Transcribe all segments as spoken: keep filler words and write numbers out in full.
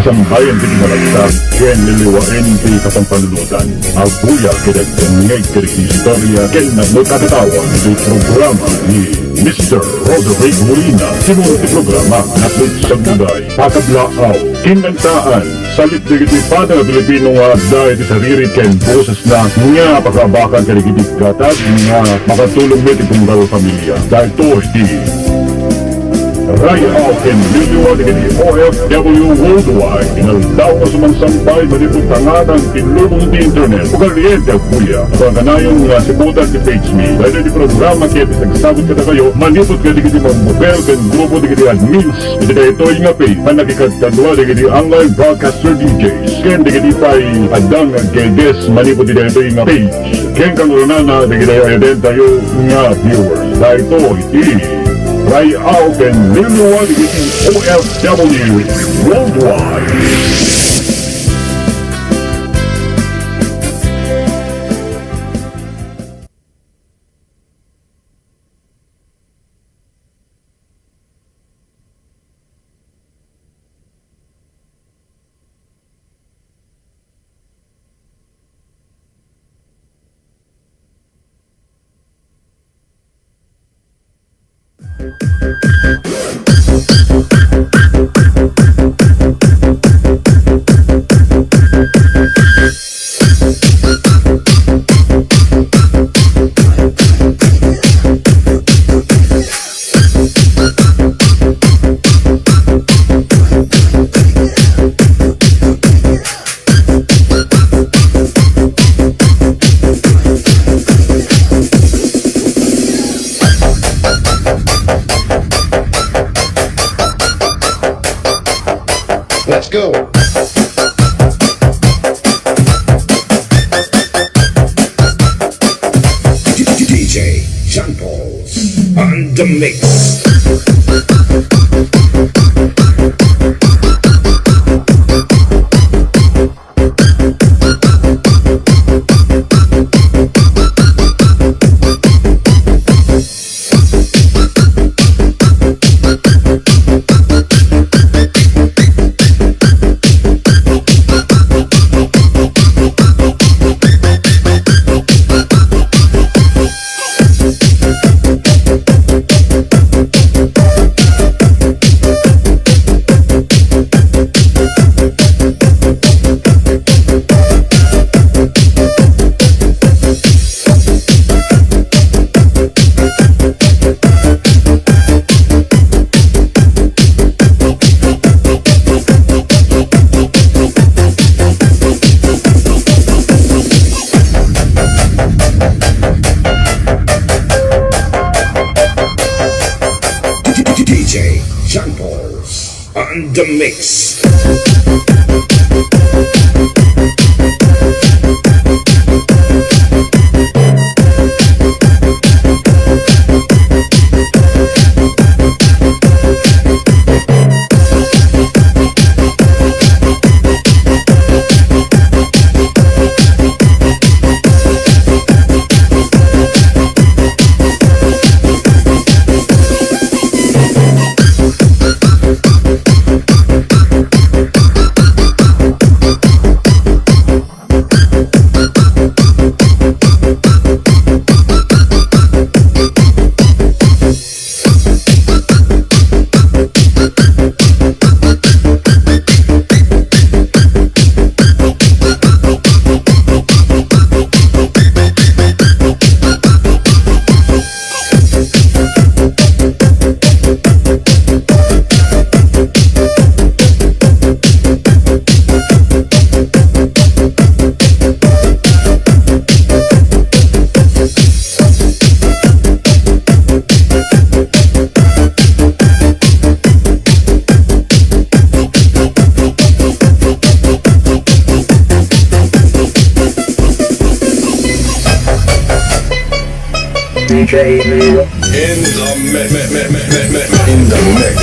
Sambayan ti kinalagtad ken liliwaen ti kapampanunotan. Agguya ket agdengngeg kadagiti istorya ken nagmut a katawan ti programa ni Mister Roderick Molina. Timuro ti programa, Naslit Sagulay, Pakablaaw, Kinantaan, Salit dagiti pada nga Pilipino nga adda iti sariri ken boses na nga pakaabakan kadagiti gatad nga makatulong met iti unggal familia. Daytoy ti Rayaw ken Liliwa dagiti O F W worldwide. Inaldaw nga sumangsambay manipud tangatang ti lubong ti internet. Ugalien ti agguya. Kanayon nga sibutan ti page mi. Daytoy ti programa ket ti agsabot kadakayo manipud kadagiti mambukel ken grupo dagiti admins iti daytoy nga page. Pannakikadkadua dagiti online broadcaster D Js ken dagiti pay adda nga guests manipud iti daytoy nga page. Ken kangrunana dagiti ayadentayo nga viewers. Daytoy ti Rayaw ken Liliwa dagiti O F W worldwide. Let's go. D J John Paul on the mix. D J John Paul on the mix. D J Leo. In the mix. In the mix.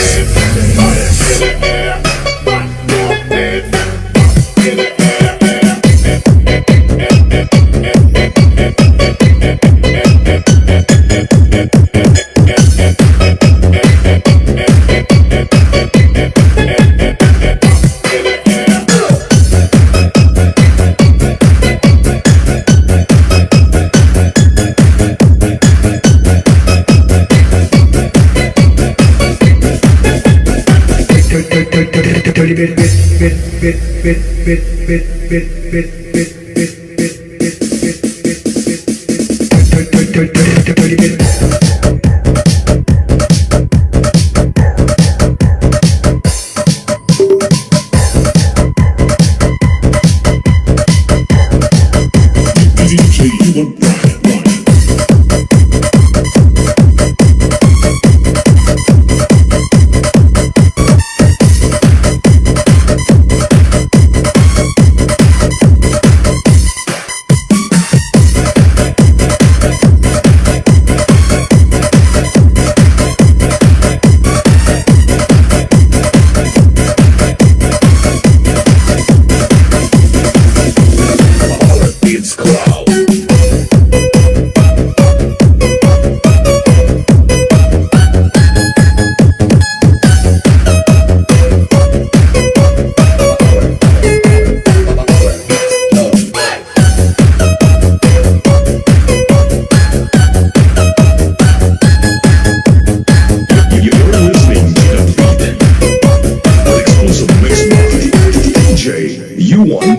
You're listening to the Beat. Exclusive mix by D J U one.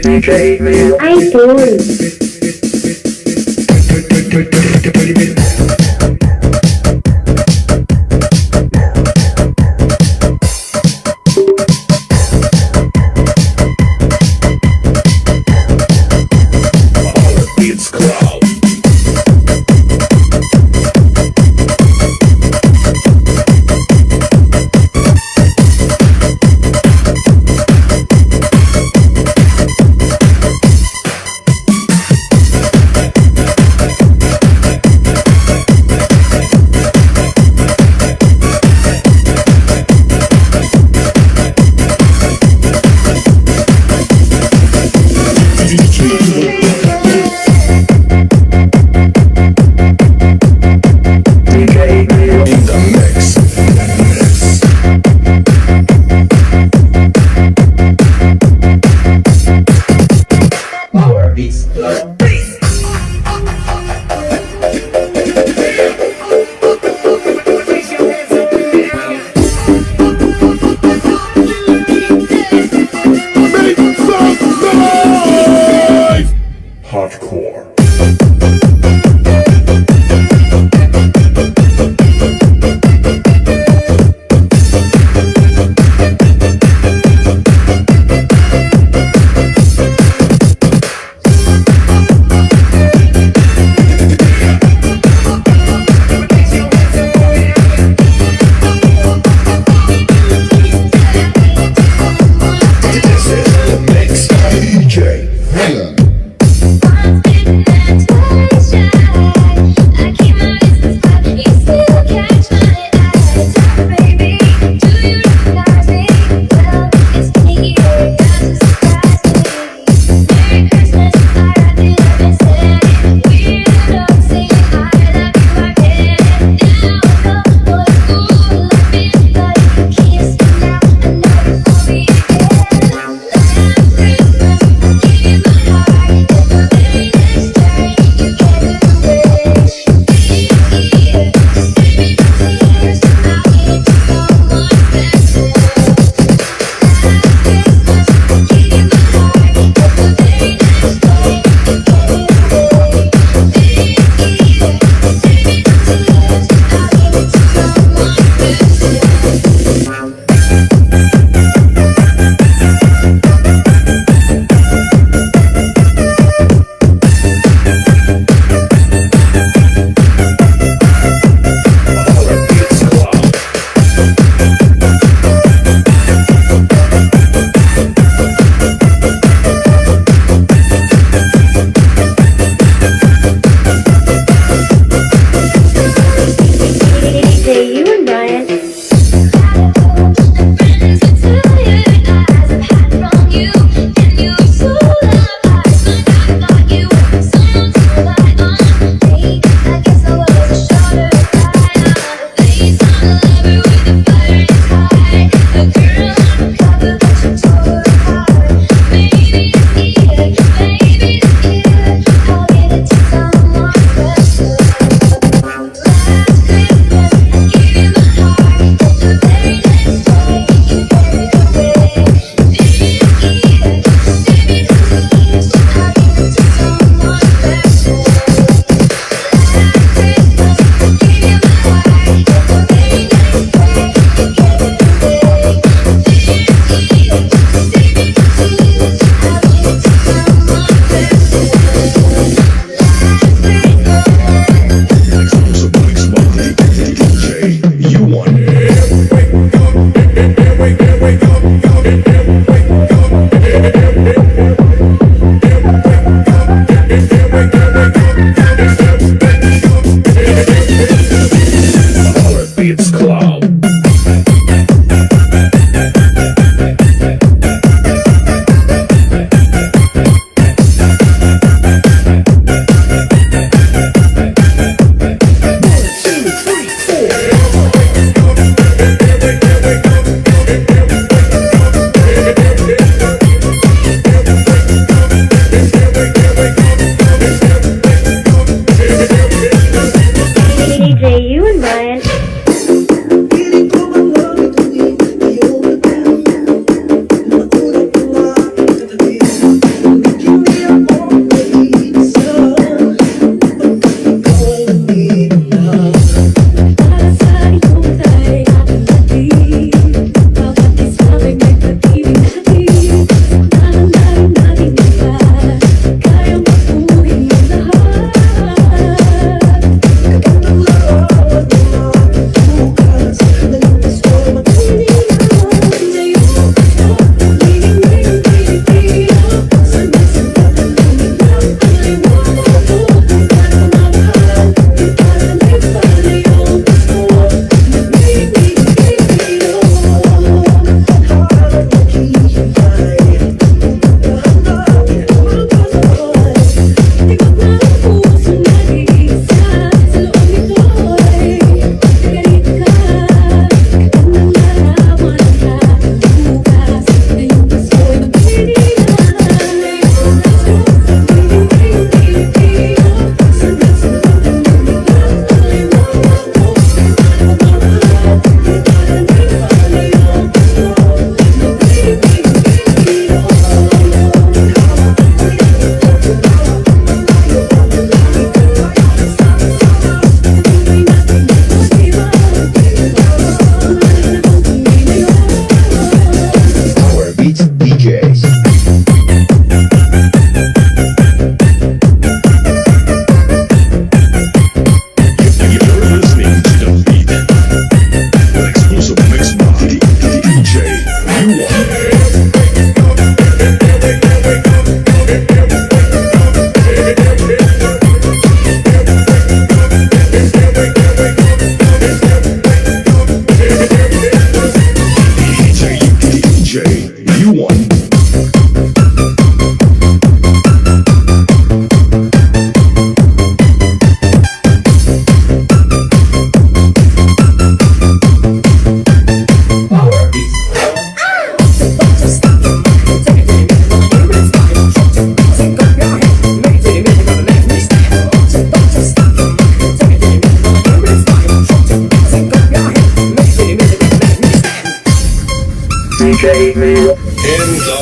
D J Idol. In the mix. Power Beats. Make some noise! Hardcore.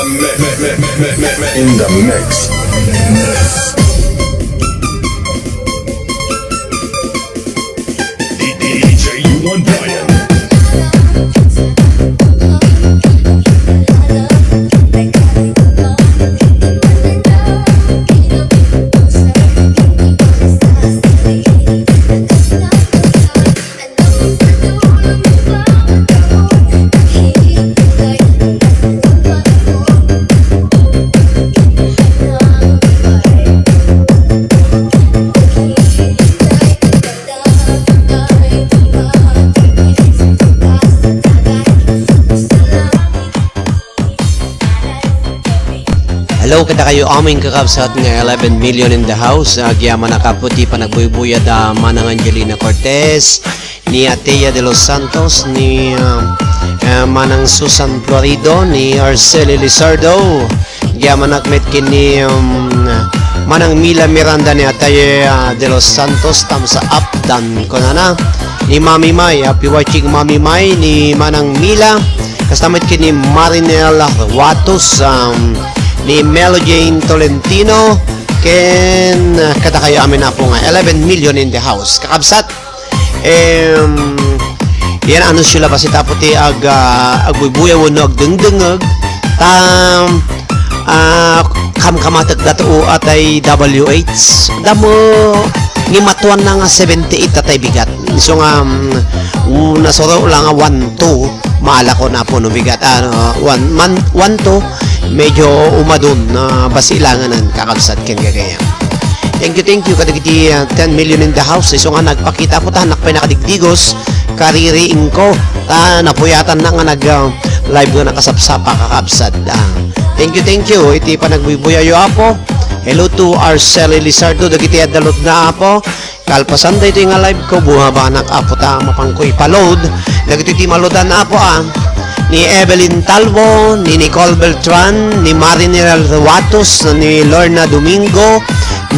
In the mix. D J U one Brian. Hello, kadakayo amin kakabsat nga eleven million in the house. Agyamanak apo ti panagbuybuyad a Manang Angelina Cortez, ni Atea de los Santos, ni, ah, ah, Manang Susan Florido, ni Arceli Lizardo. Agyamanak met ken ni, um, Manang Mila Miranda, ni Atea de los Santos, thumbs up dan kunana. Ni Mami May, happy watching Mami May, ni Manang Mila. Kasta met ken ni Marinel Watos, um, ni Melo Jane Tolentino, ken, uh, kadakayo amin apo nga eleven million in the house. Kakabsat, em, yan anunsio labasit apo ti ag-, ah, agbuybuyaw wenno agdengdengngeg. Ta, ah, kamkamatek dato atay W H. Damo, ni matuanna nga seventy-eight atay bigat. Isu nga, um, u-, nasuro la nga one two, maalakon apo no bigat. Ano, one, man, one two, medyo umadun, na basilanganan, kakabsat ken gagayam. Thank you, thank you kadagiti, ah, ten million in the house. Isu nga nagpakita apo ta, hannak pay nakadigdigos, kaririingko. Ta, napuyatannak nga nag, ah, live nga nakasapsapa, kakabsat. Ah, thank you, thank you iti panagbuybuyayyo apo. Hello to Arceli Lizardo, dagiti adda loadna apo. Kalpasan daytoy nga live ko, bumabanak apo ta mapanko ipaload. Dagitoy ti maloadan apo, ah. Ni Evelyn Talbo, ni Nicole Beltran, ni Marinel Ruatos, ni Lorna Domingo,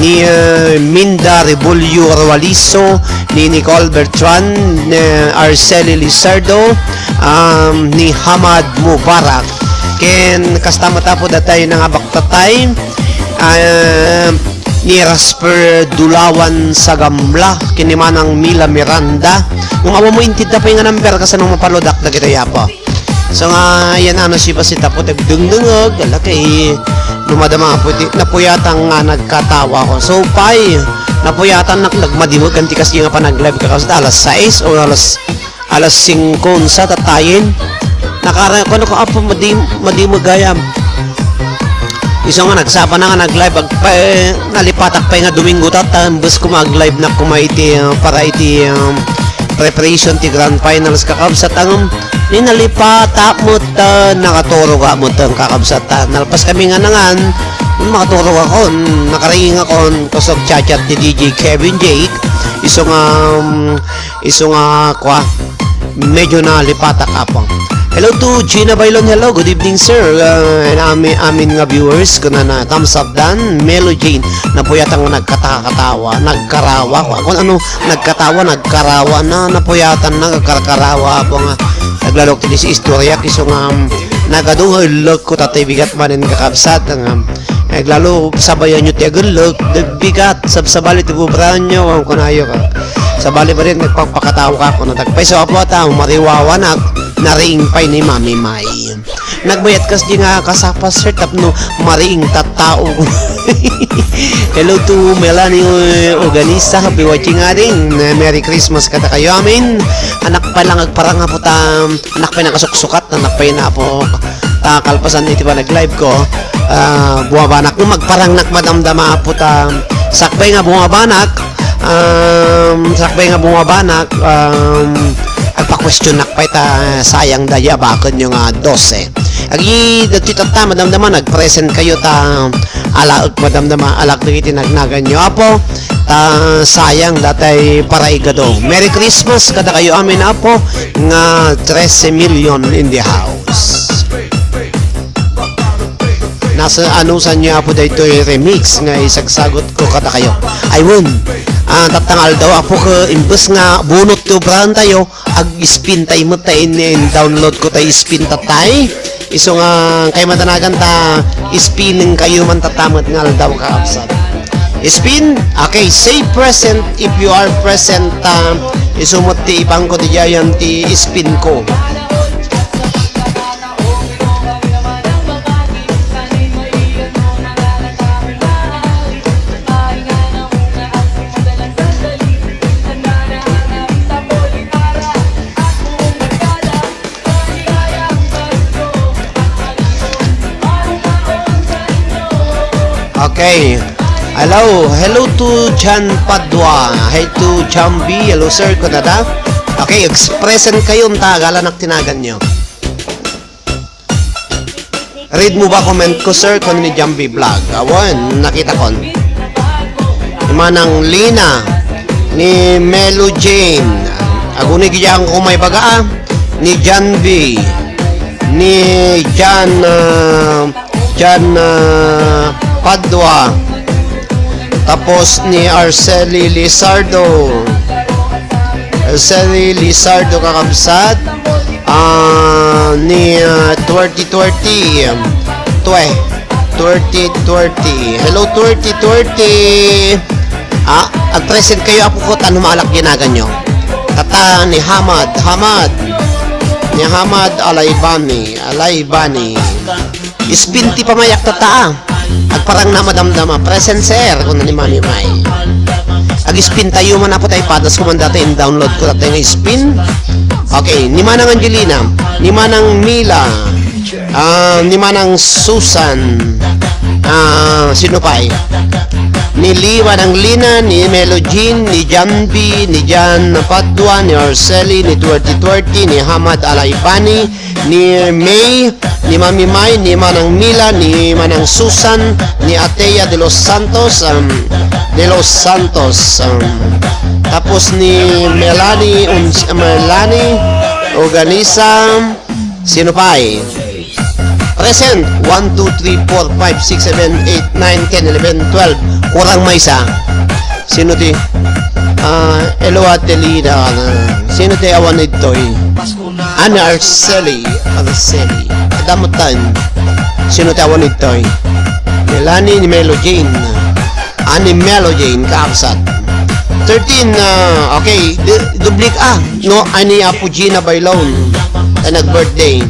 ni, eh, Minda Rebulyo Rualiso, ni Nicole Beltran, ni Arceli Lizardo, um, ni Hamad Mubarak. Ken kasta met apo datayo nga baktatay, ah, ni Rasper Dulawan Sagamla, ken ni Manang Mila Miranda. Ngem awan mo intedda pay nga number, kasano mapaloadak dagitoy apo. So nga, yan ano, si Basit apo, tagdengdengeg, ala kay, no madama apo, ti, napuyatan nga nagkatawa ko. So, pay, napuyatan nak-, nagmadimeg, anti kasi nga panag-live ka, kasi alas sais o alas, alas singko, unsa, tatayen. Nakara-, kuno ko, apo, madi-, madimeg gayam. Isu nga nagsapa na nga nag-live, ag-, pa-, eh, nalipatak pay nga Domingo ta, ta, imbes ko mag-live na kuma iti, uh, para iti, um, preparation ti grand finals, kakabsat, ang, um, ni nalipatak met, uh, nakaturog met, ang kakabsat, ta. Nalpas kami nga nangan, makaturog ako, nakariing ako, kusog chat-chat ti D J Kevin Jake, isu nga, um, Isu nga, kwa, medyo nalipatak, apong. Hello to Gina Bailon. Hello, good evening, sir. Uh, and ami-, amin nga viewers, kunana, thumbs up dan. Melo Jane, napuyatan nga nagkatakatawa, nagkarawa. Kwa, kung ano, nagkatawa, nagkarawa na, napuyatan na, nagkarkarawa, apong, ah, naglalok ti si istorya, isu nga, um, nagadu nga ullek ko, tatay bigat manen kakabsat, nga, um, Eh, lalo, sabayan nyo ti agellek, dagbigat, sabsabali ti bubraan nyo, ang kunayo ka. Sabali ba rin, nagpagpakatawa ka, kuno tagpay, so, apo, ata, mariwawanak, nariing pay ni Mami May. Nagbayat kas di nga kasapas, sir, tapno mariing tattao. Hello to Melanie Organista, happy watching, ading. Merry Christmas kada kayo, amin. Anak pa lang agparang, apo, ta, anak pa nakasuksukat, anak pa inapo. Ta kalpasan iti panag-live ko, ah, bumabanak. No magparangnak madamdama, apo, ta sakbay nga bumabanak, um, sakbay nga bumabanak, um, agpa-questionnak pay ta sayang daydi abakenyo nga dose. Agi, dagiti tatta, madamdama, nag-present kayo ta alaek, madamdama, alak dagiti nagnaganyo, apo. Ta sayang datay paraigado. Merry Christmas kada kayo amin, apo, nga trese million in the house. Nasa anusan niyo, apo, daytoy remix nga isagsagot ko kada kayo? Aywan. Ah, tattang aldaw, apo, ke imbes nga bunot ti obrahan tayo, ag-spin tayo met ta in, in download ko tayo spin tatay. Isu nga kaymadanagan ta spinning kayo man tatta met nga aldaw, kakabsat. Spin? Okay, say present if you are present, ah, isu met ti ipangko ti jayan ti spin ko. Okay. Hello. Hello to John Padua. Hi to John B. Hello, sir. Kunada. Okay, expression kayo, ta agalanak tinagan nyo. Read mo ba comment ko, sir? Kuno ni John B Vlog. Awan, nakita kon. Ni Manang Lina, ni Melo Jane. Aguni gidyan ko may baga, ah. Ni John B, ni John, ah, John, ah, Padua. Tapos ni Arceli Lizardo. Arceli Lizardo, kakabsat. Ah, ni, ah, twenty twenty. Twe, twenty twenty. Hello, twenty twenty. Ah, ag-present kayo, apo ko, tan humaalak ginagan nyo. Tatta ni Hamad, Hamad. Ni Hamad Alaibani, Alaibani. Spin ti pamayak tatta, ah. Agparang na madamdama. Present, sir, kuna ni Mami May. Ag-spin tayo man, apo, tay padas ko man dati, in-download ko dati nga spin. Okay, ni Manang Angelina, ni Manang Mila, ah, ni Manang Susan, ah, sino pay? Ni Li, Manang Lina, ni Melo Jean, ni Janvi, ni Jan Padua, ni Arceli, ni Twerty Twerty, ni Hamad Alaibani, ni May, ni Mami May, ni Manang Mila, ni Manang Susan, ni Atea de los Santos, um, de los Santos, um, tapos ni Melanie, Uns-, Melanie Organisa, sino pay? Present, one, two, three, four, five, six, seven, eight, nine, ten, eleven, twelve. Kurang maysa. Sino ti, ah, hello, Ate Lina. Sino ti awan ditoy? Ani Arceli, Arceli. Adamutan. Sino ti awan ditoy? Melanie ni Melo Jane. Ani Melo Jane, kakabsat. Thirteen, ah, okay. Du-, dublik, ah. No, ani Apo Gina Bailon. Ay, nag-birthday.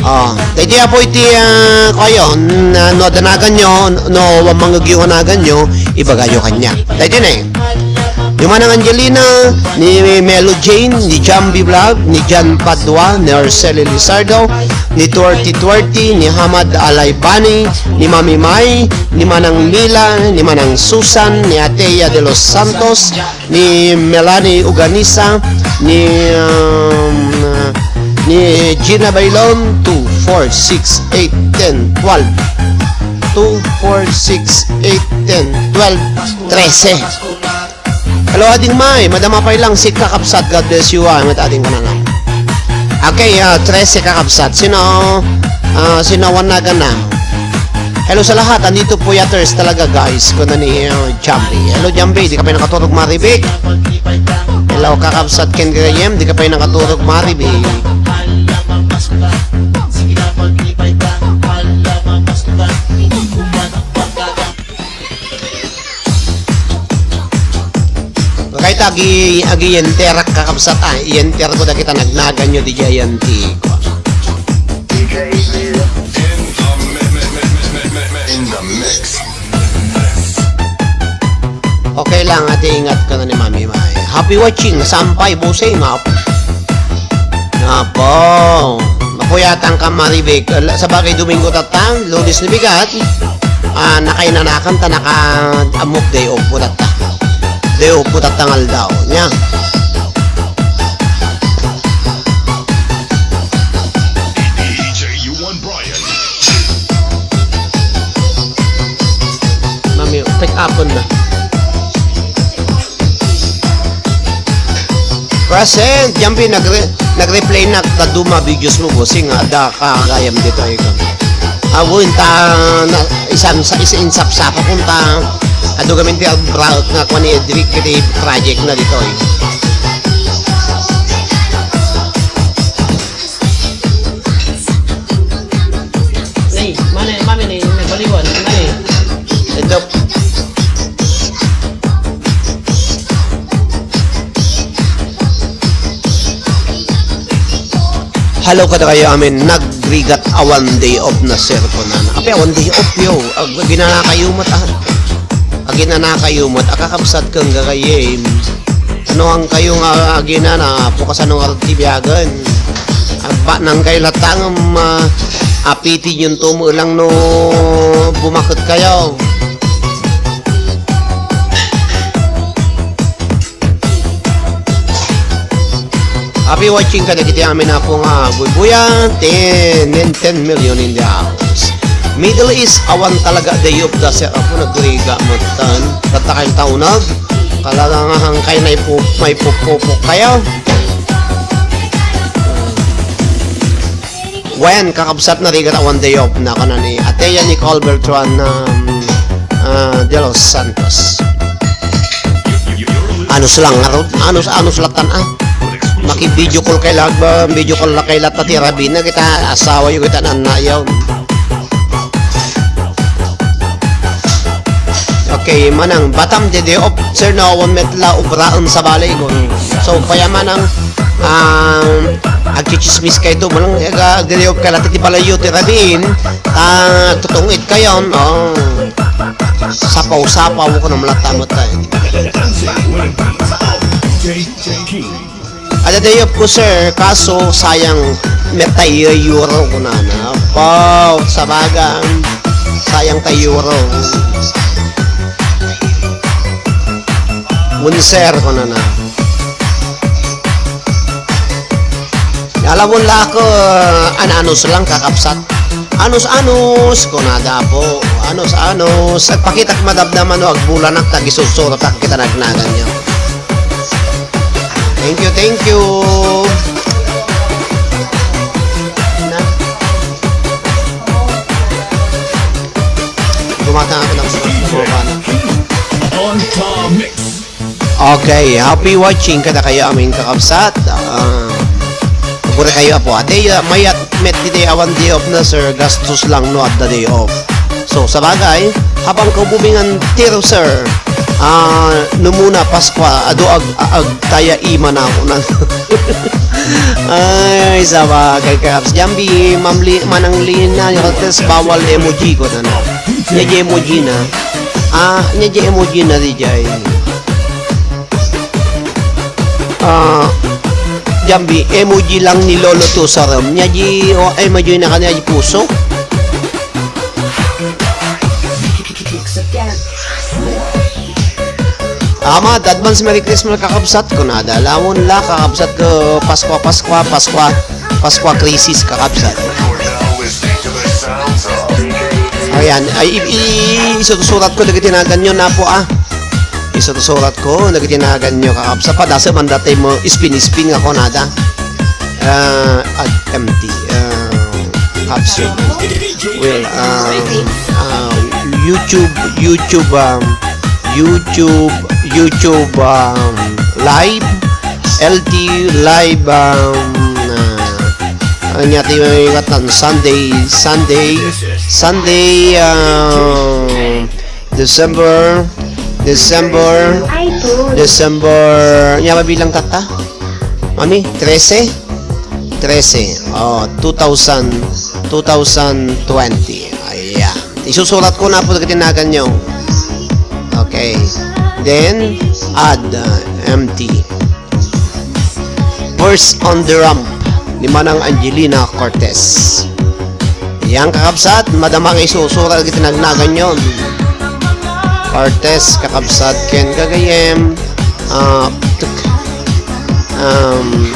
Ah, daydi, apo, iti, ah, kayo, na, no, danagan nyo, no, wa mangagyo anagan nyo, ibagayo kanya. Daydi na eh. Ni Manang Angelina, ni Melo Jane, ni Jambi Vlog, ni Jan Padua, ni Arceli Lizardo, ni Twerty Twerty, ni Hamad Alaibani, ni Mami Mai, ni Manang Mila, ni Manang Susan, ni Atea de los Santos, ni Melanie Uganisa, ni, um, ni Gina Bailon, two, four, six, eight, ten, twelve. Two, four, six, eight, ten, twelve, trese. Hello, Ading Mai. Madama pay lang si kakabsat. God bless you, ah. Mat ading ka na lang. Okay, ah, trese kakabsat. Sino, ah, sino awan nagan na? Hello sa lahat. Andito po yaters talaga, guys. Kuna ni, ah, Jambi. Hello, Jambi. Di ka pa nakaturog, Maribik? Hello, kakabsat Ken Graham. Di ka pa nakaturog, Maribik? Kayta agi, agi-enterak, kakabsat, ah. I-enter ko dagita nagnagan nyo di jayan ti. In the mix. Okay lang, ate, ingat ka na ni Mami Mai. Happy watching, sampay, busing, ah. Apo, mapuyatan ka, Maribek. Ala, sa bagay, Domingo tatta, Lunes ni bigat. Ah, nakainanakan ta, naka-amok day off po tatta. Day off po tatta nga aldaw. Nya. Mami, pick up na. Present, Jampi, nagre-, nag-replay na ta duma videos mo, bossing, nga adda ka gayam ditoy ka. Awo, inta, na, isang, sa, isa, insapsapa kung ta, adu gamin ti abra-, nga kuan ni Edric, kiti project na ditoy. Hello kadakayo amin, nagrigat a one day off na, sir, kunana. Apay a one day off yo? Ag-, aginanakayo met, ah. Aginanakayo met, a kakabsat ken gagayyem. Ano ang kayo nga aginana, apo kasano nga ti biagen? Agbanang kayo latta ngem, ah, apitidyo to met lang no bumaketkayo. Happy watching kadagiti amin, apo, nga buybuyan ten, ten million in the house. Middle East, awan talaga day off da, sir, apo, nagrigat met tan. Tatta kay taunag, talaga nga hangkay na ipu-, maipupupok kayo. Wen, kakabsat, narigat a one day off na, kunana ni Atea Nicole Beltran, um, ah, de los Santos. Anus lang, ngarud. Anus, anus latan, ah. Maki-video call kay lag-, ba, video call na kay latta ti Rabina, kita asawa yo, kita nanna yo. Okay, manang, Batam, day off, sir, no, awan met la obraen sa balay ko. So, kaya manang, um, agchichismis kayo to, manang, aga, day off ka latta ti balay yo, ti Rabin, ah, tutungit kayo, oh. Sapaw-sapaw ko na malata mo tayo. Ada day off ko, sir, kaso sayang met tayo euro, kunana. Wow, sabagan, sayang tayo euro. Wen, sir, kunana. Alam mo la ako, an-anus lang, kakabsat. Anus-anus, kunada po. Anus-anus. Agpakitak madamdaman no agbulanak, tagisusuratak kita nagnagan niyo. Thank you, thank you. Na. Gumata ako ng surat na baba na. On the mix. Okay, happy watching kadakayo amin kakabsat. Ah, puri kayo, apo. Ate, ah, mayat met ti day a one day off na, sir. Gastos lang no adda day off. So, sabagay, habang kaububingan tiro, sir. Ah, numuna Paskwa, adu ag, ag, taya ima na ako na. Ay, sabagay, kakabs. Jambi, mamli, manang lina, yung bawal emoji ko na na. Niya di emoji na. Ah, niya di emoji na di jay. Ah, Jambi, emoji lang ni Lolo Tusaram. Niya di, o, emoji na kanya di puso. Ama, advance Merry Christmas, kakabsat ko na. Dalawon la, kakabsat ko, Paskwa, Paskwa, Paskwa, Paskwa crisis, kakabsat. Ayan, ay, i-, i-, isusurat ko dagiti naganyo na po, ah. Isusurat ko dagiti naganyo, kakabsat. Padasa man dati mo, ispin-ispin nga kunada. Ah, ag-, empty. Ah, caption. Well, ah, ah, YouTube, YouTube, um, YouTube, YouTube, um, live, L T live, um, ah, anya ti may katan, Sunday, Sunday, Sunday, um, December, December, December, nya mabilang tatta? Mami, trese? Trese. Oh, two thousand, two thousand twenty. Ayan. Isusurat ko na po dagiti naganyo. Okay. Then, add, uh, empty. First on the ramp ni Manang Angelina Cortez. Yan, kakabsat, madama nga isusurat dagiti nagnaganyo. Cortez, kakabsat, ken gagayem. Ah, tuk-, um,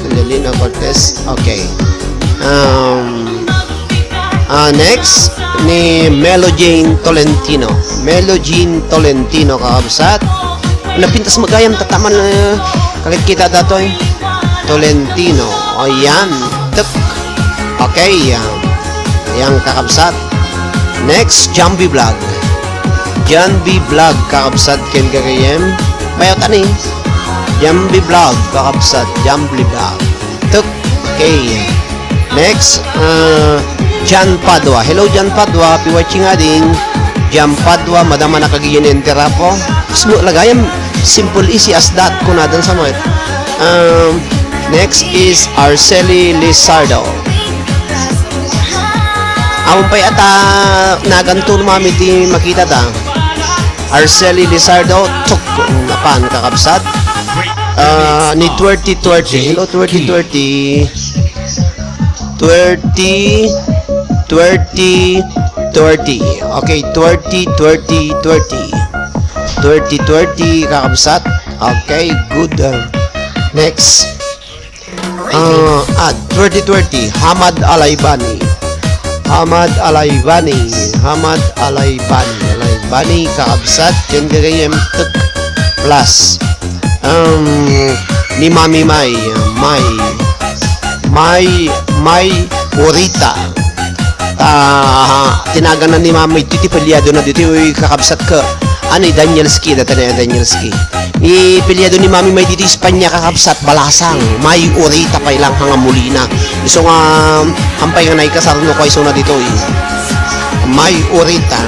Angelina Cortez. Okay. Um, ah, next, ni Melo Jane Tolentino. Melo Jane Tolentino, kakabsat. Napintas magayam, tataman, eh, kakit kita datoy. Tolentino. O, yan. Tuk. Okay, yan. Yan, kakabsat. Next, Jambi Vlog. Jambi Vlog, kakabsat, ken gagayem. Mayat ani. Jambi Vlog, kakabsat, Jambi Vlog. Tuk. Okay. Next, uh, John Padua. Hello, John Padua. Happy watching, ading. Jam Padua, madama na kagiyen enter apo. Ismo lagayam, simple, easy as that, kunadan sa met. Um, next is Arceli Lizardo. Awan pay ata naganto mami ti makita ta. Arceli Lizardo, tuk, napan kakabsat. Ah, ni twenty twenty. Hello, twenty twenty. Twenty, twenty, twenty. Okay, twenty, twenty, twenty. Twenty, twenty, kakabsat. Okay, good. Uh, next. Uh, ad, twenty twenty, Hamad Alaibani. Hamad Alaibani. Hamad Alaibani. Alaibani, kakabsat. Ken gagayem tuk plus. Um, ni Mami May. May. May, May Urita. Ta, tinagan na ni Mami iti ti pelyado na ditoy kakabsat ka. Ano, Danielski, data na Danielski. Ni pelyado ni Mami May ditoy Espanya kakabsat, balasang. May Urita pay lang nga Molina. Isu nga, ampay nga naikasarno ko isu na ditoy. May Urita.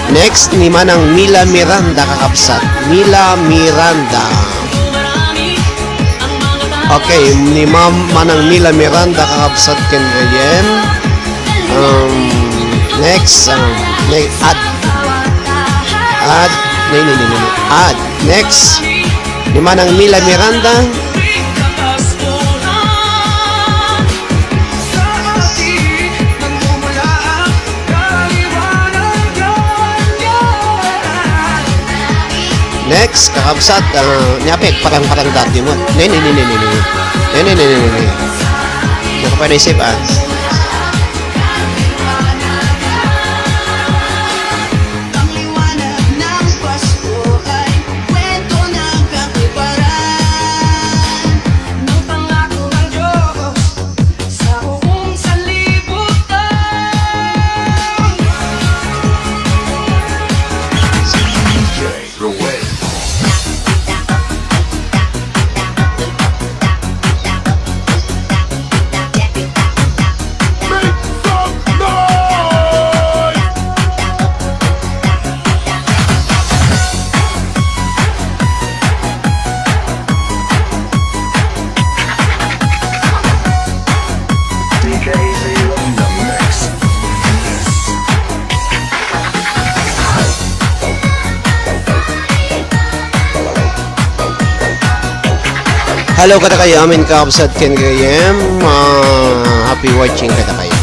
Next, ni Manang Mila Miranda kakabsat. Mila Miranda. Okay, ni Ma'am Manang Mila Miranda kakabsat ken gayem. Um, next, um, ne-, ad. Ad. Ne, ne, ne, ne, ne. Ad. Next, ni Manang Mila Miranda. Next, kakabsat, ah, ni Apek, parang-parang dati mo. Ne, ne, ne, ne, ne, ne. Ne, ne, ne, ne, ne, ne. Hindi ko pa naisip, ah. Ang liwanag ng Pasko ay kwento ng katuparan ng pangako ng Diyos sa buong sanlibutan. Hello kadakayo amin, kakabsat ken gayem. Ah, happy watching kadakayo.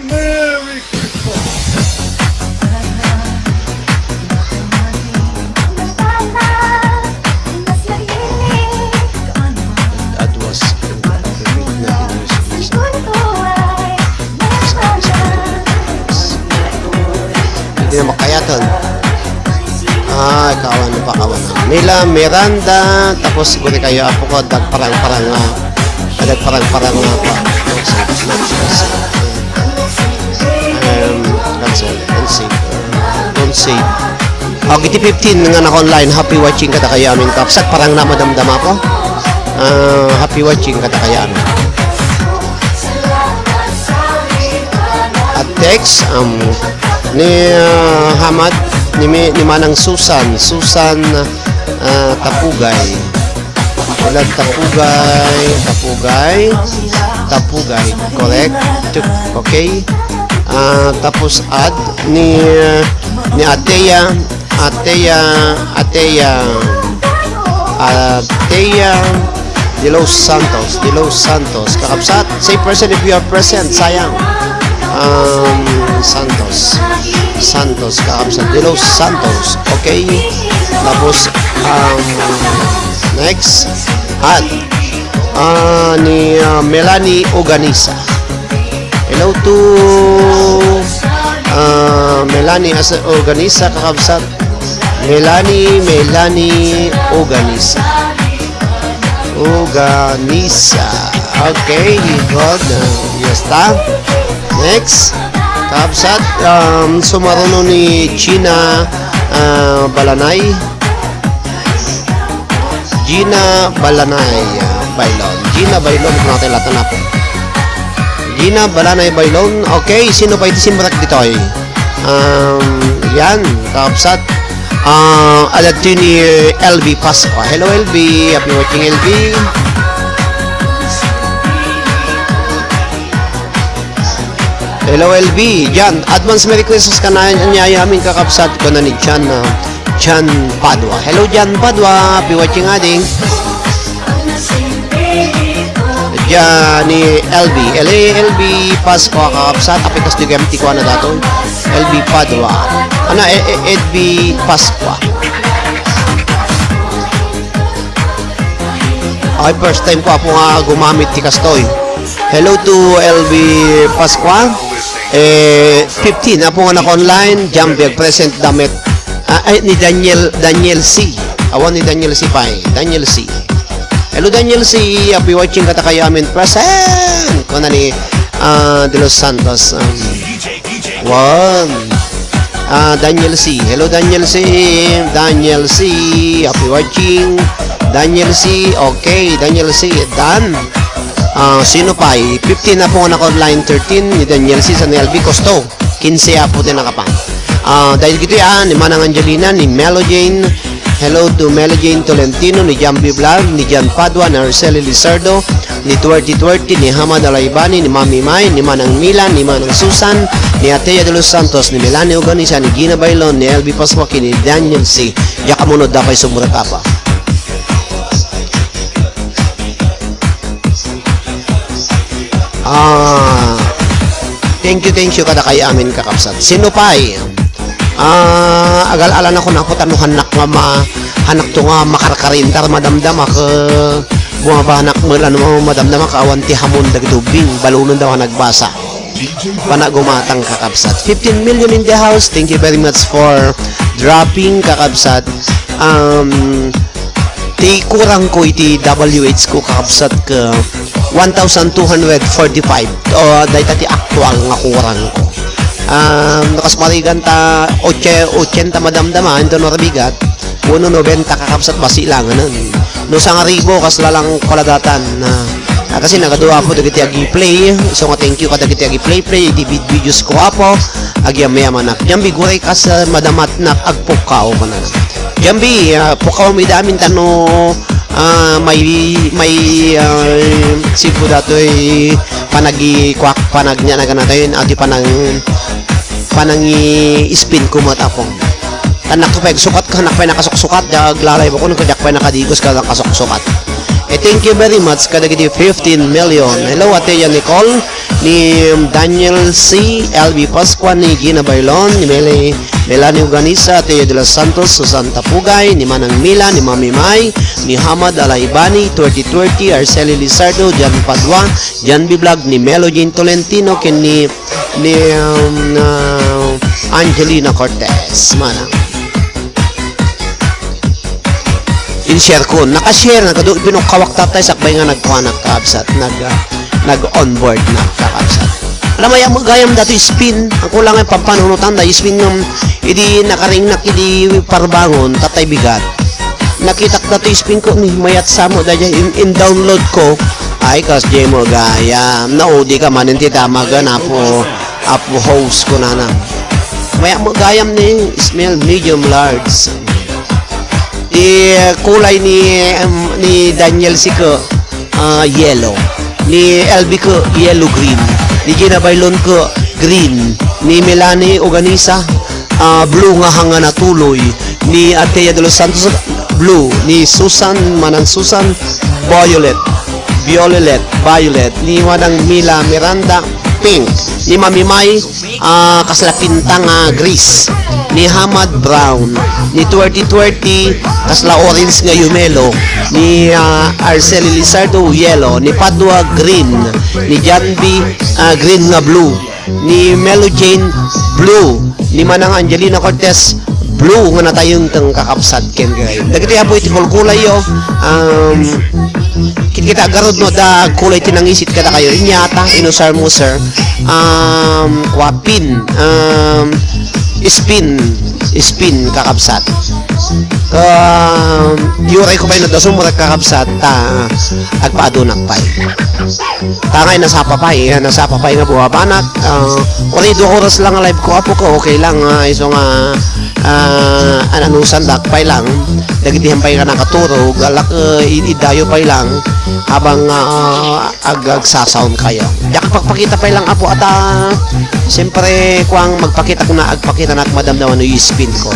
Merry Christmas! That was Hindi na makayaton. Ah, kawan pa, kawan. Mila Miranda, tapos guri kayo, apo ko, dagparang-parang nga. Ah, dagparang-parang nga pa. Um, that's all. Don't save. Don't save. Og iti fifteen nga naka-online, happy watching kadakayo amin, kakabsat, parang namadamdama ko. Ah, happy watching kadakayo amin. At text, um, ni, ah, Hamad, ni, Mi-, ni Manang Susan, Susan, ah, Tapugay. Ilan Tapugay, Tapugay, Tapugay, correct? Okay? Ah, tapos ad ni, ni Atea, Atea, Atea, Atea de los Santos, de los Santos. Kakabsat, say present if you are present, sayang. Um, Santos. Santos, kakabsat. De los Santos. Okay? Tapos, um, next. At, ah, ni, ah, Melanie Organisa. Hello to, ah, Melanie as Organisa, kakabsat. Melanie, Melanie Organisa. Organisa. Okay, good. Yes, ta. Next. Kabsat, um, sumaruno ni Gina, ah, Balanay. Gina Balanay, ah, Bailon. Gina Bailon, kung natin lahat na po. Gina Balanay Bailon. Okay, sino pa iti simrek ditoy? Um, yan, kakabsat. Ah, adda ni L B Pascua. Hello, L B. Happy watching, L B. Hello, L B. Jan, advance Merry Christmas kaniayo amin, kakabsat, kuna ni Jan, ah, Jan Padua. Hello, Jan Padua. Happy watching, ading. Jan ni L B. L A, L B Pascua, kakabsat. Apay kas di M T ko na dato. L B Padua. Ana, e, e, L B Pascua. Ay, first time ko, apo, nga gumamit ti kastoy. Hello to L B Pascua. Eh, fifteen, apo nga naka-online, Jambi, present damit. Ah, ay, ni Daniel, Daniel C. Awan ni Daniel C pay. Daniel C. Hello, Daniel C. Happy watching, kadakayo amin, present. Kuna ni, ah, De Los Santos. Um, one. Ah, Daniel C. Hello, Daniel C. Daniel C. Happy watching. Daniel C. Okay, Daniel C. Done. Ah, sino pay? Fifteen, apo nga naka-online, thirteen ni Daniel C. Sa ni L B Costo. Quince, apo, ti nakapan. Ah, dagitoy, ah, ni Manang Angelina, ni Melo Jane. Hello to Melo Jane Tolentino, ni Jambi Vlog, ni Jan Padua, ni Arceli Lizardo, ni Twerty Twerty, ni Hamad Alaibani, ni Mami Mai, ni Manang Mila, ni Manang Susan, ni Atea de los Santos, ni Melanie Organisa, ni Gina Bailon, ni L B Pascua, ken ni Daniel C. Diak amuno, dakay sumrek, apa. Ah, thank you, thank you kadakayo amin, kakabsat. Sino pay? Ah, agal-alanakon, apo, ta no hannak nga ma-, hannakto nga makarkarintar, madamdamak, eh, bumabanak, mala no madamdamak, awan ti hamon dagiti ubbing, balunen daw a nagbasa. Pana gumatang, kakabsat. Fifteen million in the house. Thank you very much for dropping, kakabsat. Um, ti kurang ko iti W H ko, kakabsat, ka one thousand two hundred forty-five. O, dayta ti aktual nga kurang ko. Um, no kas marigan ta otse-, ochenta madamdama, ento no rabigat, wenno nobenta, kakabsat, basi langanen. No sangaribu, kasla lang kaladatan. Ah, ah, kasi nagaduapo dagiti agi-play. So nga, thank you kadagiti agi-play-play iti vid-, videos ko, apo. Agyamayanak. Jambi, guray kas, ah, madamatnak, agpukkaw kanana. Jambi, ah, pukkaw mi damin tano, ah, may, may, ah, sibu datoy panagi-, kuak, panagnia na ganatayon, ati panang-, panangi-spin ko met, apong. Tan nakto pay agsukat, ka, nak pay nakasuksukat, diak aglalay ko, no, diak pay nakadigos, ka, nakasuksukat. Eh, thank you very much kadagiti fifteen million. Hello, Ate Yan Nicole, ni Daniel C, L B Pascua, ni Gina Bailon, ni Mele-, Melanie Uganisa, Ate de los Santos, Susan Tapugay, ni Manang Mila, ni Mami Mai, ni Hamad Alaibani, Twerty Twerty, Arceli Lizardo, Jan Padua, Jan Biblag, ni Melo Jean Tolentino, ken ni ni, um, uh, Angelina Cortez. Mana. In-share ko. Naka-share na kadu, binukkawak tatay sakbay nga nagkuanak, kakabsat. Nag, uh, nag-onboard na, kakabsat. Alam mo, yung gayam dati spin. Ang kulang ay pampanunutan dahil spin ng idi nakaringnak idi parbangon, tatay bigat. Nakitak dati spin ko ni mayat samo da in, in download ko. Ay, kas di mo gayam. Naudi ka man, inti damagan, apo, apo host ko nana. Mayat mo gayam ni small, medium, large. Ti kulay ni, em, ni Daniel C ko, ah, yellow. Ni L B ko, yellow green. Ni Gina Bailon ko, green. Ni Melanie Organisa, ah, blue nga hanga natuloy. Ni Atea de los Santos, blue. Ni Susan, Manang Susan, violet. Violet, violet. Ni Manang Mila Miranda, pink. Ni Mami Mai, ah, kasla pinta nga gris. Ni Hamad, brown. Ni Twerty Twerty, kasla orange nga yumelo. Ni, ah, Arceli Lizardo, yellow. Ni Padua, green. Ni Janvi, ah, green nga blue. Ni Melo Jane, blue. Ni Manang Angelina Cortez, blue nga natayengteng, kakabsat, ken gray. Dagiti apo iti kulkulayyo, um, kitkita garud no da kulay ti nangisit kadakayo. Inyata, inusar mo, sir. Um, kwa, pin, um, spin, spin, kakabsat. Ket, um, iurayko pay no dasum, kakabsat, ta agpaadunak pay. Ta ngay nasapa pay, eh, nasapa pay nga buabanak. Ah, uray dua oras lang nga live ko, apo ko, okay lang, ah, isu nga, ah, an-anusandak pay lang. Dagiti hampay nga nakaturog, alak, eh, i-, idayo pay lang. Habang, ah, ag-, agsasaon kayo. Diak pakpakita pay lang, apo, ata, siyempre, kuang magpakita ko na, agpakita na, madam, no spin ko.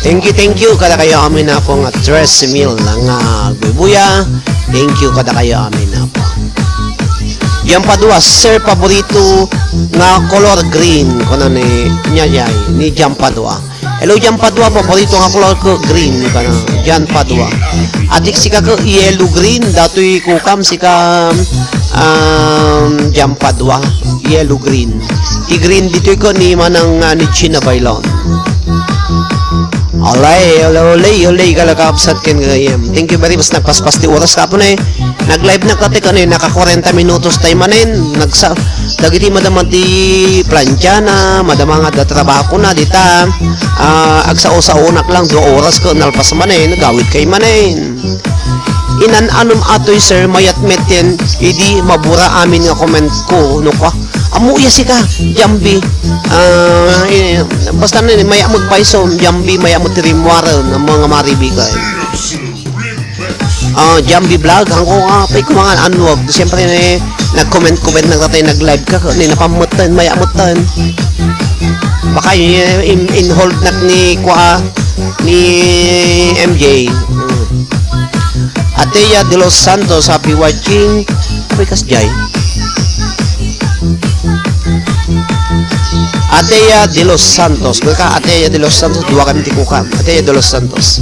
Thank you, thank you, kada kayo amin na po nga tres mil nga buybuya. Thank you, kada kayo amin na po. Yan pa dua, sir, paborito nga color green, kuno ni, niya, niya, ni Jam Padua. Hello, Jan Padua, paborito nga color ko, green, kana, Jan Padua. Adik sika ko, yellow green, datoy ko kam sika, um, Jan Padua, yellow green. Ti green ditoy ko ni Manang, ah, ni China Bailon. Olay, olay, olay, olay, kala kabsat ken gayam. Thank you very much, nagpaspas ti oras kapon eh. Nag-live na kati kano, naka kwarenta minutos tayo manen. Nagsa-, dagiti madama ti plantiana, madama nga da trabaho na dita. Ah, agsao-saonak lang, dua oras ko, nalpas manen, nagawid kay manen. Inan-anom atoy, sir, mayat met yan, idi mabura amin nga comment ko, no kwa. Ammo iya sika, Jambi. Ah, eh, basta na, mayat magpaiso, Jambi, mayat mo tirimwaren, ang mga maribigay. Ah, Jambi Vlog, hangko nga, pay kumangan, anwag. Siyempre, eh, nag-comment-comment na tatay, nag-live ka, ni napamutan, maya mutan. Baka, eh, in, in hold na ni, kwa, ni M J. Hmm. Atea de los Santos, happy watching. Apoy kas jay. Atea de los Santos. Kuka, Atea de los Santos, dua kami ti kukam. Atea de los Santos.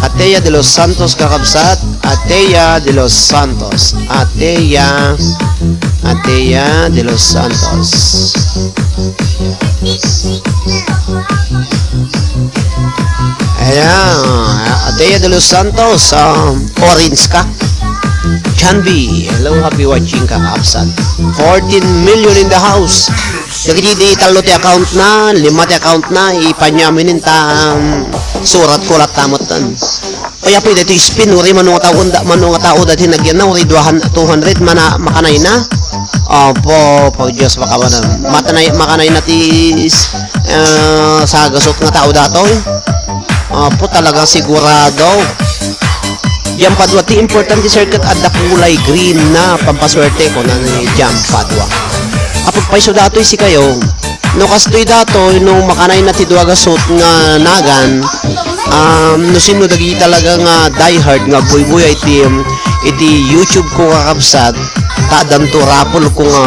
Atea de los Santos, kakabsat. Atea de los Santos. Atea. Atea de los Santos. Ayan. Atea de los Santos. Um, orange ka. Chanbi. Hello, happy watching, kakabsat. Fourteen million in the house. Dagiti di tallo ti account na, lima ti account na, ipanyamin ta, um, surat ko latta metten. Kaya pwede ti spin, uri mano nga tao, unda, mano nga tao dati nagyan na, uri dua hundred, two hundred, mana, makanay na. Opo, po, Diyos, makawanan. Matanay, makanay na ti, ah, sagasot nga tao datoy. Opo, talagang sigurado. Jan Padua, ti importante, sir, ket adda kulay green na pampaswerte, kuna ni Jan Padua. Apagpayso datoy sikayo, no kastoy datoy, no makanay na ti dua gasut nga nagan, um, no sino dagiti talaga nga diehard nga agbuybuya iti, um, iti YouTube ko, kakabsat, ta addanto raffle ko nga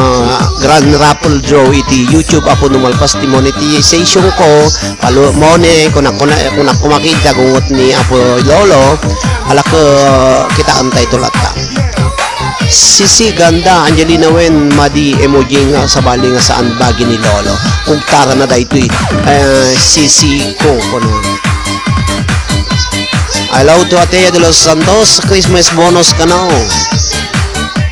grand raffle draw iti YouTube, apo no malpas ti monetization ko, palo-, mone, kuna, kuna, kuna kumakita gungot ni Apo Lolo, alak, eh, kitaan tayo latta. Sisi Ganda, Angelina Wen, madi emoji nga sabali nga saan bagi ni Lolo. Kugtara na daytoy, eh, sisi ko, kuno. Hello to Atea de los Santos, Christmas bonus kano.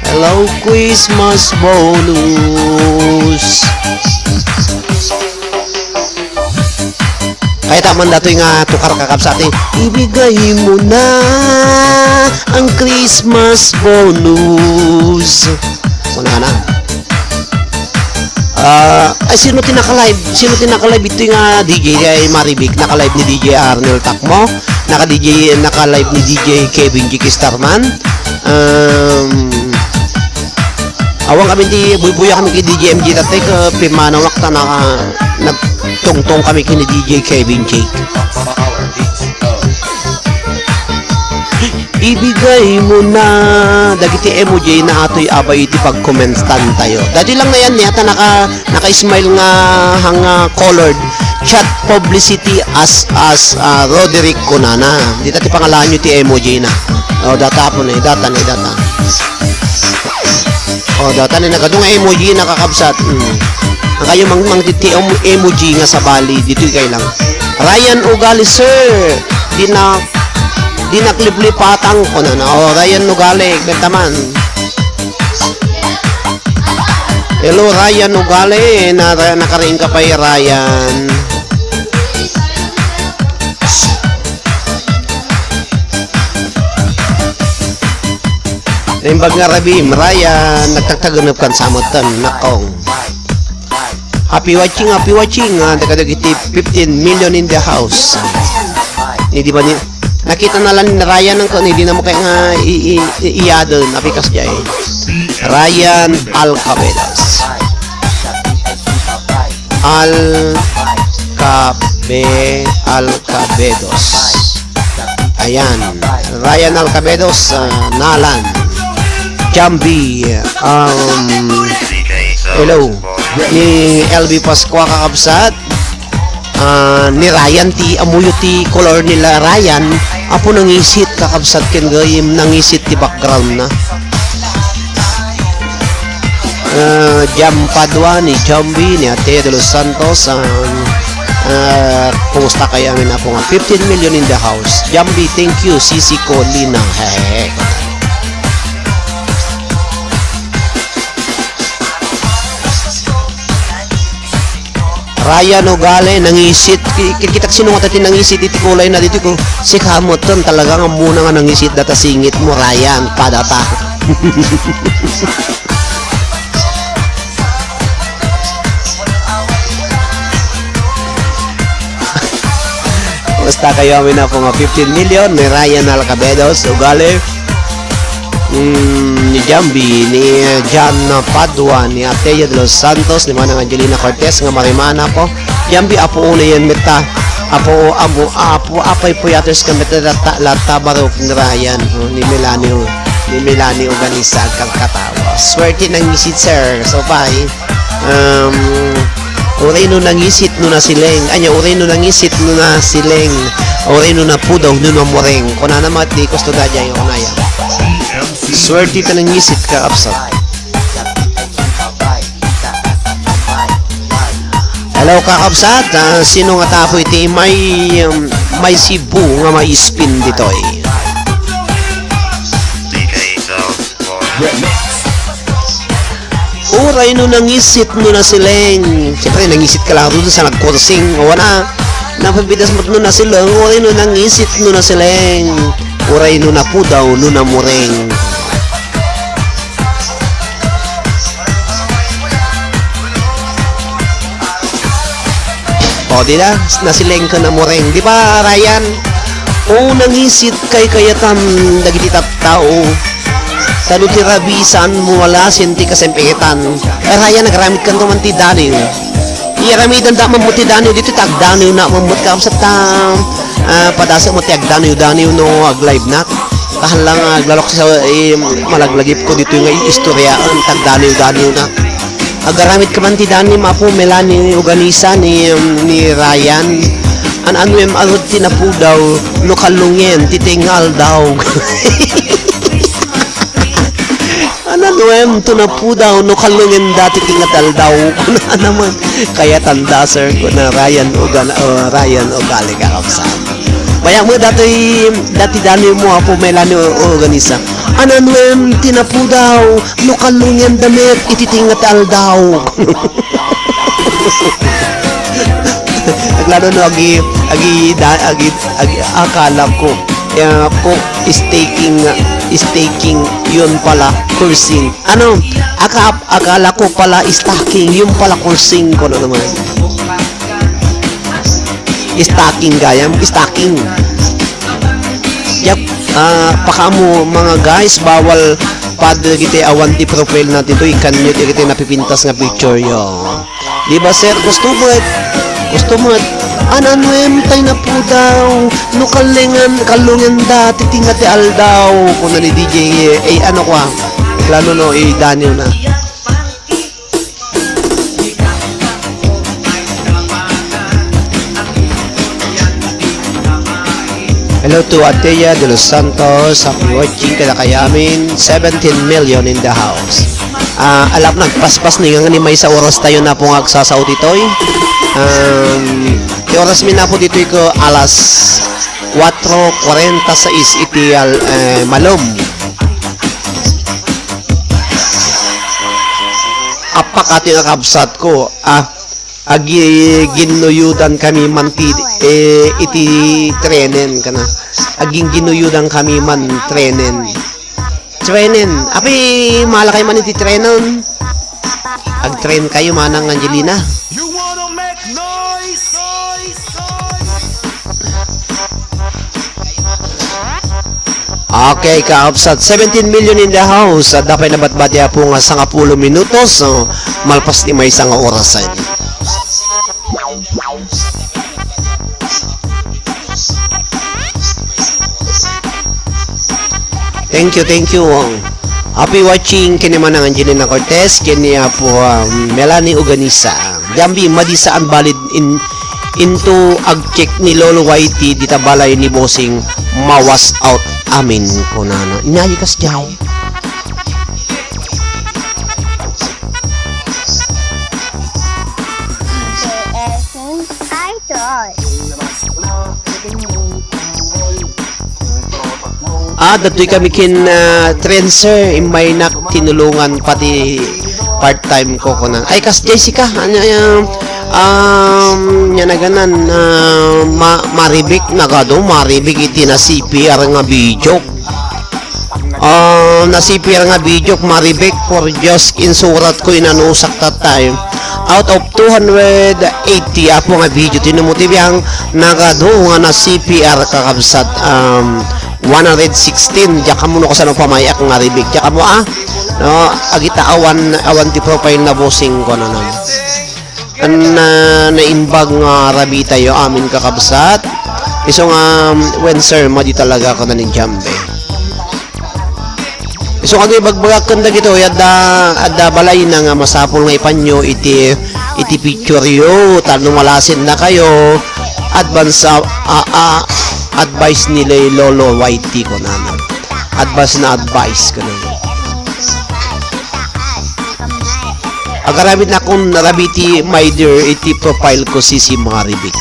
Hello, Christmas bonus. Kayat man datoy nga tukar, kakabsat, eh. Ibigay mo na ang Christmas bonus. Wala na. Ah, ay, sino ti naka-live? Sino ti naka-live? Ito nga D J ay Maribik. Naka-live ni D J Arnel Takmo. Naka-D J, naka-live ni D J Kevin G K Starman. Um, awan kami ti buybuya kami kay D J M G dati, ka pimanaw ta naka-, nagtungtong kami kini D J Kevin G. Ibigay mo na dagiti emoji na atoy abay iti pagkomentan tayo. Dati lang na yan, yata naka, naka-smile nga hanga colored. Chat publicity as, as, ah, Roderick Kunana. Dita ti pangalanyo ti emoji na. O, data po na, data na, data. O, data na, nagadu nga emoji, nakakabsat. Hmm. Ang kayo mang, mang ti, ti em-, emoji nga sabali, dito kay lang. Ryan Ugali, sir. Di na, di nakliplipatang ko na na. O, Ryan Ugali, bentaman. Hello, Ryan Ugali. Na, nakariing ka pay, Ryan. Naimbag nga Rabim, Ryan, nagtagtagenep kan samoten, nakong. Happy watching, happy watching, ah, dagiti fifteen million in the house. Ni di ba ni, nakita na lang ni Ryan ang kung hindi na mo kaya nga i-, i-, i-, iyaden, apikas diay. Ryan Alcabedas. Alcabe-, Alcabedos. Ayan. Ryan Alcabedos, ah, Nalan. Jambi, um, hello. Ni L B Pascua, kakabsat. Ah, ni Ryan ti, ammoyo ti color nila Ryan. Apo nangisit, kakabsat, ken gayem nangisit ti background na. Ah, Jam Padua, ni Jambi, ni Ate de los Santos, ah, ah, kumusta kayo amin, Apo nga? Fifteen million in the house. Jambi, thank you, Sisi Colina. Hehe. Ryan Ugali, nangisit. Ki-, ki-, kitak sino nga ti nangisit iti kulay na dito ko. Sika mo ton, talaga nga muna nga nangisit data singit mo, Ryan, padata. Basta kayo amin na po nga fifteen million ni Ryan Alcabedos, Ugali. Mm, ni Jambi, ni John Padua, ni Ateya de los Santos, ni Manang Angelina Cortez, nga marimana po. Jambi, apo una yan, mita. Apo, amo, apo, apay puyatos ka, mita, lata, lata, barok ni Ryan, oh, ni Melanie, ni Melanie Organisa, agkakatawa. Swerte nangisit, sir. So, bye. Um, uray no nangisit no nasileng. Anya, uray no nangisit no nasileng. Uray no napudaw no namureng. Kunana met ti kusto da jay, kunaya. Swerte ta nangisit, kakabsat. Hello, kakabsat. Ah, sino nga tapo iti may, um, may Cebu nga may spin ditoy? Uray no nangisit no nasileng. Siyempre, nangisit ka lang doon sa nagkursing. O, wala. Napabidas mo no nasileng. Uray no nangisit no nasileng. Uray no napudaw no namureng. O, di na? Nasileng ka namureng. Di ba, Ryan? O, nangisit kaykayatan dagiti tattao. Ta no ti rabii, saan mo malasin ti kasempetan. Ryan, nagaramid kanto man ti daniw. Iyaramidanda man mo ti daniw, dito ti agdaniw na man mo ti kabsat ta, ah, padasek mo ti agdaniw-daniw no ag-live na. Kahan lang, ah, aglalok sa, eh, malaglagip ko dito nga istoryaan, ti agdaniw-daniw na. Agaramid ka man ti daniw, Apo Melanie Organisa ni, um, ni Ryan. An-, anuem arud ti napudaw, no kalungen, ti tingal daw. An-, anuem to napudaw, no kalungen dati kingataldaw. Kuna naman, kayatanda, sir, kuna Ryan Ogan-, uh, Ryan Ogali, kakabsat. Bayak mo dati, dati dani mo, Apo Melanie o-, Organisa. An-, anuem ti napudaw, no kalungen damit, iti tingataldaw. Aglalo no, agi, agi, da, agi, agi, akala ko, eh, ko, staking, staking, yun pala, cursing. Ano, aka-, akala ko pala stocking, yung pala kursing ko na naman. Stocking gayam, stocking. Yak, ah, pakaamo, mga guys, bawal pad dagiti awan ti profile natin to, ikanyo ti dagiti napipintas nga picture yo. Di ba, sir? Gusto mo, gusto mo, an-anuem tay napudaw, no kallengan, kallungen da, titinga ti aldaw, kuna ni D J, eh, ano kwa, plano no, eh, Daniel na. Hello to Atea de los Santos, happy watching kadakayamin, seventeen million in the house. Ah, alap nagpaspas ni nga ni maysa oras tayo na po nga agsasao ditoy. Um, ti oras mi na po ditoy ko alas kuatro kuarenta sais iti al-, eh, malum. Apakati nga kabsat ko, ah, agi-, ginnuyudan kami man ti, eh, iti trenen kana. Aging ginnuyudan kami man trenen. Trenen. Apay, malakay man iti trenen. Agtren kayo, Manang Angelina. Okay, kaabsat, seventeen million in the house. At dapat nabatbati po nga sangapulo minutos, so, malpas ti maysa nga orasen. Thank you, thank you. Happy watching, ken ni Manang Angelina Cortez, ken ni Apo, um, Melanie Uganisa. Jambi, madi saan valid in, into agcheck ni Lolo Y T dita balay ni Bossing, mawas out amin, kunana. Inyayi kas jay. Ah, datoy kami ken, ah, Trencer, immaynak tinulongan pati part-time ko, kunan. Ay, kas Jessica, anya, anya, um, nya naganan, ah, ma-, maribik, nagado, maribik iti na C P R nga video. Ah, na-C P R nga video, maribik, por Dios, insurat ko, inanusak that time. Out of two hundred eighty, apo nga video, tinumuti biyang nagado nga na-C P R kakabsat, um, one hundred sixteen, diak kamo no kasano pamayak nga ribik, diak kamo, ah, no, agita awan, awan ti profile na Bossing ko na. An, ah, naimbag nga rabitayo amin kakabsat. Isu nga, um, when sir, madi talaga ako na ni Jambe. Isu kami bagbagak ken dagitoy, adda, adda balayna nga masapul nga ipanyo iti, iti picture yo, ta no malasin na kayo, advance, ah, ah, ah, advice ni Lolo Y T ko nana. Advice na advice ko nana. Agaramid na kun rabiti, my dear, iti profile ko, Sisi Maribik.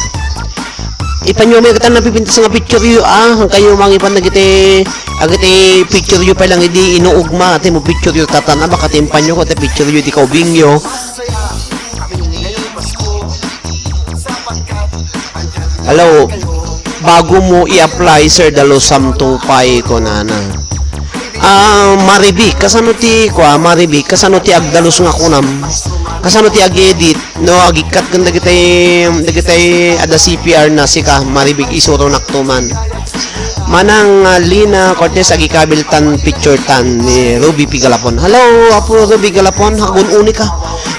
Ipanyo may katan napipintas nga picture yo, ah, kayo mangipan dagiti, agiti picture yo pa lang idi inuugma, ati mo picture yo tatana, baka timpanyo ko, ati picture yo di kaubing yo. Hello, bago mo i-apply, Sir Dalusam Tupay, kunana. Ah, Maribik, kasano ti, kua, Maribik, kasano ti agdalus nga kunam? Kasano ti ag-edit? No, agikkat ken dagitay, dagitay adda C P R na sika, Maribik, isuronak tuman. Manang, ah, Lina Cortez, agikabil tan picture tan ni Ruby P. Galapon. Hello, Apo Ruby Galapon, agun-uni ka.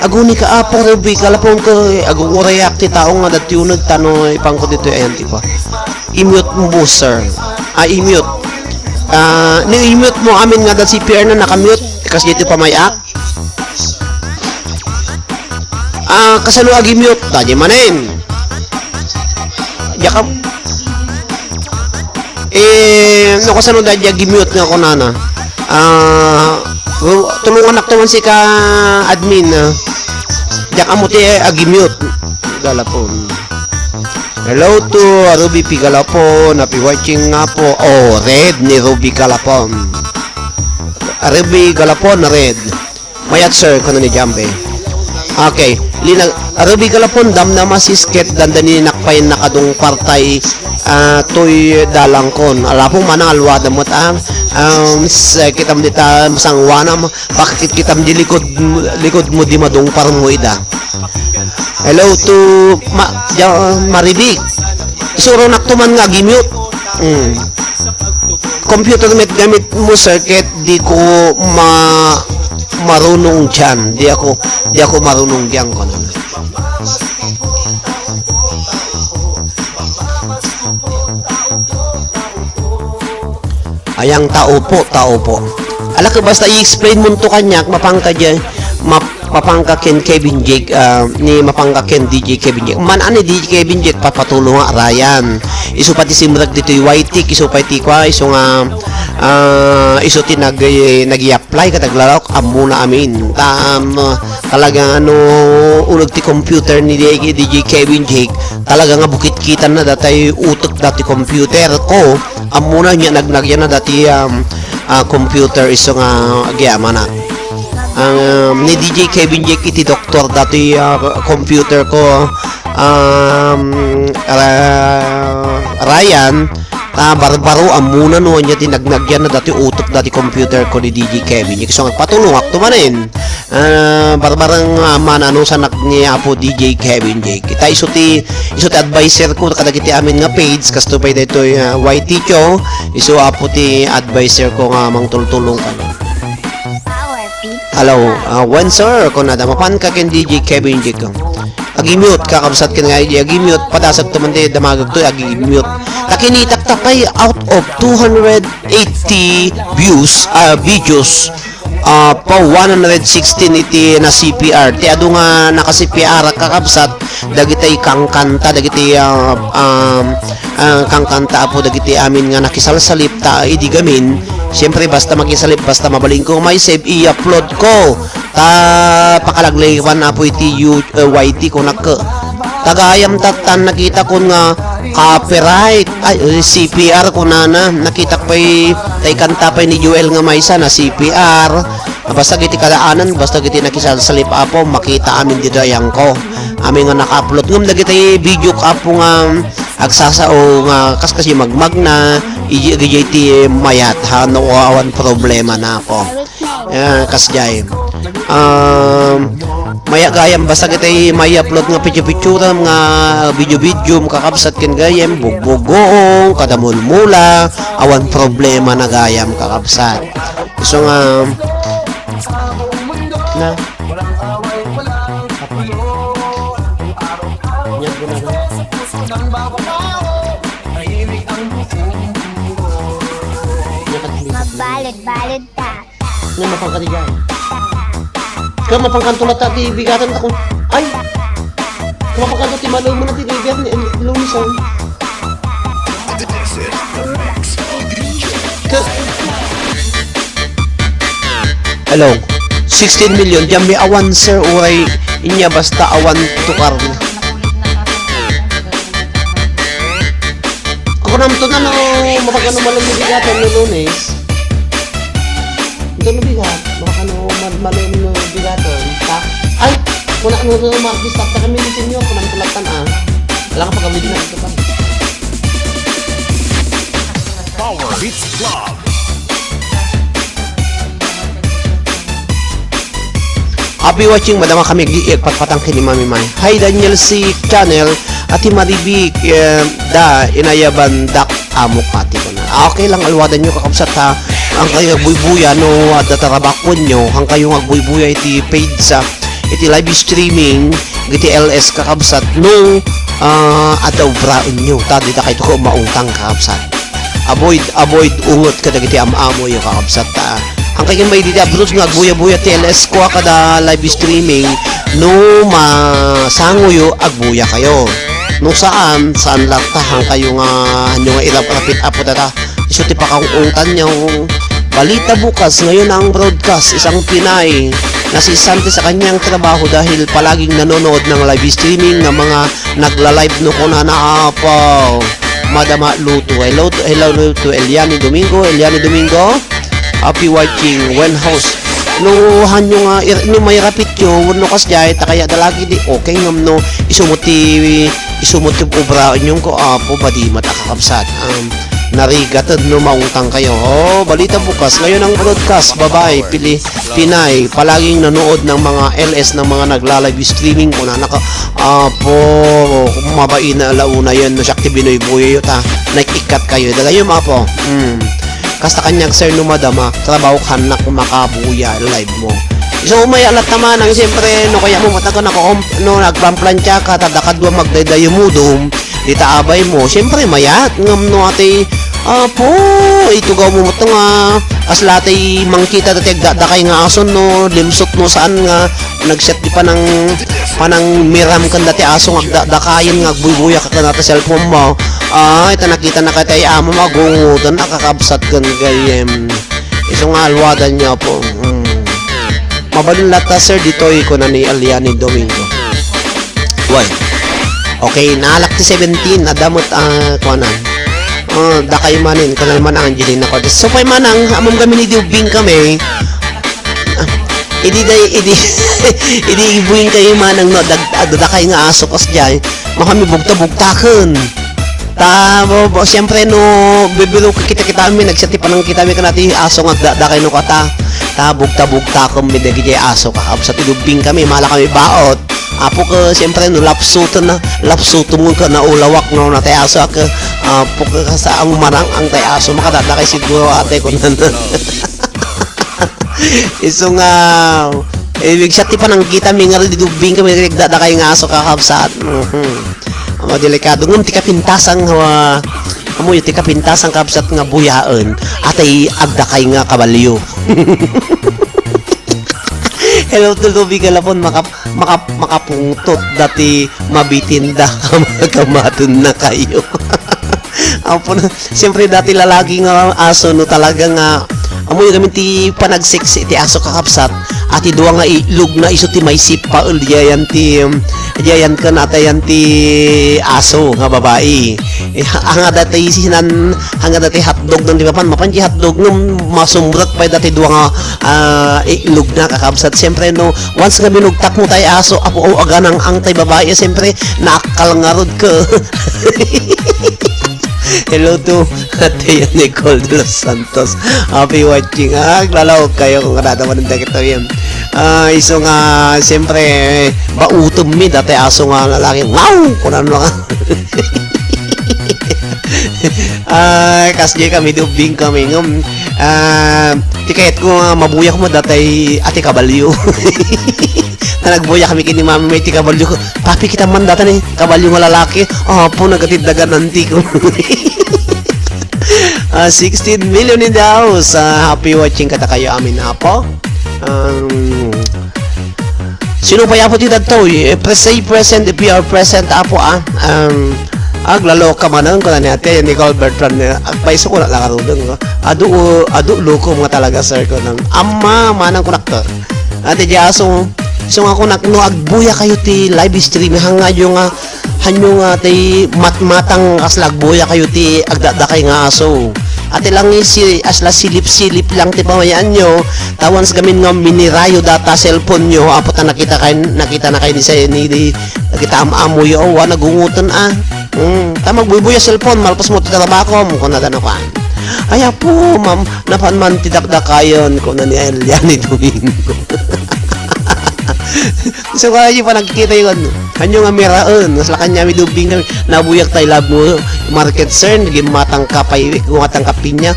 Aguni ka, Apo Ruby Galapon, ko, agu-urayak ti tao nga dati uneg tano ipangko ditoy ayan ti pa. I-mute mo, sir. Ah, i-mute. Ah, ni i-mute mo amin nga da C P R na naka-mute. Kas dito pamayak. Ah, kasano agi-mute? Tadi manen. Diak ka-, eh, no, kasano da agi-mute nga kunana? Ah, ru-, tulungan ako naman si ka admin, ah. Diak amo ti agi-mute. Galapon. Hello to Ruby P. Galapon. Happy watching nga po. Oh, red ni Ruby Galapon. Ruby Galapon, red. Mayat, sir, kuno ni Jambe. Okay. Linag-, Ruby Galapon, damnama sisket, dandani nakpayan nakadung partay, ah, toy dalangkon. Alapo, manang alwa damot, ah. Um, s-, kitam dita, masangwanam, bakit kitam di likod, likod mo di madungpar mo ida. Hello to Ma-, Ja-, Maribik. Isuro nak tuman nga agi-mute. Mm. Computer met gamit mo, sir, ket di ko ma-, marunong diyan. Di ako, di ako marunong diyan, kuno. Ayang tao po, tao po. Ala ka basta i-explain mo to kaniak, mapangka di, map-, mapangka ken Kevin Jake, ah, ni mapangka ken D J Kevin Jake. Man ani D J Kevin Jake, papatulong nga Ryan. Isu pati simrek ditoy Y T, isu pati kwa, isu nga, ah, isu ti nag-, nag-i-apply ket aglalawak, ammona amin. Ta, um, talaga nga no, uneg ti computer ni D J, D J Kevin Jake, talaga nga bukit kitan na datay utek dati computer ko. Ammona nia nagnagyan na dati, um, ah, computer isu nga agyamanak. Ang, um, ni D J Kevin Jake iti doktor dati, ah, computer ko, um, Ra-, Ryan, ta barbaro ammona no ania ti nagnagyan na dati utok dati computer ko ni D J Kevin Jake. So, patulongak to manen. Ah, barbarang, ah, manano sa nak ni Apo D J Kevin Jake. Ta isu ti, isu ti adviser ko kadagiti amin nga page, kasto pay daytoy, ah, Y T Cho, isu Apo ti adviser ko nga mangtultulong kano. Hello, ah, when sir, kunada, mapan ka ken D J Kevin Jake. Agi-mute, kakabsat ken nga agi-mute, padasag to man ti damagag to, agi-mute. Ta kinitak ta pay out of two hundred eighty views, ah, videos, ah, pa one hundred sixteen iti na C P R. Ti adu nga naka-C P R, kakabsat, dagiti kangkanta, dagiti, ah, um, ah, kangkanta, Apo, dagiti amin nga nakisalsalip ta idi gamin, siyempre, basta makisalip, basta mabalinko nga may save, i-upload ko. Ta pakalaglagipan, Apo, iti You-, eh, Y T ko nak-, tagayam tattan nakita kon nga copyright. Ay, eh, C P R kunana. Nakitak pay, tay kanta pay ni Joel nga maysa na C P R. Basta iti kadaanan, basta iti nakisalsalip, Apo, makita amin ditoy ayangko. Amin nga naka-upload. Ngem dagiti video, Apo, nga agsasao nga kaskas yung magmagna, iji-, iji ti mayat, ha, no, awan problema na, Apo. Ah, kasjay. Um, maya gayam, basta kitay may upload nga picture-picture nga video-video, kakabsat ken gayam, bugbugong, kada mulmula, awan problema na gayam, kakabsat. So nga, na. Mabalid-balid ta. Nga mapangkatigan. Ka mapangkanto latta ti bigatanna ko. Ay! Ka mapangkanto ti malem na ti bigat ni, ni Luis, ah. Ka- Hello. Sixteen million. Diyan may awan, sir, uray inya basta awan tukar na. Kunam to na no, mapagano malem ni bigaton no Lunes. Ito no bigat, mapagano mal-, malem no bigaton. Ta, ay, kuna no, no, Martes, tapta kami ni Senyor, kunam to latan, ah. Wala ka pagawid na ito pa. Power Beats Club. Happy watching, madama kami, agi-, agpatpatang ken ni Mami May. Hi, Daniel C Channel, Ate Marivic, eh, da, inayaban dak amo kati ko na. Ah, okay lang, alwadan nyo, kakabsat, ha. Ang kayo agbuybuya, no, adda tarabakuan nyo, ang kayo nga agbuybuya iti page sa, iti live streaming, iti L S, kakabsat, no, ah, adda obraen nyo, ta, dita kayo ko mautang, kakabsat. Avoid, avoid unget kadagiti am-amoyo, kakabsat, ta. Ang kay may diti abroad nga agbuya-buya ti L S ko a kada live streaming, no masangoyo, agbuya kayo. No saan, saan latta, ang kayo nga, ano nga irap-rapit, Apo, data. Isu ti pakaung-ungtan niya, Balita bukas, ngayon ang broadcast, isang Pinay nasisante sa kanyang trabaho dahil palaging nanonood ng live streaming ng mga nagla-live no kunana, Apo. Madama Luto. Hello, hello to Eliani Domingo. Eliani Domingo, happy watching. When house. No, hanyo nga, ir-, no may rapit yo, no kasjay, ta kaya dalagi di, okay ngam no, isu mo ti, isu mo ti obra, inyong ko, Apo, badi matakakabsat. Um, narigat no mautang kayo. Oh, balita bukas. Ngayon ang broadcast, babae, pili, Pinay, palaging nanood ng mga L S ng mga nagla-live streaming ko na naka, Apo, mabain na alauna yun, no, siya ti binuybuyo ta, nag-ikat kayo. Dagayom, Apo. Mm. Kasta kanyag, sir, no madama, trabaho ka na kung makabuya live mo. So, umay alat naman, ang siyempre, no, kaya mo, matag ka naka-, no, nagpamplantya ka, tada kadwa magdaydayo mo, dum, Dita abay mo, siyempre, mayat ngem no atay, Apo, itugaw mo met nga, kasla tay mangkita dati agdakdakay nga aso no, limsot no saan nga, nagset di panang, panang miram ken dati aso nga agdakdakayen nga agbuybuya ka ken dati cellphone mo. Ay, ta nakita na katay amo magungutan, nakakabsat ken gayem. Isu nga alwadan niya po. Mm. Mabalin latta, sir, ditoy, kuna ni Aliani Domingo. Why? Okay, naalak ti seventeen, adda met, ah, kuana. Oh, dakay manen, kanay man Angelina Cortez. So, pay manang, amam kami ni Diubing kami. Ah, Idi day, idi, idi ibuin kayo manang no, dag-, agdakay nga aso kasdiay, mapan mi bugta-bugtaken. Ta, bo, bo, siyempre no, bibiro kita-kita mi, nagsiati panang kita mi kanati aso nga agdakay no kata. Ta, bugta-bugtaken mi dagiti aso, kakabsat, idubbing kami, mala kami baot. Apo ka, siyempre, no, lapsuten na, lapsuten mo ka naulawak, no, na tay aso, aka, apo ka, kasa ang marang ang tay aso, makadadakay siguro, ate, kunan. Isu nga, eh, ibig siya, ti panangkita mi nga, di dubbing kami, nagdadakay nga aso, kakabsat. Mhm. Amo, delikado. Ngem, ti kapintasan, ah, amo, ti kapintasan, kabsat nga buyaen, atay agdakay nga kabalyo. Hello, to Lubi Galapon, makap-, makap-, makapungtot dati mabitinda, kam-, kamaten na kayo. Apo na, siyempre dati lalaki nga aso, no, talaga nga, amoy kami ti panagseksi ti aso, kakabsat, ati dua nga itlog na isu ti maisip pa, el, diayan ti, um, diayan ken atayan ti aso nga babai. Eh, ha-, anga dati sinan, anga dati hotdog dong di mapan, mapan di hotdog ngem masumrek pay dati dua nga, ah, itlog na, kakabsat. Siyempre, no, once nga binugtak mo tay aso, apo, o, aganang ang tay babae, siyempre, naakkal ngarud ka. Hello to Ate Nicole de los Santos. Happy watching. Ah, aglalawag kayo kung kada man ang dakito yan. Ah, isu nga, siyempre, bautom mi, dati aso nga lalaki. Wow! Kunan mo ka. Ah, kasdiay kami, dubbing kami. Ngem, ah, ti kayat ko nga mabuyak mo, datay ati kabalyo. Na nagbuyak kami kini mami, may ti kabalyo ko. Papi, kita man data ni kabalyo nga lalaki. Apo, nagatid dagan anti ko. Ah, sixteen million in the house. Ah, happy watching kata kayo, amin, apo. Um, sino pa yapo ti dadtoy? Eh, pre-, say present if you are present, apo, ah. Um, aglalo ka manang ko na ni ate, Nicole Bertrand, eh, agpaiso ko na lakarudeng, no? Adu, adu, loko nga talaga, sir, ko nang. Amma, manang ko nakta. Ate, di aso, so nga ko nak-, no, agbuya kayo ti live stream, hanga yo nga, hanyo nga ti matmatang kasla agbuya kayo ti agdadakay nga aso. Ati lang si asla silip-silip lang ti pamayaanyo, ta once gamin nga minirayo data cellphone nyo, apo ta nakita kay, nakita na kay ni sa-, ni, ni, nakita am-amoyo, wa nagungutan, ah. Hmm, ta magbuybuya cellphone, malpas mo ti trabaho mo, kuna dano kan. Ay, apo, ma'am, napan man ti dakdakayon, kuna ni Elian ni Domingo. So, kaya yung panagkita yun. Hanyo nga miraon, mas lakan niya midubing kami. Nabuyak tayo lab mo, market cern, gimatang ka pa iwik, gumatang ka pinya.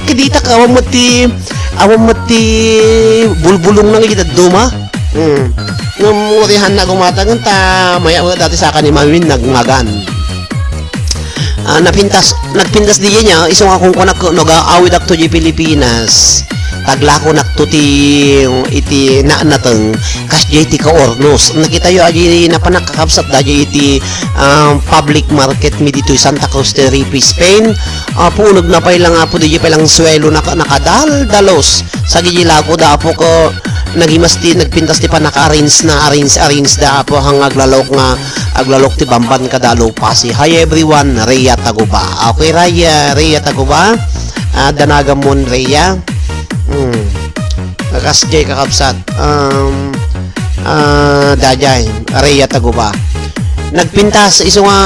Kadita ka, awan mo ti, awan mo ti bulbulong nang kita duma. Hmm. Ngam urihan na gumatang, ta, maya mo dati sa akan ni Mamin nagmagan. Ah, napintas, nagpintas di niya, isong akong kunak, no, gaawid ak to di Pilipinas. Taglakonak to ti, iti naanateng, kas di ti kaornos. Nakita yo, aji napanak kakabsat, da di iti, ah, public market mi dito Santa Cruz Tenerife, Spain. Ah, punag na pay lang, apo, di pay lang suelo naka-, nakadal-dalos. Sa gigi lako, da, apo, ko, nagimas ti, nagpintas ti panaka-arrange na, arrange, arrange da, apo, hang aglalok nga, aglalok ti bamban kada lupasi. Hi everyone, Rhea Taguba. Okay, Rhea, Rhea Taguba. Ah, danagan mon, Rhea. Hmm. Kakas jay kakabsat. Um, ah, dajay, Rhea Taguba. Nagpintas, isu nga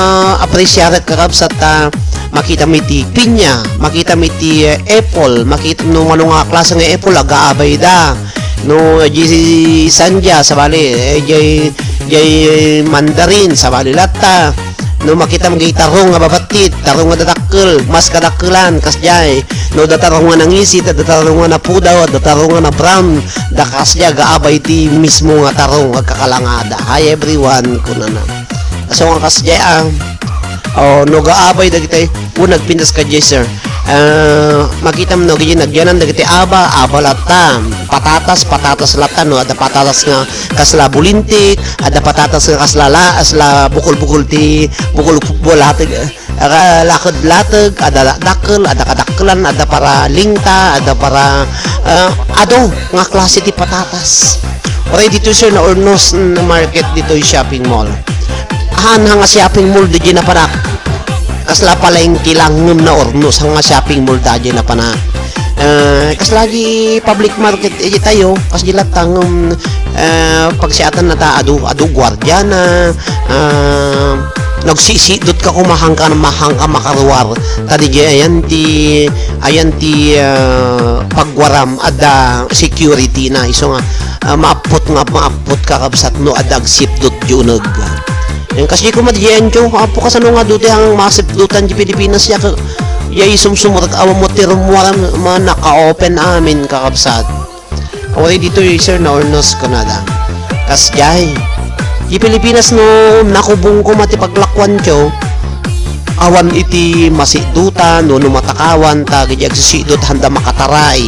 apresyarek kakabsat ta makita mi ti pinya, makita mi ti, eh, apple, makita no mano nga klase nga apple, agaabay da. No, di sandia, sabali, eh, jay, jay mandarin, sabali latta. No, makita mo jay tarong nga babattit, tarong nga dadakkel, mas kadakkelan, kasjay. No, da tarong nga nangisit, da tarong nga napudaw, da tarong nga na-brown, da kasjay, agaabay ti mismo nga tarong, agkakalangada. Hi everyone, kunana. So, nga kasjay, ah, oh, no, gaabay dagitay, o nagpintas ka, jay, sir. Ah, makita mo, no, gidi nagyanan dagiti aba, aba latta. Patatas, patatas latta, no, adda patatas nga kasla bulintik, adda patatas nga kasla la-, kasla bukol-bukol ti, bukol-bukol lahat, eh, aka-, laked-lateg, adda la-, dakkel, adda kadakkelan, adda para lingta, adda para, ah, adu nga klase ti patatas. Uray ditoy, sir, na Hornos, mm, market ditoy shopping mall. Haan, hanga shopping mall, di napanak. Kasla palengke lang ngem na Hornos, hanga shopping mall, da, di napanak. Ah, kas lagi public market iti tayo, kas di latta ngem, ah, pagsiatan na ta adu, adu guardiana, ah, nagsisidot ka koma hangka, hangka makaruar. Ta di ayan ti, ayan ti, ah, pagwaram adda security na. Isu nga, ah, maappot nga, maappot ka kabsat no adda agsipdot di uneg. Yan, kas di koma diyan, Joe, apo kasano nga dudi ang masipdutan di Pilipinas, ya ka, ya isumsumurek, awan mo ti rummuar ma naka-open amin, kakabsat. Awari ditoy, sir, na ornos kanada. Kas jay. Di Pilipinas no, nakubong ko mati paglakuan, Joe. Awan iti masidutan, no, no matakawan, ta, gidi agsisidot, handa makataray.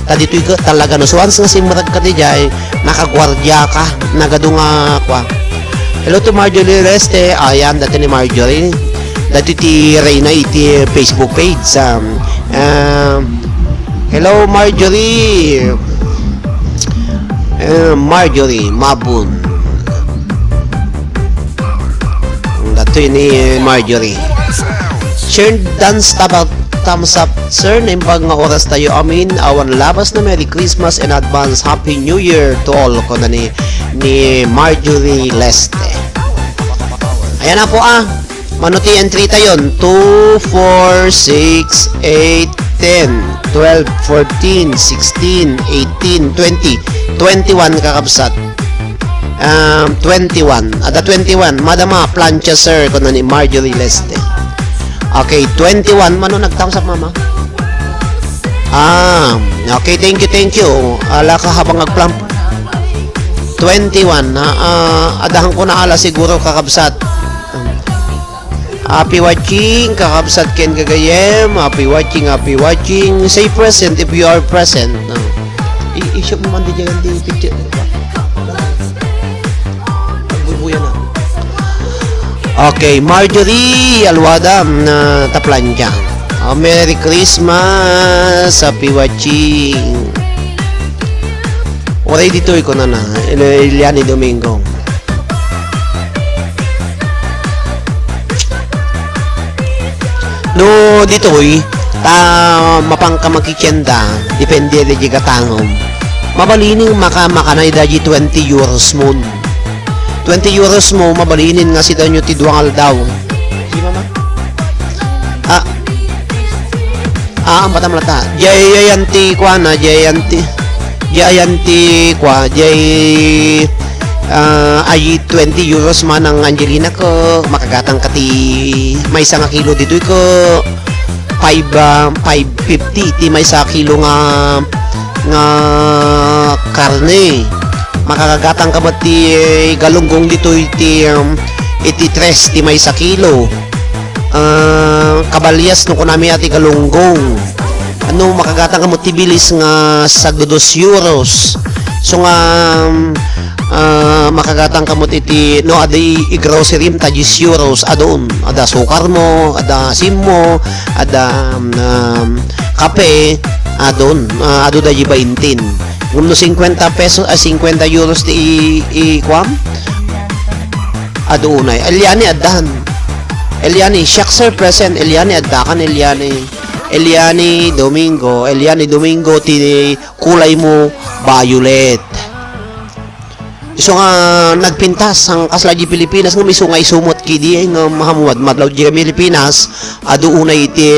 Ta ditoy ka, talaga, no, suans nga simrag ka di jay, nakaguardia ka, nagadu nga, kwa. Hello to Marjorie Reste. Ayan, dati ni Marjorie. Dati ti Reyna iti Facebook page. Um, um, hello, Marjorie. Uh, Marjorie, Mabun. Dati ni Marjorie. Share dance tabak thumbs up. Sir, naimbag nga oras tayo amin. Awan labas na Merry Christmas and advance Happy New Year to all, kuna ni, ni Marjorie Leste. Ayan na po, ah. Mano ti entry tayon? Two, four, six, eight, ten, twelve, fourteen, sixteen, eighteen, twenty, twenty-one, kakabsat. Um, twenty-one. Ada twenty-one. Madama, plancha, sir, kuna ni Marjorie Leste. Okay, twenty-one. Mano nag-thumbs up, mama? Ah, okay, thank you, thank you. Ala ka habang agplam-, twenty-one, ah, ah, adahan ko na ala siguro, kakabsat. Happy watching, kakabsat ken gagayem. Happy watching, happy watching. Say present if you are present. No? I-, i-shoot mo man di dyan, di picture. Agbubuya na. Okay, Marjorie Alwada, mm, na taplan dyan. Oh, Merry Christmas, happy watching. Waray ditoy, kuna na, Eliani Domingo. No, ditoy, ta mapangka makikenda, depende di gatangom. Mabalin nga maka-, makanay da di twenty euros mo. Twenty euros mo, mabalin nga sidanyo ti dua nga aldaw. Di, mama? Ah, ah, ampatan mo lata. Jay, jay, anti, kuana, jay, anti. Jay, anti, kua, jay, ah, ay twenty euros man ang Angelina ko, makagatang ka ti maysa nga kilo ditoy ko, five, ah, five fifty ti maysa kilo nga, nga karne. Makakagatang ka met ti galunggong ditoy ti, um, iti tres ti maysa kilo. Ah, kabalyas no kunami a ti galunggong. Ano, makagatang ka met ti bilis nga sagdo dos euros. So nga, um, ah, makagatang ka met iti, no, adi i-grocery ta dies euros, adun. Ada sukar mo, ada asim mo, ada, um, um, kape, adun. Ah, adu da di baintin. Ngem no cincuenta pesos, ah, cincuenta euros ti i-, i-, kuam? Adu unay. Eliani addan. Eliani, siak, sir, present. Eliani, adda kan Eliani. Eliani Domingo. Eliani Domingo, ti kulay mo, violet. Isu nga nagpintas ang kasla di Pilipinas, nga isu nga isu met kidi, nga mahamuad madlaw di Pilipinas, adu unay iti,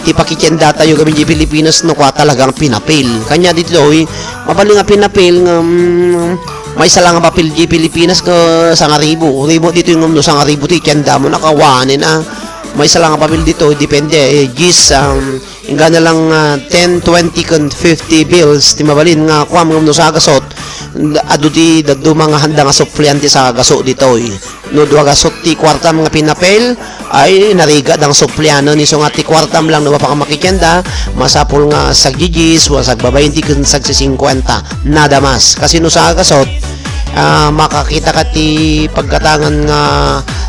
ti pakitiendatayo gamin di Pilipinas no kua talagang pinapil. Kanya ditoy, mabalin nga pinapil nga, mm, maysa lang nga papil di Pilipinas ka sangaribu. Ribu ditoy ngem no sangaribu ti tiendamo, nakawanen a. Maysa lang nga papil ditoy, depende, eh, gis, um, inggana lang, ah, ten, twenty, ken fifty bills ti mabalin nga kuam ngem no sagasot, adu ti dadduma nga handa nga supplian ti sagaso ditoy. No dua gasot ti kuartam nga pinapel, ay, narigat dang supplianen, isu nga ti kuartam lang no mapakamakitienda, masapul nga sagdidis, o sagbabainti ken sagsisingkuenta, nada mas. Kasi no sa gasot, ah, makakita ka ti paggatangan nga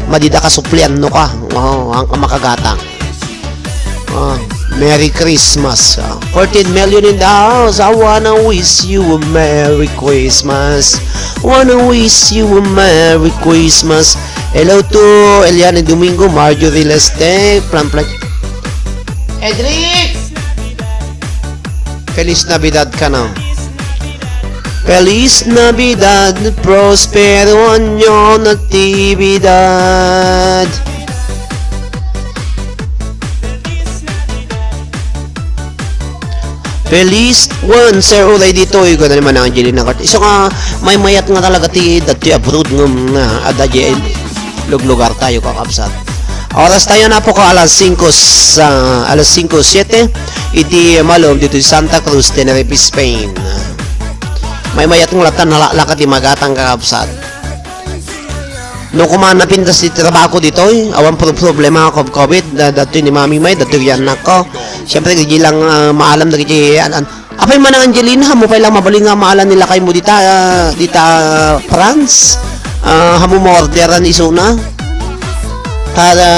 madida ka supplian no ka. Oo, ang ka makagatang. Ah, Merry Christmas. Ah, fourteen million in the house. I wanna wish you a Merry Christmas. Wanna wish you a Merry Christmas. Hello to Eliane Domingo, Marjorie Leste, Plan Plan. Edric! Feliz Navidad kano. Feliz Navidad, prospero año, Natividad. Feliz one, Sir, uray ditoy, kuna ni Manang Angelina Cart. Isu nga, maymayat nga talaga ti, dati abroad nga, nga, adda di luglugar tayo, kakabsat. Oras tayo na po ka alas singko sa, alas singko siete, iti malem dito sa Santa Cruz, Tenerife, Spain. Maymayat nga latan, nalakak ti magatang, kakabsat. No, kuma napintas ti trabaho ditoy, awan pro-, problema ako, covid, da-, datoy ni Mami May, datoy yan nako. Siyempre, di lang, ah, maalam dagiti, an-, an-, apay man ang Angelina, mo pay lang mabalin nga maalam nila kay mo dita, ah, dita, ah, France. Ah, hamo mo orderan isuna. Kada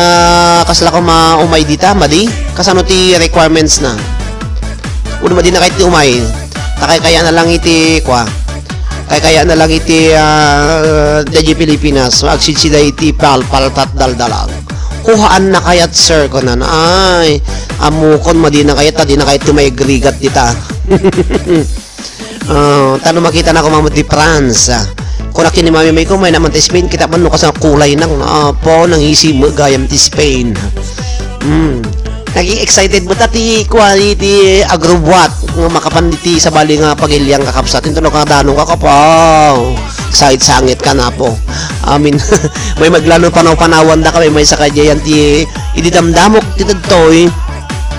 kasla ko maumay dita, madi? Kasano ti requirements na? Uno, madi na kayo ti umay. Takay kaya na lang iti, kwa. Kay kaya na lang iti, ah, daydi Pilipinas, agsidsida iti palpaltat daldalag. Kuhaan na kayat, sir, kunan. Ay, amukon, madi na kayat, ta di na kayat ti maigrigat dita. Ah, tano makita na kumamot di France, ah. Kuna kin ni Mami May ko, may naman ti Spain, kita man no kasano kulay nang, ah, po, nang isi mo gayam ti Spain. Hmm. Naging excited mo ta ti, kuan, iti agrubuat nga makapan iti sabali nga pagiliang kakabsat. Into no kadano ka kapaw. Sangit-sangit ka na po. Amin. May maglano panaw-panawan da kami, may sakay diyan ti, idi damdamok ti dagtoy.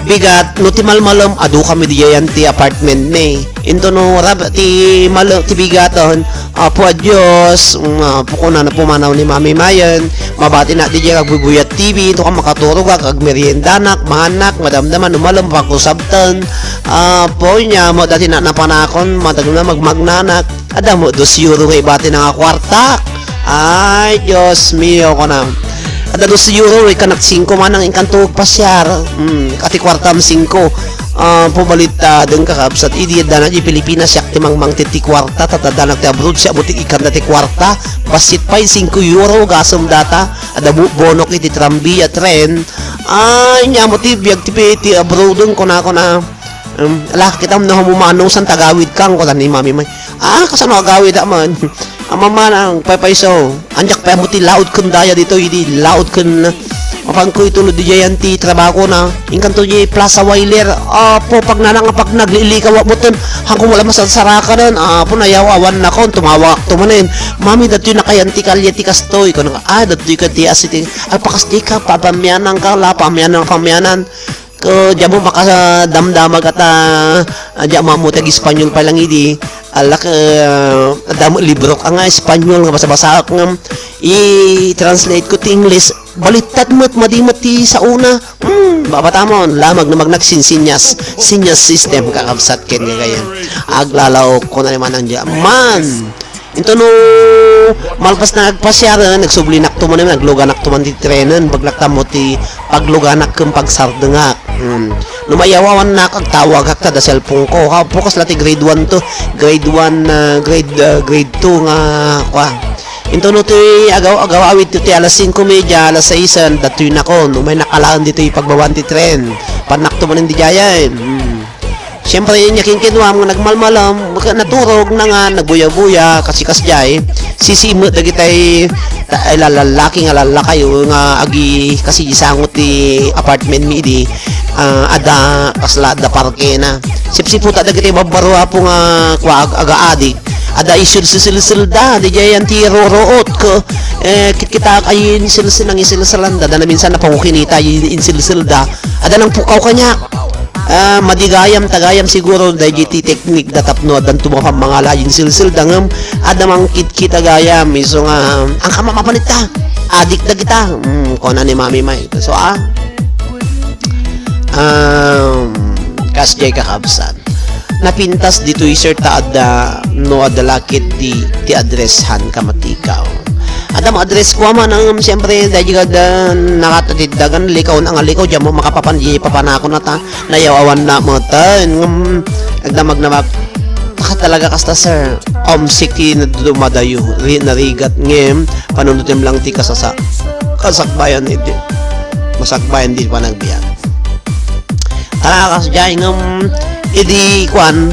Bigat, no ti malmalem, adu kami diyan ti apartment mi. Into no rab-, ti mal-, ti bigaton, Apo a Dios, nga, apo ko na napumanaw ni Mami Mayen, mabati na di diay agbubuyat T V, ito ka makaturog ak, agmeriendanak, mahanak, madamdaman, umalem, pakusabtan. Apo niya, mo dati na napanakon, madagna, magmagnanak. Ada mo, dos euro nga ibati na nga kwarta. Ay, Dios mio, ko na. Ada dos euro, ikanak singko, manang inkanto pasiar. Hmm, ati kwartam singko. Ah, pumalit, ah, deng kakabsat, idi adda na di Pilipinas, siak ti mangmangtit ti kuarta, ta adda na ti abroad, siak mo ti ikanta ti kuarta, bassit pay singko euro, gasem data, adda bu-, bonok iti trambi, a tren. Ay, nya mo ti biag ti pi-, ti abroad, kuna, kuna. Um, ala, kita mo na humumano, san tagawid kang, kuna ni Mami May. Ah, kasano agawid, aman? Ama manang, paypayso, andiak pay mo ti laod ken daya ditoy, idi laod ken mapanko itulod diay ti trabaho na. Inkanto diay Plaza Wailer, apo, pagnanang a pagnaglilikaw mo ten, hangko wala masarsarakanan, apo, nayaw-awan nakon, tumawag to manen. Mami, datoy nakayan ti kalye ti kastoy, kono, ah, datoy ka ti asiti, ay, pakas di ka, papamianan ka, la, pamianan, pamianan. Ko, diyan mo makadamdamag at, ah, diyan mo mo tag-Espanyol pa lang idi. Alak, ah, damo libro ka nga Espanyol nga basa-basaak nga i-translate ko ti English. Balittad met, madi met ti sauna. Hmm, babatamon, lamag na magnagsinsinyas. Sinyas system, kakabsat ken nga gayan. Aglalaok ko na naman ang diyan. Man! Into no malpas na agpasiaren, nagsublinak to man, nagluganak to man ti trenen, baglak ta mo ti pagluganak ken pagsardengak. Hmm. No mayawawannak, agtawagak ta da cellphone ko. Apo, kasla ti grade one to, grade one, ah, grade, ah, grade two nga, kwa. Into no ti agaw-, agaw-awid ti alas singko media, alas sais, datoy nakon. No may nakalaan ditoy pagbabaan ti tren. Pannak to man indi diayen. Hmm. Siyempre, nya kinkinuam nga nagmalmalam, maka-, naturog na nga, nagbuya-buya, kasi kasdiay, sisimet dagitay, ta-, ay, lalaki nga lalakayo nga agi, kasi isangot ti apartment mi idi, ah, ada, kasla, ada parke na. Sipsiputa dagitay babbaro apo nga, kwa, ag-, aga-adik. Ada isilsilsilda, di jay anti ruruot ko. Eh, kit-, kita ay insilsil, nang isilsilanda, da na minsan napakukinita, ay insilsilda. Ada nang pukaw kanya. Ah, madi gayam, tagayam siguro, daydi ti teknik da tapno addan to mapamangala, insilsilda ngem, adda mangkitkita gayam, isu nga, ang kama mapanit ta, adik da kita, hmm, kona ni Mami May. So, ah, um, kas jay kakabsan. Napintas ditoy, sir, ta adda, no adda lakit ti, ti address han kamatikaw. Adda ma-address ko man ang, siyempre, daydi kada nakatatiddagan, likaw na nga likaw, diyan mo makapapan, di papanako na ta. Nayawawan na mo, tan, ngem, agdamag na mag-, baka talaga kasta, sir. Homesick ti nadumadayo, ri-, narigat, ngem, panunutem lang ti kasasa-, kasakbayan iti. Masakbayan di panagbiag. Tara, kas jay, ngem, Idi, kuan,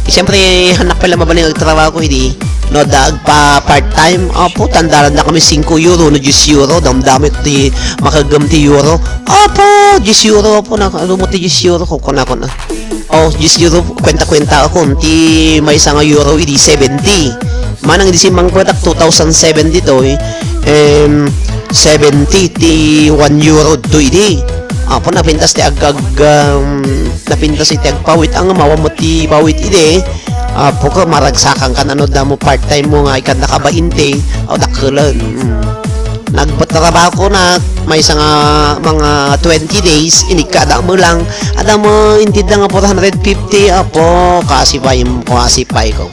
siyempre, hannak pay la mabalin agtrabaho ko, idi, no, adda agpa-part-time, apo, tandaran da kami singko euro, no, dies euro, damdamit ti makagem ti euro. Apo, dies euro, apo, na, ano mo ti dies euro, ko, kuna, kuna. Oh, dies euro, kwenta-kwenta ako, ti maysa nga euro, idi, seventy. Manang idi simmangpetak two thousand seven ditoy, em, seventy ti one euro ditoy idi. Apo, napintas ti ag-, ag-, um, napintas iti agpawit. Ang mawa mo ti pawit idi. Apo, ka maragsakan ka, ano, damo part-time mo nga, ikadna ka bainte. Aw, dakkelen. Mm. Nagpatrabaho ko na maysa nga mga twenty days, inikka da mo lang. Ada mo intida nga four hundred fifty, apo, kasipay, kasipay ko.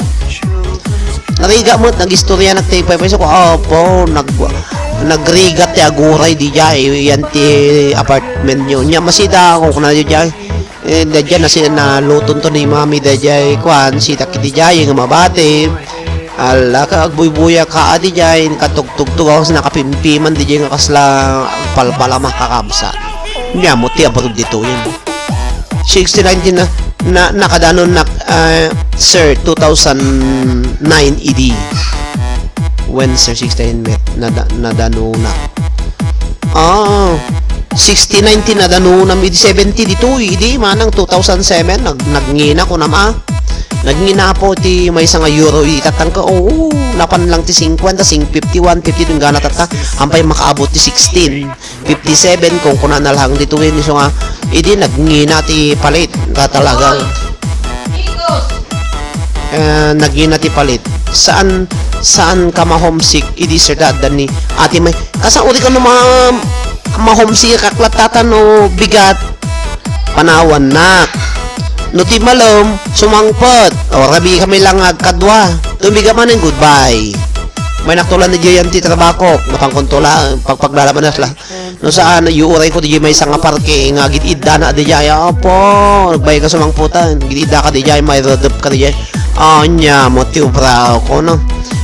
Narigat met, nagistorya nak ti paypay ko, apo, nag-, nagrigat ti aguray diay, yan ti apartment nyo. Nya, masida ako, kuna diay. Eh, dadya na sila naluton to ni Mami, dadya, kuan, sitak iti jay nga mabati. Ala ka, agbuybuya ka, adi jay, katugtugtog ako, nakapimpiman, di jay nga kasla palpalama, kakabsa. Nya mo, ti abroad dito yun. Sixty nineteen na, na, nakadanon na, ah, sir, two thousand nine E D. When, sir, sixty-nine met, nada-, nadano na. Ah, sixty-nine ti nadano na, mid seventy dito, idi, manang two thousand seven, nag-, nagngina ko nama. Nagngina po ti maysa nga euro, itatang ka, oo, napan lang ti fifty, fifty-one, fifty-two, gana tatta, ampay makaabot ti sixteen. Fifty-seven kung kuna na lang dito ngayon, so nga, idi nagngina ti palit, ta talaga. Eh, nagngina ti palit. Saan, saan ka ma-homesick? Idi sir da, adda ni Ate May. Kasa uri ka no ma-, ma-homesick, kaklatatan no bigat. Panawan nak. No ti malem, sumangpet. O, rabii kami lang agkadua. Tumiga manen, goodbye. May naktulan ni Jayan ti trabako. Napangkuntula, pagpaglalabanas la. No saan, yuuray ko di maysa nga parke nga gid-idda na di jay. Apo, nagbay ka sumangputan. Gid-idda ka di jay, may rodop ka di jay. Anya mo ti obra ko, no?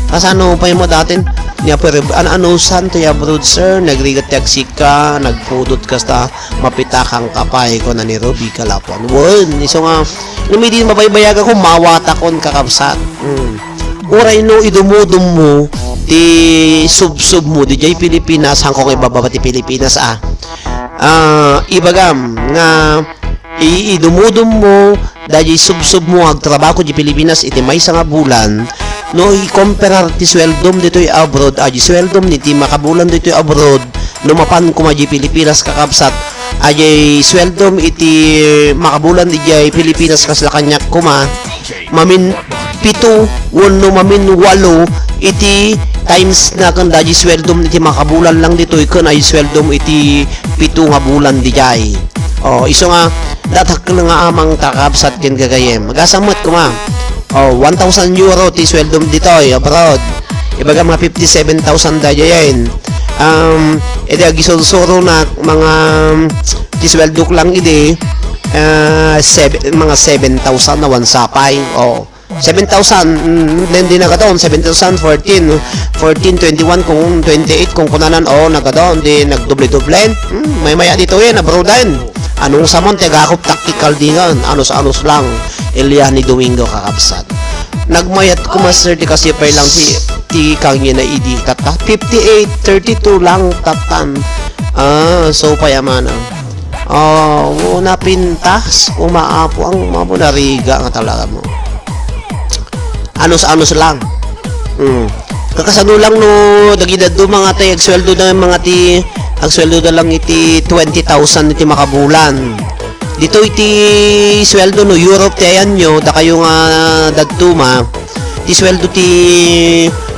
Kasano pay mo datin? Nya, pero, an-, ano, san to ya, abroad, sir? Nagrigat ti agsika, nagpudot kasta, mapitakang ka pay, ko na ni Ruby Kalapon. Wen, iso nga, numidin mabaybayaga ko, mawatakon kakabsat. Mm. Uray no idumudum mo ti subsub mo, di jay Pilipinas, hangko nga ibababa ti Pilipinas, ah. Ah, ibagam nga i-, idumudum mo, dayjay subsub mo, agtrabaho di Pilipinas, iti maysa nga bulan, no, i-comparer ti sweldom ditoy abroad, aji sweldom ni ti makabulan ditoy abroad, no mapan kuma di Pilipinas, kakabsat, ajay sweldom iti makabulan di jay Pilipinas, kasla kaniak kuma, mamin pito wenno mamin walo iti times na ken daji sweldom iti makabulan lang ditoy ken ay sweldom iti pito nga bulan dijay. O, isu nga, datakkel nga amang takabsat ken gagayem. Agasa met kuma. O, one thousand euro ti sweldom ditoy abroad. Ibaga mga fifty-seven thousand dajayen. Um, iti agisursuro na mga, ti sweldok lang idi, ah, seven, mga seven thousand na wansapay. O, seven thousand, mm, then di nagadaon, seven thousand, fourteen, fourteen, twenty-one, kung twenty-eight, kung kunanan, o, nagadaon, di nagdoble-doble. Hmm, may maya dito yan, abroadan. Anong samon, ti agakop tactical di nga, anus-anus lang, Elia ni Domingo kakabsat. Nagmayat ko, master, di kasi pay lang ti, ti kangina idi, tatta, fifty-eight, thirty-two lang, tattan. Ah, so, payamana. Ah, o, napintas, umaapo ang mga nariga nga talaga mo. Anus-anus lang. Hmm. Kakasano lang no, dagidaddo mga tay, agsweldo da mga ti, agsweldo da lang iti twenty thousand iti makabulan. Dito iti sweldo no, Europe ti ayan nyo, da kayo nga dadto ma, ti sweldo ti,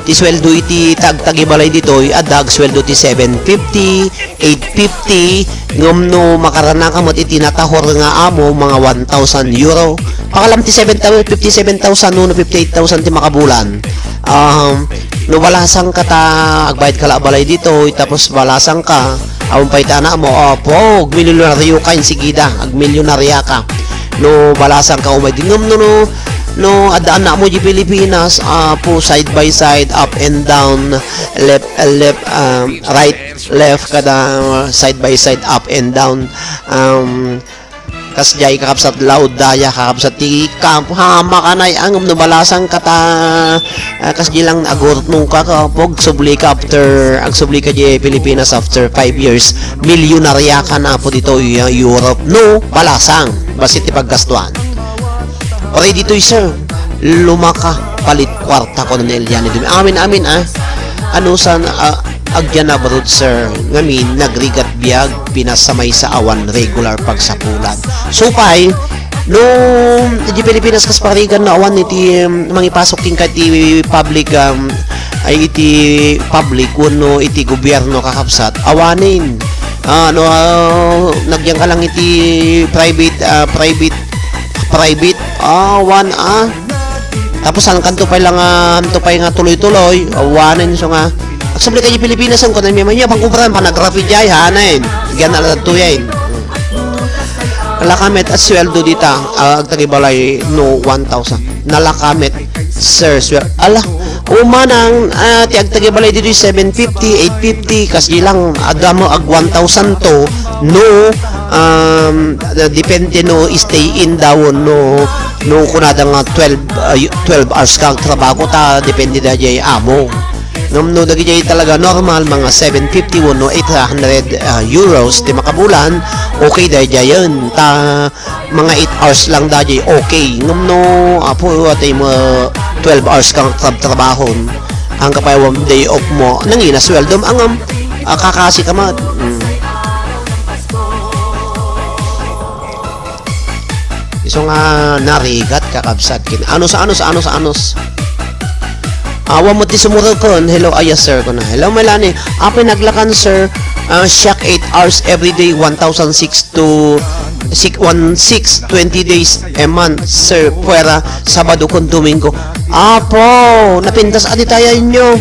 ti sweldo iti tagtagibalay ditoy, adda agsweldo ti seven fifty, eight fifty, ngem no makaranaka met iti natahor nga amo, mga one thousand euro. Pakalam ti seven thousand, fifty-seven thousand, no, no fifty-eight thousand ti makabulan. Um, no balasang ka ta, agbayad ka la balay ditoy, tapos balasang ka, awan pay ti anak mo, apo, agmilyonaryo ka, insigida, agmilyonarya ka. No balasang ka umay di ngem no, no, no, adda anak mo di Pilipinas, apo, side by side, up and down, left, left, um, right, left, kada, uh, side by side, up and down, um, Kasdiay, kakabsat, laud daya, kakabsat, ti kamp, ha, makanay, ngem no balasang kata, ah, kasdiay lang, agurutnong ka, ka, pag subli ka after, agsubli ka di Pilipinas after five years, milyonarya ka na po dito, y-, Europe, no, balasang, basit ti paggastuan. Oray ditoy, sir, lumaka, palit kwarta, kuno ni Eliane Dumi. Amin, amin, ah. Ano san, ah, agyan abroad, sir? Ngamin, nagrigat biag, pinasa maysa awan regular pagsapulan. Supay, no, di Pilipinas kas parigan na awan iti, um, mangipasok king iti public, um, ay iti public, wenno iti gobyerno kakabsat, awanen. Ah, no, ah, nagyan ka lang iti private, ah, private, private, ah, one, ah. Tapos saan kanto pay lang, ah, anto pay nga tuloy-tuloy, awanen so nga. Agsubli ka di Pilipinas, ang kunay mi man, ya, pangkubran, panagrafi jay, hanen. Gyan na lang tuyen. Nalaka met a sueldo dita, ah, agtagibalay no one thousand. Nalaka met, sir, suel-, ala, umanang, ah, ti agtagibalay ditoy seven fifty, eight fifty, kasdiay lang, adda mo ag one thousand to, no, um, depende no stay in daw, no, no, kunada nga twelve, ah, y-, twelve hours kang trabaho ta, depende da jay amo. Ngem no dagijay talaga normal, mga seven fifty wenno eight hundred, ah, euros ti makabulan, okay daydiayen. Ta mga eight hours lang daydiay, okay. Ngem no, apo, atay mo twelve hours kang trab-, trabahon, ang kapay one day off mo, nangina sweldom, angam, ah, kakasi ka met. Mm. Isu nga narigat, kakabsat, kin-, anus, anus, anus, anus. Awan mo ti sumurukon. Hello, aya, sir, kuna. Hello, Melanie. Apay naglakan, sir? Ah, siak eight hours every day, one thousand six to six, one six, twenty days a month, sir. Puera, Sabado kon Domingo. Apo, napintas a ditayan nyo.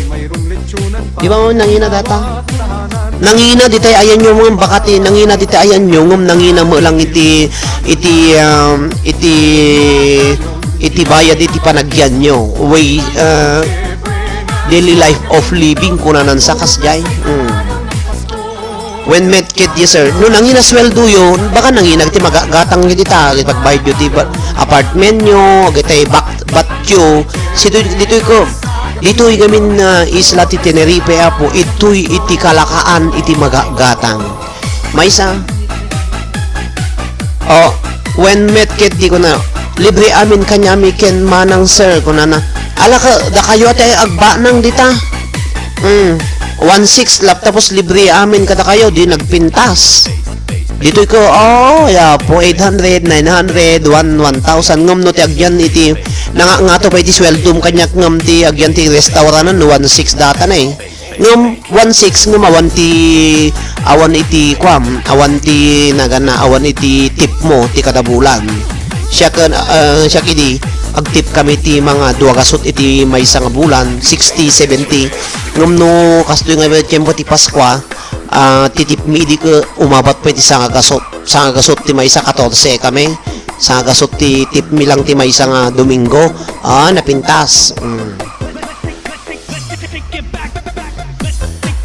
Di ba, nangina data? Nangina ditay ayan nyo, ngem baka ti nangina ditay ayan nyo, ngem nangina mo lang iti, iti, um, iti, iti bayad iti panagyan nyo. Way, uh, daily life of living, kunanan sa kasjay. Mm. When met ket, yes, sir. No nangina sweldo yo, baka nangina ti magagatang yo dita, pagbayad yo ti ba-, apartment nyo, agitay bak-, bat yo. Sito, ditoy ko. Ditoy gamin na isla ti Tenerife, apo, itoy iti kalakaan iti magagatang. Maysa. O, when met ket di kuna, "Libre amin kaniami ken manang, sir," kunana. Ala ka, dakayo ti agbanang dita. Mm. One six lap tapos libre amin kadakayo, di nagpintas. Ditoy ko, o, ya po, eight hundred, nine hundred, one, one thousand, ngem no ti agyan iti, nanga-, ngato pa iti sweldom kaniak ngem ti agyan ti restaurant, no, one six data na eh. Ngem one six ngem awan ti, awan iti kuam, awan ti nagana, awan iti tip mo ti kada bulan. Siak, ah, siak idi, agtip kami ti mga dua gasut iti maysa nga bulan, sixty, seventy. Ngem no kastoy nga tiempo ti Paskua, ah, ti tip mi idi ket umabat pay ti sanga gasut. Sanga gasut ti maysa, katorse kami. Sanga gasut ti tip mi lang ti maysa nga Domingo. Ah, napintas. Mm.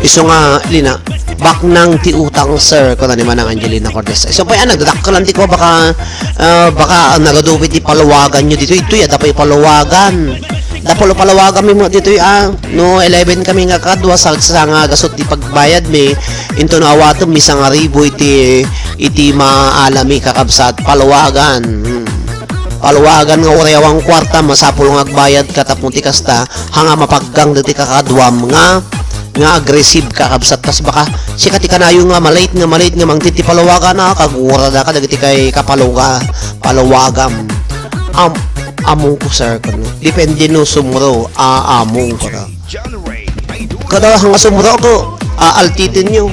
Isu nga, Lina, baknang ti utang, sir, kuna ni Manang Angelina Cortez. Isu pay, ah, nagdadakkelan ti ko, baka, ah, baka, ah, nagadupi ti paluwagan nyo dito. Ito, ya, da pay paluwagan. Da pay paluwagan mi mo dito, ah. No, eleven kami nga kadua, sa, sanga gasut ti pagbayad mi. Into no awatem mi sangaribu iti, iti maalami kakabsat, paluwagan. Hmm. Paluwagan nga uray awan kuarta, masapul nga agbayad ka tapno ti kasta, ha nga mapaggang dagiti kakaduam nga, nga agresib kakabsat, kas baka sika ti kanayon nga malate nga malate nga mangted ti paluwagan, a, kagurada ka dagiti kay kapaluga-, paluwagam. Am-, among ko, sir, kano. Depende no sumro, a, among ko. Kada nga sumro ko, a, altiten nyo.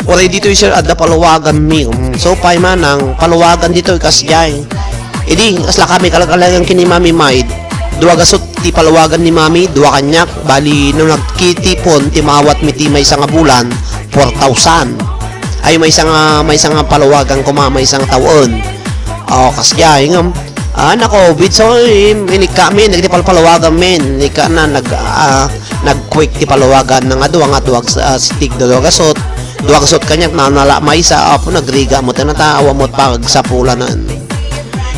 Uray ditoy, sir, adda paluwagan mi. Mm, so, pay manang paluwagan ditoy, kasjay. Idi, asla kami kalagalagan ken ni Mami Maid. Dua gasut ti paluwagan ni Mami, dua kaniak. Bali, no nagkitipon ti maawat mi ti maysa nga bulan, four thousand. Ay, maysa nga, maysa nga paluwagan koma, maysa nga tawen. O, kasjay, ngem, ah, na-covid, so, im-, inikka mi, nagdi palpaluwagan mi, inikka na, nag-, ah, nag-quick ti paluwagan nga dua, nga dua, ah, tigdadua gasut. Dua gasut kaniak, nanala maysa, apo, nagrigat met, nata, awan met pagsapulan.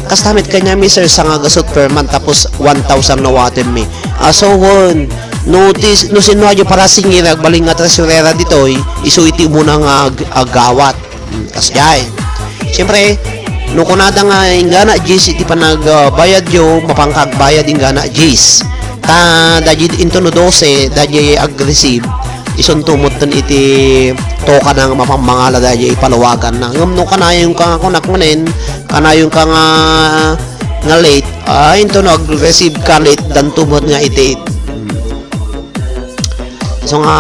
Kasta met kaniami, sir, sanga gasut per month, tapos one thousand no water mi. Aso wen, no ti, no sino ayo para singir, agbalin nga tresurera ditoy, isu iti umuna nga ag-, agawat. Hmm, kasdiay. Siyempre, no kunada nga inggana diyes iti panagbayadyo, mapangkagbayad inggana diyes. Ta, daydi into no dose, daydi ag-receive, isunto metten iti tokana nga mapammangala daydi paluwaganna. Ngem no kanayon ka nga kunak manen, kanayon ka nga, nga late, ah, into no ag-receive ka late, danto met nga iti. So nga,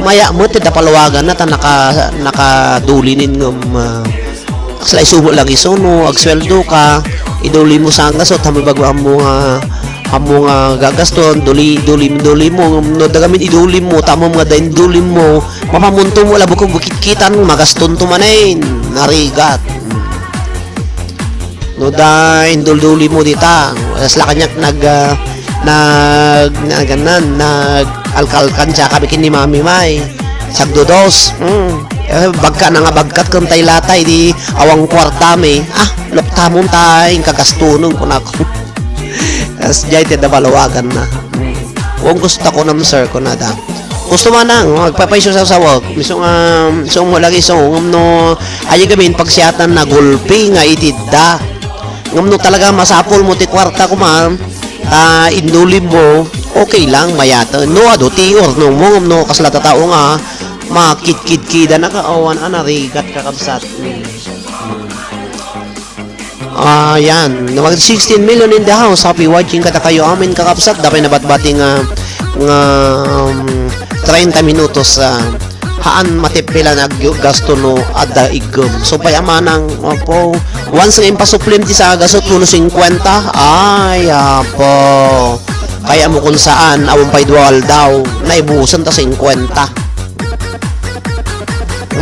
maya met ti paluwaganna ta naka-, nakadulinin ngem, ah, kasla isu met lang isu no agsweldo ka, iduli mo sa gasut, hamu bag-o ammo nga, ammo nga gagastuan, duli, duli, duli mo, no dagamin iduli mo, ta ammom nga dain duli mo, mapamunto mo, labok ko bukit-kitan, magastonto manen, narigat. No da indulduli mo dita, kasla kaniak nag, ah, nag, nag-, anan, nag-alkalkan siya kami ken ni Mami May. Sagdudos. Hmm. Eh, bagka na nga bagkat ken tay latay, di awan kuarta mi. Ah, luptamon ta, inka gastunon, kunako. Kasdiay ti adda paluwaganna. Hmm. Wen, gusto ko nam, sir, kunada. Gusto manang, agpapaiso sa sawag. Isu nga, isu mo lagi, isu, ngem no, ayo gamin, pagsiatan na gulpi nga itidda. Ngem no talaga masapul mo ti kuarta, kuman, ta indulib mo, okay lang, mayaten. No, adu ti urnong mo, ngem no, kasla ta tao nga, makitkidkida na ka, awan, a, narigat ka, kabsat. Ah, yan. Nawag sixteen million in the house. Happy watching kadakayo amin, kakabsat. Dapay nabatbati nga, nga, um, treinta minutos, ah, haan matipila nga aggasto no adda iggem. So, pay amanang, opo. Once nga impasuplem ti sa gasut, uno singkwenta. Ay, apo. Kaya mo kung saan, awan pay dua aldaw. Naibusan ta singkwenta.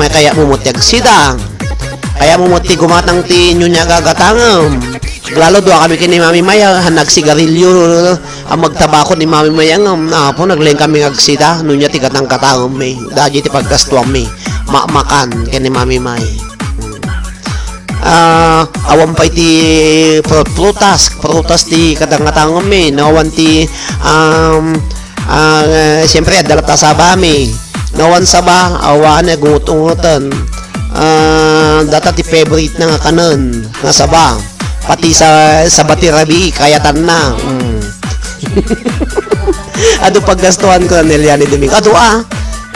May kaya mo mo ti agsida. Kaya mo mo ti gumatang ti inyo nia gagatangem. Lalo dua kami ken ni Mami Maya, han nagsigarilyo, a, magtabako ni Mami Maya ngem, apo, naglaing kami nga agsida, no nia ti gatang-gatangem mi. Daydi ti paggastuan mi. Makmakan ken ni Mami May. Ah, awan pay ti pru-, prutas, prutas ti gatang-gatangem mi. No awan ti, um, ah, siyempre, adda latta saba mi. No awan saba, awan, eh, gungot-ungoten. Ah, data ti favorite na nga kanen, nga saba. Pati sa, saba ti rabii, kayatanna. Mm. Adu paggastuan ko, Neliani Domingo. Adu, ah.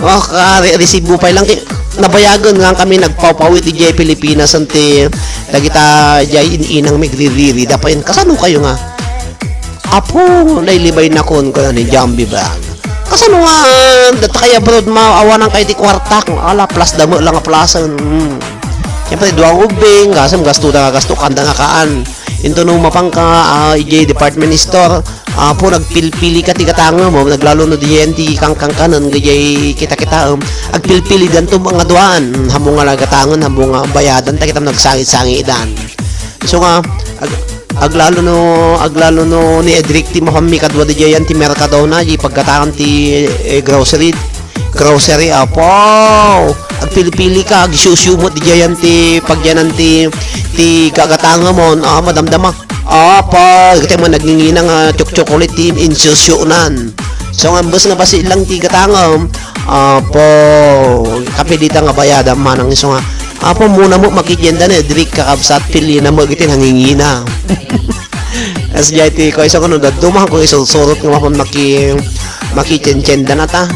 Oh, ka-, re-, receive mo pay lang ki-, nabayagen nga kami nagpawpawid idiay Pilipinas, anti dagita diay in-inang migririri. Dapayen, kasano kayo nga? Apo, nailibay na kun, kuna ni Jambi Bag. Kasano nga, data kay abroad, ma-, awanan kay ti kwartak. Ala, plus damo lang nga plusen. Hmm. Siyempre, duang ubbing, gasem gasto da nga gasto, kanda nga kaan. Into no mapang ka, ah, idiay department store, apo, nagpilpili ka ti gatangem, oh, naglalo no diyen ti kangkangkanen, idiay kita-kitaem. Agpilpili danto nga duaan, hmm, hamo nga nagatangen, hamo nga bayadan, ta kita nagsangit-sangitan. So nga, ag-, aglalo no, aglalo no ni Edric ti mapan mi kadua di diayan ti merkadona, di pagkatangan ti, eh, grocery, grocery, apo. Agpilpili ka, agsiusiu met di diayan ti pagyanan ti, ti gagatangem, ah, madamdama. Apo, iti man nagngingina nga chok-, chocolate ti insiusiunan. So nga, bes nga basi lang ti gatangem, apo, kapilita nga bayadam manang isu nga, apo, muna mo makitienda ni Edric, kakabsat, pilina mo iti nangingina. As jay ti ko isu nga no, daduma ko isursurot nga mapan maki-, makitiendienda na ta.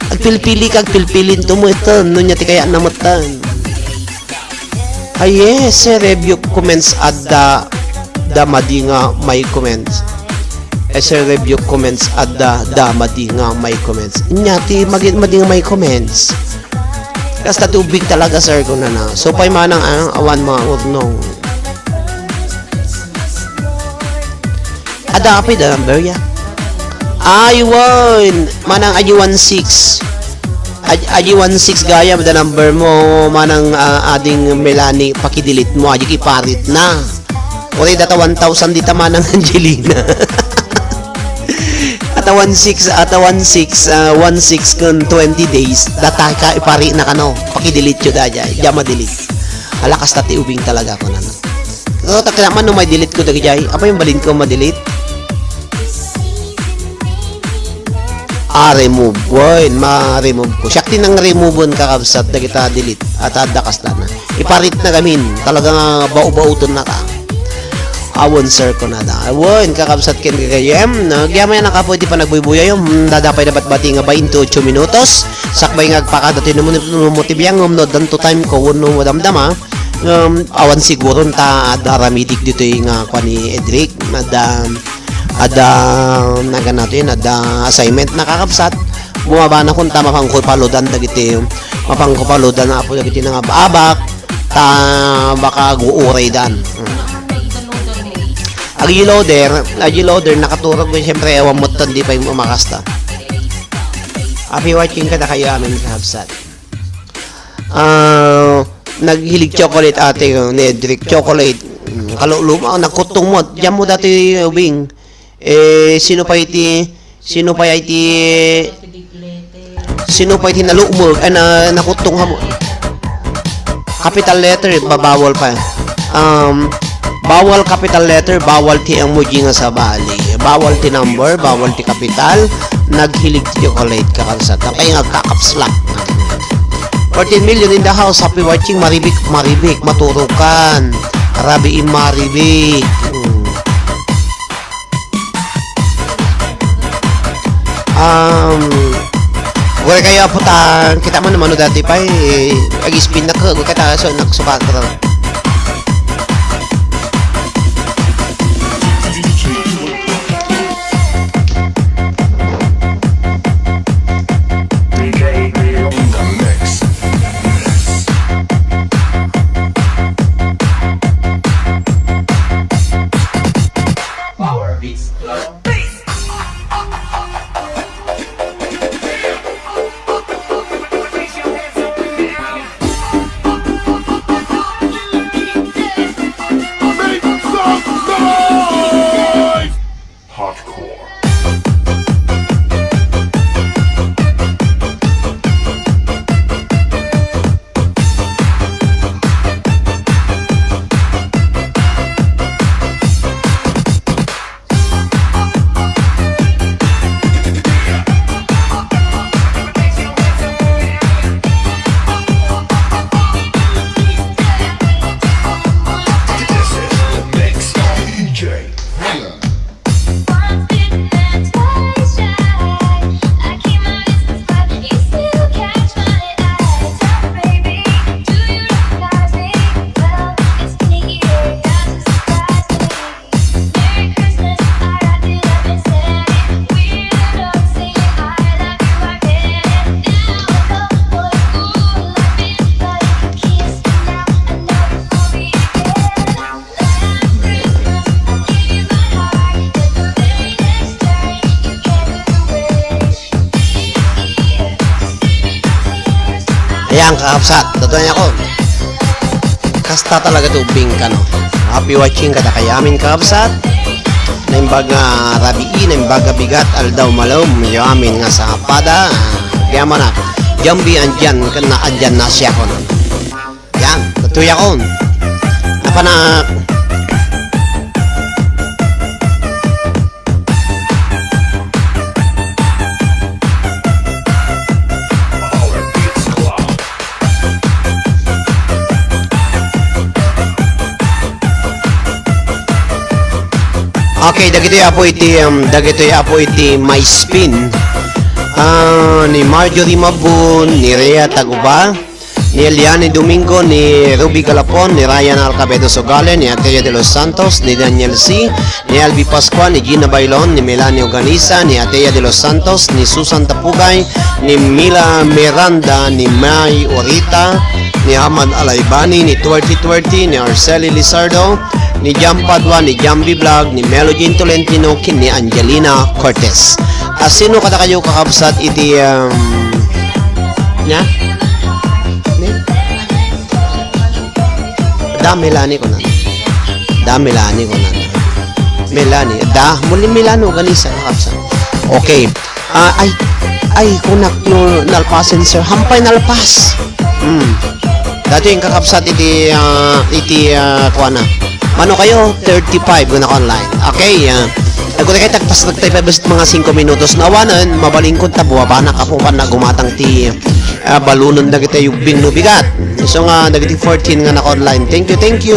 Agpilpili ka, agpilpili to mo ito, no niya ti kaya na matan. Ah, yes, sir, review comments adda da madi nga may comments. Eh, sir, review comments adda da madi nga may comments. Nya ti magi-, madi nga may comments. Kasta tubig talaga, sir, ko na na. So, pay manang, ah, awan mga urnong. Ada apay da number ya? Aywan! Manang adi one six. Ad-, adi one six gayam da number mo, manang, ah, ading Melanie, pakidelete mo, adi kiparit na. Uray data one thousand dita manang Angelina. At One six, ata one six, ah, one six ken twenty days, data ka ipari na kano, pakidelete yo daydiay, diak ma-delete. Ala, kasta ti ubing talaga, kunana. So, ta kaya man no may delete ko dagijay, apay mabalinko ma-delete? Ah, remove. Wen, ma-remove ko. Siak ti nang-remove-en, kakabsat, dagita delete. At adda kasta na. Iparit na gamin. Talaga nga bau-bauton na ka. Awan, sir, ko na da. Awan, kakabsat ken gagayem. Nagyamay na kapo iti panagbuybuyayom. Hmm, dada pay na batbati nga twenty-eight minutos. Sakbay nga agpakada ti numo, numo ti biangom, no, dan to time ko, wenno madamdama. Um, awan siguro ta adda ramidik ditoy nga kuan ni Edric. Adda, adda, nagan nato yun, adda assignment na, kakabsat. Bumaba na kun ta mapangko paludan dagiti, mapangko paludan apo dagiti nangababak, ta baka aguuray dan. Mm. Agi loader, agi loader, nakaturog, siyempre, awan mo tan di pa yung umakasta. Happy watching kadakayo amin, kakabsat. Ah, naghilig chocolate ate, oh, ni Edric. Chocolate. Mm, kaluluma, nagkutong mo. Diyan mo dati, ubing. Eh, sino pa iti, sino pa iti, sino pa iti nalumog, ay, na, nakutong ha mo? Capital letter, babawal pa. Um, bawal capital letter, bawal ti emoji nga sabali. Bawal ti number, bawal ti kapital. Naghilig ti chocolate, kakabsat. Apay nga agka-caps lock. Fourteen million in the house. Happy watching, Maribik, Maribik, maturukan. Rabi in Maribik. Hmm. Um, wala kayo apo ta, kita man naman no dati pa, eh, ag-spin na ko, wala ka ta, so, nagsukat ka. Make some noise! Hardcore. Ayan, kakabsat. Totoo niya ko. Kasta talaga ti ubing kano. Happy watching kadakayo amin, kakabsat. Naimbag nga rabii, naimbag nga bigat, aldaw malem, yo amin nga sapada. Diyan man na. Jambi andyan, kana andyan na siya ko na. Yan, natuya ko. Napanak. Okay, dagitoy apo iti, um, dagitoy apo iti My Spin. Ah, ni Marjorie Mabun, ni Rhea Taguba, ni Eliane Domingo, ni Ruby Galapon, ni Ryan Alcabedo Sogale, ni Atea de los Santos, ni Daniel C, ni Albi Pascua, ni Gina Bailon, ni Melanie Organisa, ni Atea de los Santos, ni Susan Tapugay, ni Mila Miranda, ni May Orita, ni Ahmad Alaibani, ni Twerty Twerty, ni Arceli Lizardo, ni Jam Padua, ni Jambi Vlog, ni Melo Jean Tolentino, ken ni Angelina Cortez. Asino kadakayo, kakabsat, iti, um, nia? Ni? Da Melanie ko na. Da Melanie ko na. Melanie. Da, muli Milano, ganisa, kakabsat. Okay. Ah, ay, ay, kunak no nalpasen, sir. Hampay nalpas. Hmm. Daytoy nga kakabsat iti, ah, iti, ah, kuana. Mano kayo? Thirty-five nga naka-online. Okay, ah. Agko na kayo, tagpas-, nagtaypay basit mga singko minutos. Nawanan, mabalin ko ta buwabanak, apo, kan nagumatang ti, ah, balunon dagiti yubbing no bigat. So nga, dagiti fourteen nga naka-online. Thank you, thank you.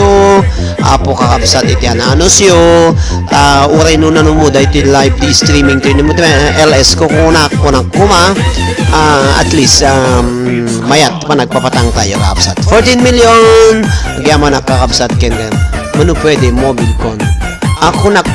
Apo, kakabsat, iti ananusyo. Ah, uray no nano mo, daytoy live di streaming to, inimo ti, ah, L S ko, kunak, kunak, kuma. Ah, at least, um, mayat pa nagpapatang tayo, kakabsat. Fourteen million! Agyaman, kakabsat, ken, ken. Mano pwede, mobile con. Ako nak-,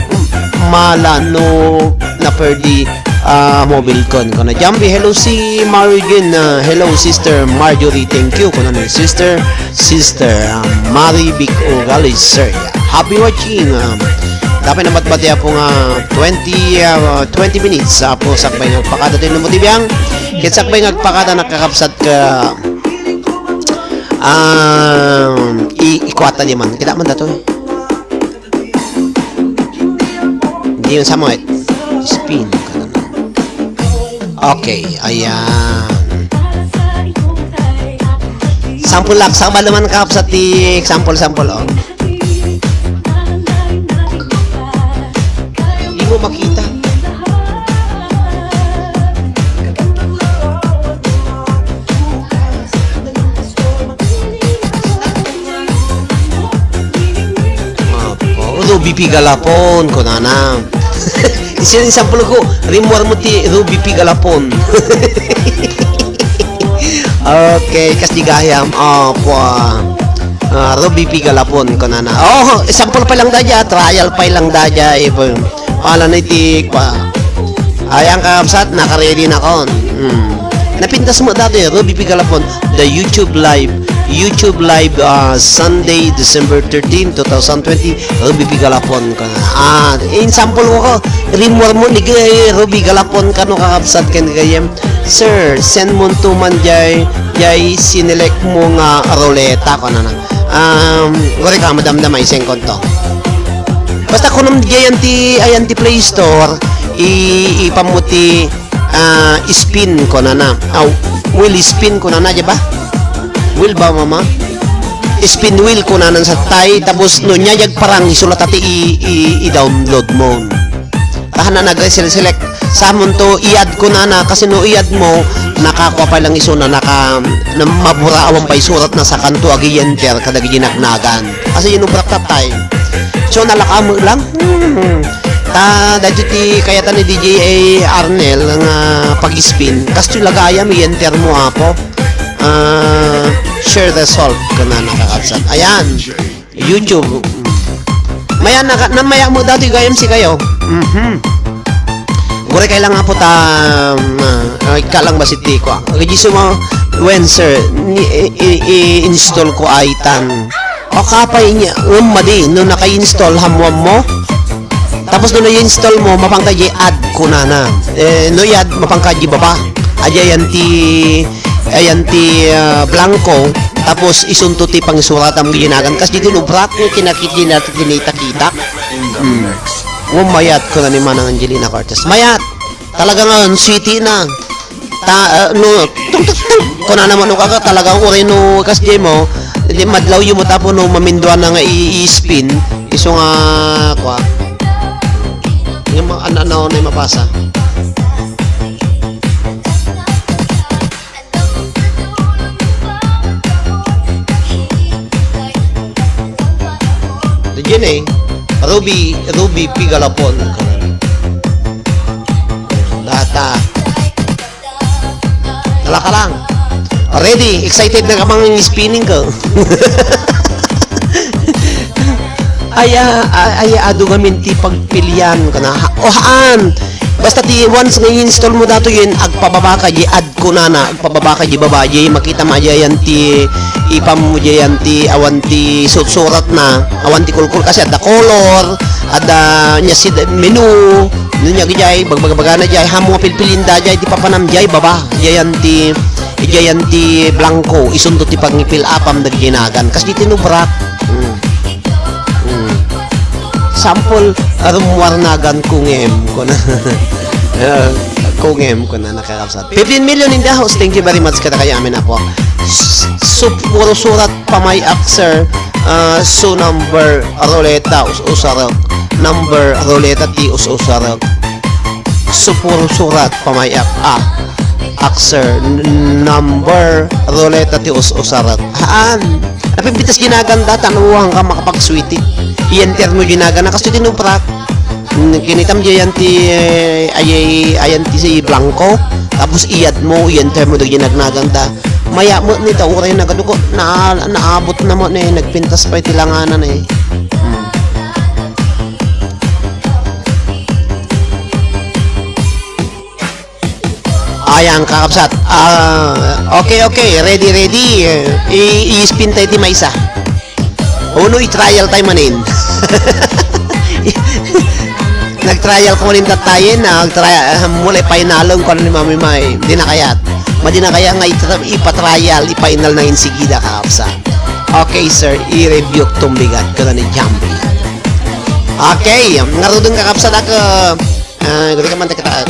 mala no naperdi, ah, mobile con. Kono, Jambi, hello, si Mary Jane, ah, hello, Sister Marjorie, thank you. Kono ni Sister, Sister, ah, Mary Vic Ugalis, sir. Yeah. Happy watching. Um, dapat na matbati po nga twenty, ah, twenty minutes. Apo, sakbay nga agpakada tayo ng mutibiyang. Kit sakbay nga agpakada, nakakabsat ka, um, i-, ikwata di man. Kita man dato eh. Hindi yung samoy. Spin. Okay, ayan. Sample lang. Sa kabalo man, Kap, sa ti example, sample, oh. Hindi mo makita. Apo, Ruby P. Galapon, kunana. Isin example ko, rimmuar mo ti Ruby P. Galapon. Okay, kas di gayam. Apo, ah, Ruby P. Galapon, kunana. Oh, example pa lang da dya, trial pa lang da dya, eh, Wala na iti kua. Ayan, kakabsat, naka-ready na kon. Hmm. Napintas mo dati, Ruby P. Galapon, the YouTube live. YouTube live, ah, Sunday, December thirteen, two thousand twenty, Ruby P. Galapon ka na. Ah, in sample ko ko, rimor mo ni Gay, Ruby Galapon kano kakabsat ken gayem. Sir, send mo to man jay, jay sinelect mo nga ruleta ko na na. Um, guri ka, madamdama, iseng konto. Basta kunam di ayan ti, ayan ti Play Store, i-, ipammo ti, ah, spin kunana. Aw, wheel spin kunana, di ba? Wheel ba, mama? Spin wheel kunana sa tay, tapos no nya yagparang, isulat ti i-, i-, i-download mo. Tahan na nag-select. Samon to, i-add kunana, kasi no i-add mo, nakakua pa lang isuna, naka, na, mabura awan pa isurat na sa kanto, agi enter, kadagiti nagnagan. Kasi yun, ubrak tatay. So, nalaka mo lang. Hmm. Ta, dati ti kayatan ni D J A Arnel nga pag-spin. Kasto lagayam, i-enter mo, apo. Ah, share result, kana nakakabsat. Ayan. YouTube. Maya na, na maya mo dati gayam si kayo. Mhm. Gure kay lang apo ta, um, ah, ikalang basit ti ko. Kay Jisu mo, when, sir, ni, i, i, i-install ko ay tan. O kapay niya, um, madi, no naka-install, hamwam mo. Tapos no na-install mo, mapangkay di add kunana. Eh, no i-add, mapangkay di baba. Adi ayan ti, ayan ti, ah, blanco. Tapos isunto ti pangisuratam ginagan. Kas di tinubrak, kinakikita, kinitakita. Hmm. Umayat, kuna ni Manang Angelina Cortez. Mayat! Talaga nga, sweetie na. Ta, ah, no, tung, tung, tung. Kuna naman, no, kaga, talagang uray, no, kas di mo, di madlaw yung mata po, no, maminduan na nga i-, i-spin. Iso nga, kwa. Yung mga ano-ano na yung mabasa. Diyan eh. Ruby, Ruby P. Galapon. Data. Dala ka lang. Ready? Excited na ka bang spinning ko? Aya, a-, aya, adu ngamin ti pagpilian ko na. Ha-, o haan. Basta ti once nga i-install mo dato yun, agpababa ka, di add kunana, agpababa ka, di baba, di makita mo ayan ti ipam mo, di ayan ti awan ti su-, surat na, awan ti kulkul kasi adda color, adda nya si menu, no nya gijay, bagbagbaga na jay, ha mo pilpilin da jay, ti papanam jay, baba, di ayan ti, di ayan ti blanco, isunto ti pangipil apam dagjinagan, kas di tinubrak. Hmm. Hmm. Sample, arum warnagan kungem, kuna. Ah, kungem, kunana, kakabsat. Fifteen million in the house. Thank you very much kadakayo amin, apo. S-, su-, puro surat pamayak, sir. Ah, so number ruleta, us-usarek. Number ruleta ti us-usarek. So puro surat pamayak. Ah, ak, sir. N-, number ruleta ti us-usarek. Haan. Napimpitas ginagan data, ano, ka makapag-sweetie. I-enter mo ginagan na, kastoy tinubrak. Mm, kinitam di ayan ti, eh, ayay, ayan ti si blanco. Tapos iyad mo, i-enter mo dagiti nagnaganta. Maya met ni ta uray nagadugo, na, naabot na met ni, nagpintas pay ti langanan, eh. Hmm. Ayan, kakabsat. Ah, okay, okay. Ready, ready. Eh, i-, i-spin tayo ti maysa. Uno, i-trial tayo manin. Nag-trial ko manin tattayen, ah, nag-trial, ah, mula ipainalon ko ni Mami May. Di na kayat. Madi na kaya nga itra-, ipa-trial, ipainal na insigida, kakabsat. Okay, sir. I-review tumbigat ko na ni Jambi. Okay, ngaruden, kakabsat, ako. Ah, guri ka man, takita.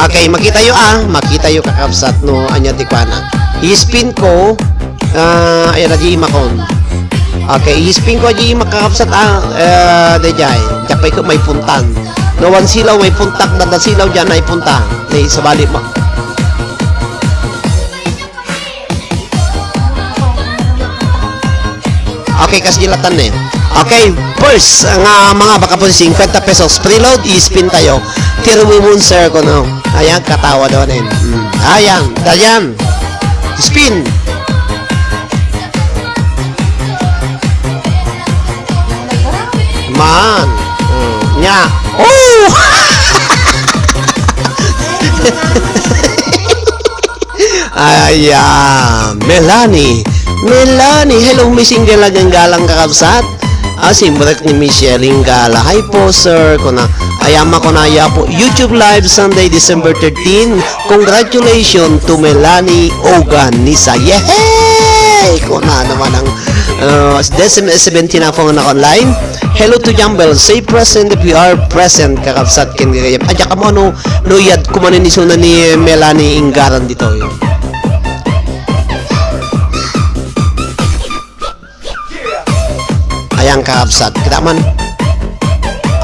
Okay, makitayo, ah. Makitayo, kakabsat, no ania ti kuana. I-spin ko, ah, ayan na di imakon. Okay, i-spin ko di imak, kakabsat, ah, eh, daydiay. Diak pay ko maipuntan. No, one silaw maipuntak, dada silaw diyan maipunta. Ni sabali mo. Okay, kas jilatan ni. Okay, first nga mga baka po singkwenta pesos. Preload, i-spin tayo. Tiro mo mun, sir, kuno. Ayan, katawa daw na yun. Hmm. Ayan, dayan. Spin. Man. Hmm. Nya. Oh! Ayan, Melanie. Melanie, hello, missing ka lang ang galang, kakabsat. Ah, simbret ni Michelle Ingala. Hi po, sir. Kuna, ayama ko na ya po. YouTube Live, Sunday, December thirteen. Congratulations to Melanie Oganisa. Yehey! Kuna naman ang, uh, December seventeen na po nga naka-online. Hello to Jambel. Say present if you are present, kakabsat, ken gagayam. Adya ka mo, ano, no, iyad ko man ni suna ni Melanie Ingaran ditoy. Ayan, kakabsat. Kita man.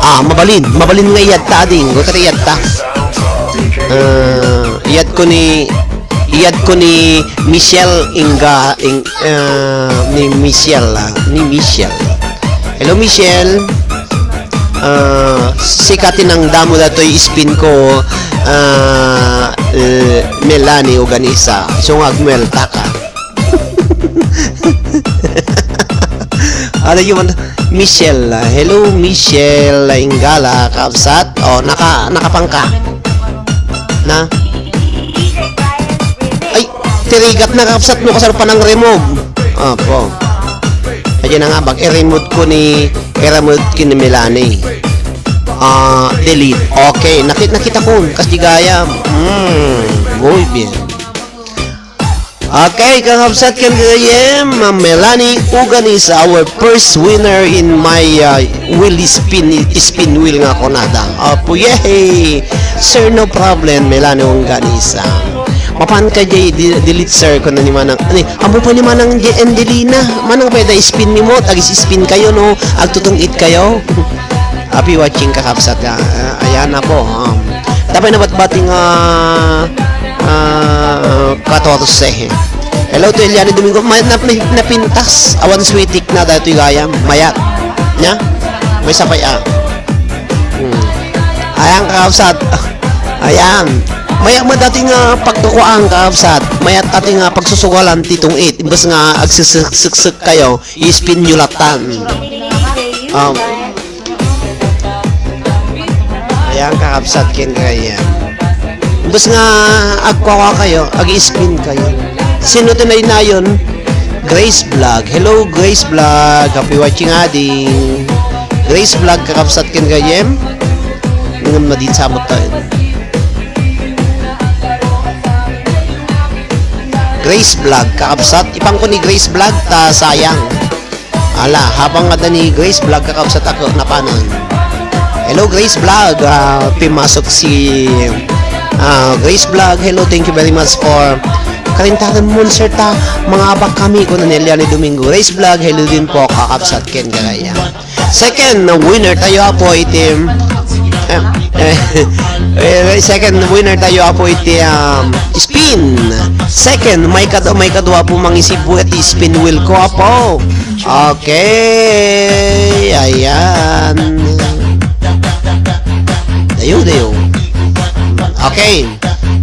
Ah, mabalin. Mabalin nga iyad ta, ading. Huwag ka iyad ta. Ah, iyad ko ni, iyad ko ni Michelle Inga, Ing-, ah, ni Michelle, ah, ni Michelle. Hello, Michelle. Ah, sika ti nangdamo datoy spin ko, ah, eh, Melanie Oganisa. So nga agmuelta ka. Ano yun? Michelle. Hello, Michelle Ingala, kabsat. Oh, naka, nakapangka. Na? Ay, tirigat na, kabsat, no, kasano pa nang remove? Apo. Ayan na nga, bag, i-remove ko ni, i-remove ko ni Melanie. Ah, delete. Okay, nakit-, nakita ko. Kas di gaya. Hmm, muy bien. Okay, kakabsat ken gagayem, Ma'am Melanie Uganis, our first winner in my, uh, wheel spin, spin wheel nga kunada. Apo, yay! Sir, no problem, Melanie Uganis. Ah, mapan ka jay di-, delete, sir, kuno ni Manang, ani, amo pa ni Manang J-, Angelina, Manang pwede spin ni mo, tagis spin kayo, no? Agtutungit kayo. Happy watching, kakabsat, ah, ah, ayan na po, um, tapay na batbating, ah, ah, katorse. Hello to Eliane Domingo. May, nap-, may, napintas. Awan sweetik na dahil ito gayam. Mayat. Nya? May sapay, ah. Hmm. Ayan, kakabsat. Ayan. Mayat mo dati nga pagtukuan, kakabsat. Mayat dati nga pagsusugalan titong it. Imbes nga agsiksik-, siksik kayo, ispin nyo latan. Um, Ayan, kakabsat ken gayam. Imbes nga agkukuha kayo, ag-spin kayo. Sino ti naynayon? Grace Vlog. Hello, Grace Vlog. Happy watching, ading. Grace Vlog, kakabsat ken gayam. Ngem madin samot tayo. Grace Vlog, kakabsat. Ipangko ni Grace Vlog, ta sayang. Ala, habang adda ni Grace Vlog, kakabsat, ako, napanan. Hello, Grace Vlog. Ah, pimasok si, ah, Grace Vlog. Hello, thank you very much for Karintaran Monster ta. Mga abak kami, kuna ni Eliane Domingo. Grace Vlog, hello din po, kakabsat ken gagayam. Second winner tayo, apo, iti, eh, eh, eh, second winner tayo, apo, iti, um, spin. Second, may kad-, may kadua po mangisibu iti spin wheel ko, apo. Okay, ayan. Dayo, dayo. Okay.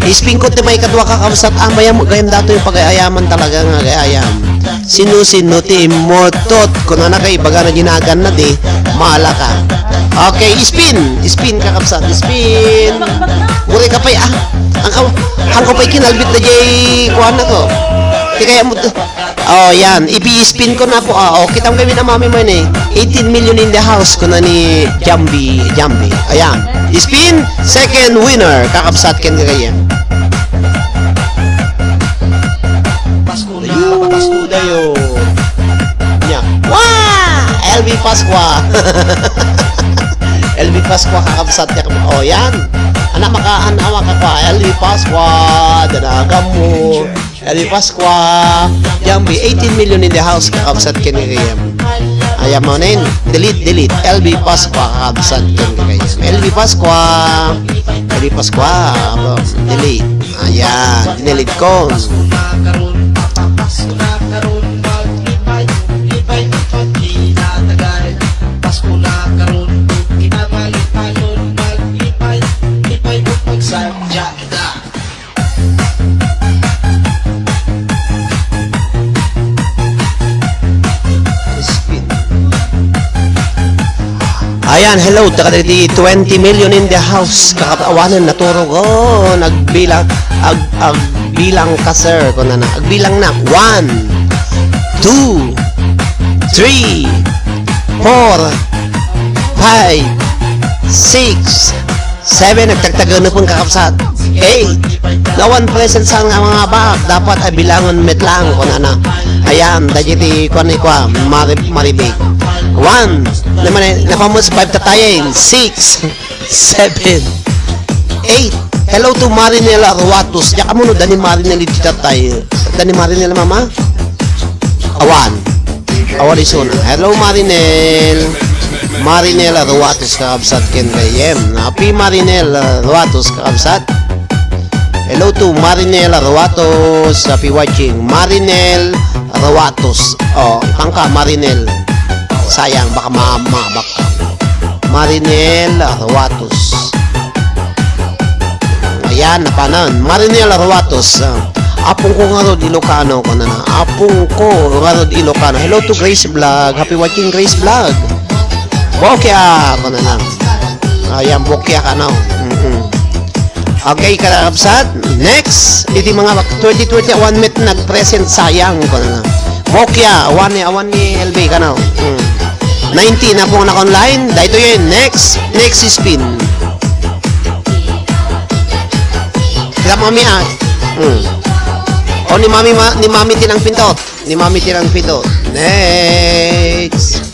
Ispin ko ti may kadua, kakabsat. Ah, mayam, gayam dato yung pag-ayaman talaga nga gayam. Sino-sino ti immutot? Kunana kay ibaga na ginagan na di, maala ka. Okay, spin. Spin, kakabsat. Spin. Uri ka pay, ah. Ang ka, ang ko pay kinalbit na jay, kuan na ko. Ti kaya mo, oh, yan. Ipi-spin ko na po. Ah, oh, kita mo kami na mami mo yun eh. Eighteen million in the house, kuna ni Jambi, Jambi. Ayan. Spin, second winner. Kakabsat ken gagayam. Pasko na, Pasko dayo. Nya. Wow! L V Pascua. L V Pascua, kakabsat niya. Oh, yan. Anak, maka-, anak, makakwa. L V Pascua. Danagan mo. L V Pascua. Yan, be eighteen million in the house, kakabsat ken gagayam. Ayan mo nen. Delete, delete. L V Pascua, kakabsat ken gagayam. L V Pascua. L V Pascua. Abo, delete. Ayan, dinilit ko. Ayan, hello, taga dagiti twenty million in the house. Kakatawanan, naturog. Oh, nagbilang, ag-, agbilang ka, sir. Kunana, agbilang na. One, two, three, four, five, six, seven, nagtagtagano pon, kakabsat. Eight. No one present sa nga mga abak. Dapat ay bilangon met lang, kunana. Ayan, dagiti kuan ni kua, mari-, maribig. One. Naman, napamus five tatayen. Six. Seven. Eight. Hello to Marinela Ruatos. Diak amuno, dani Marinela iti tatay. Dani Marinela, mama? Awan. Awan isuna. Hello, Marinel. Marinel Ruatos, kakabsat, ken gayam. Happy Marinel, uh, Ruatos, kakabsat. Hello to Marinel Ruatos. Happy watching. Marinel Ruatos. Oh, ipangka, Marinel. Sayang, baka ma-, maabak ka. Marinel Ruatos. Ayan, napanan. Marinel Ruatos. Ah, apong ko ngarud Ilocano, kunana. Apong ko ngarud Ilocano. Hello to Grace Vlog. Happy watching, Grace Vlog. Bokya, kunana. Ayan, bokya ka, no? Mm-mm. Okay, kakabsat. Next, iti mga twenty twenty-one met nag-present, sayang, kunana. Bokya, awan ni, awan ni L B, kano? Mm. Nineteen na pong naka-online. Daytoy, next, next spin. Kita, mami, ah. Hmm. O, ni mami, ma-, ni mami tinang pintot. Ni mami tinang pintot. Next.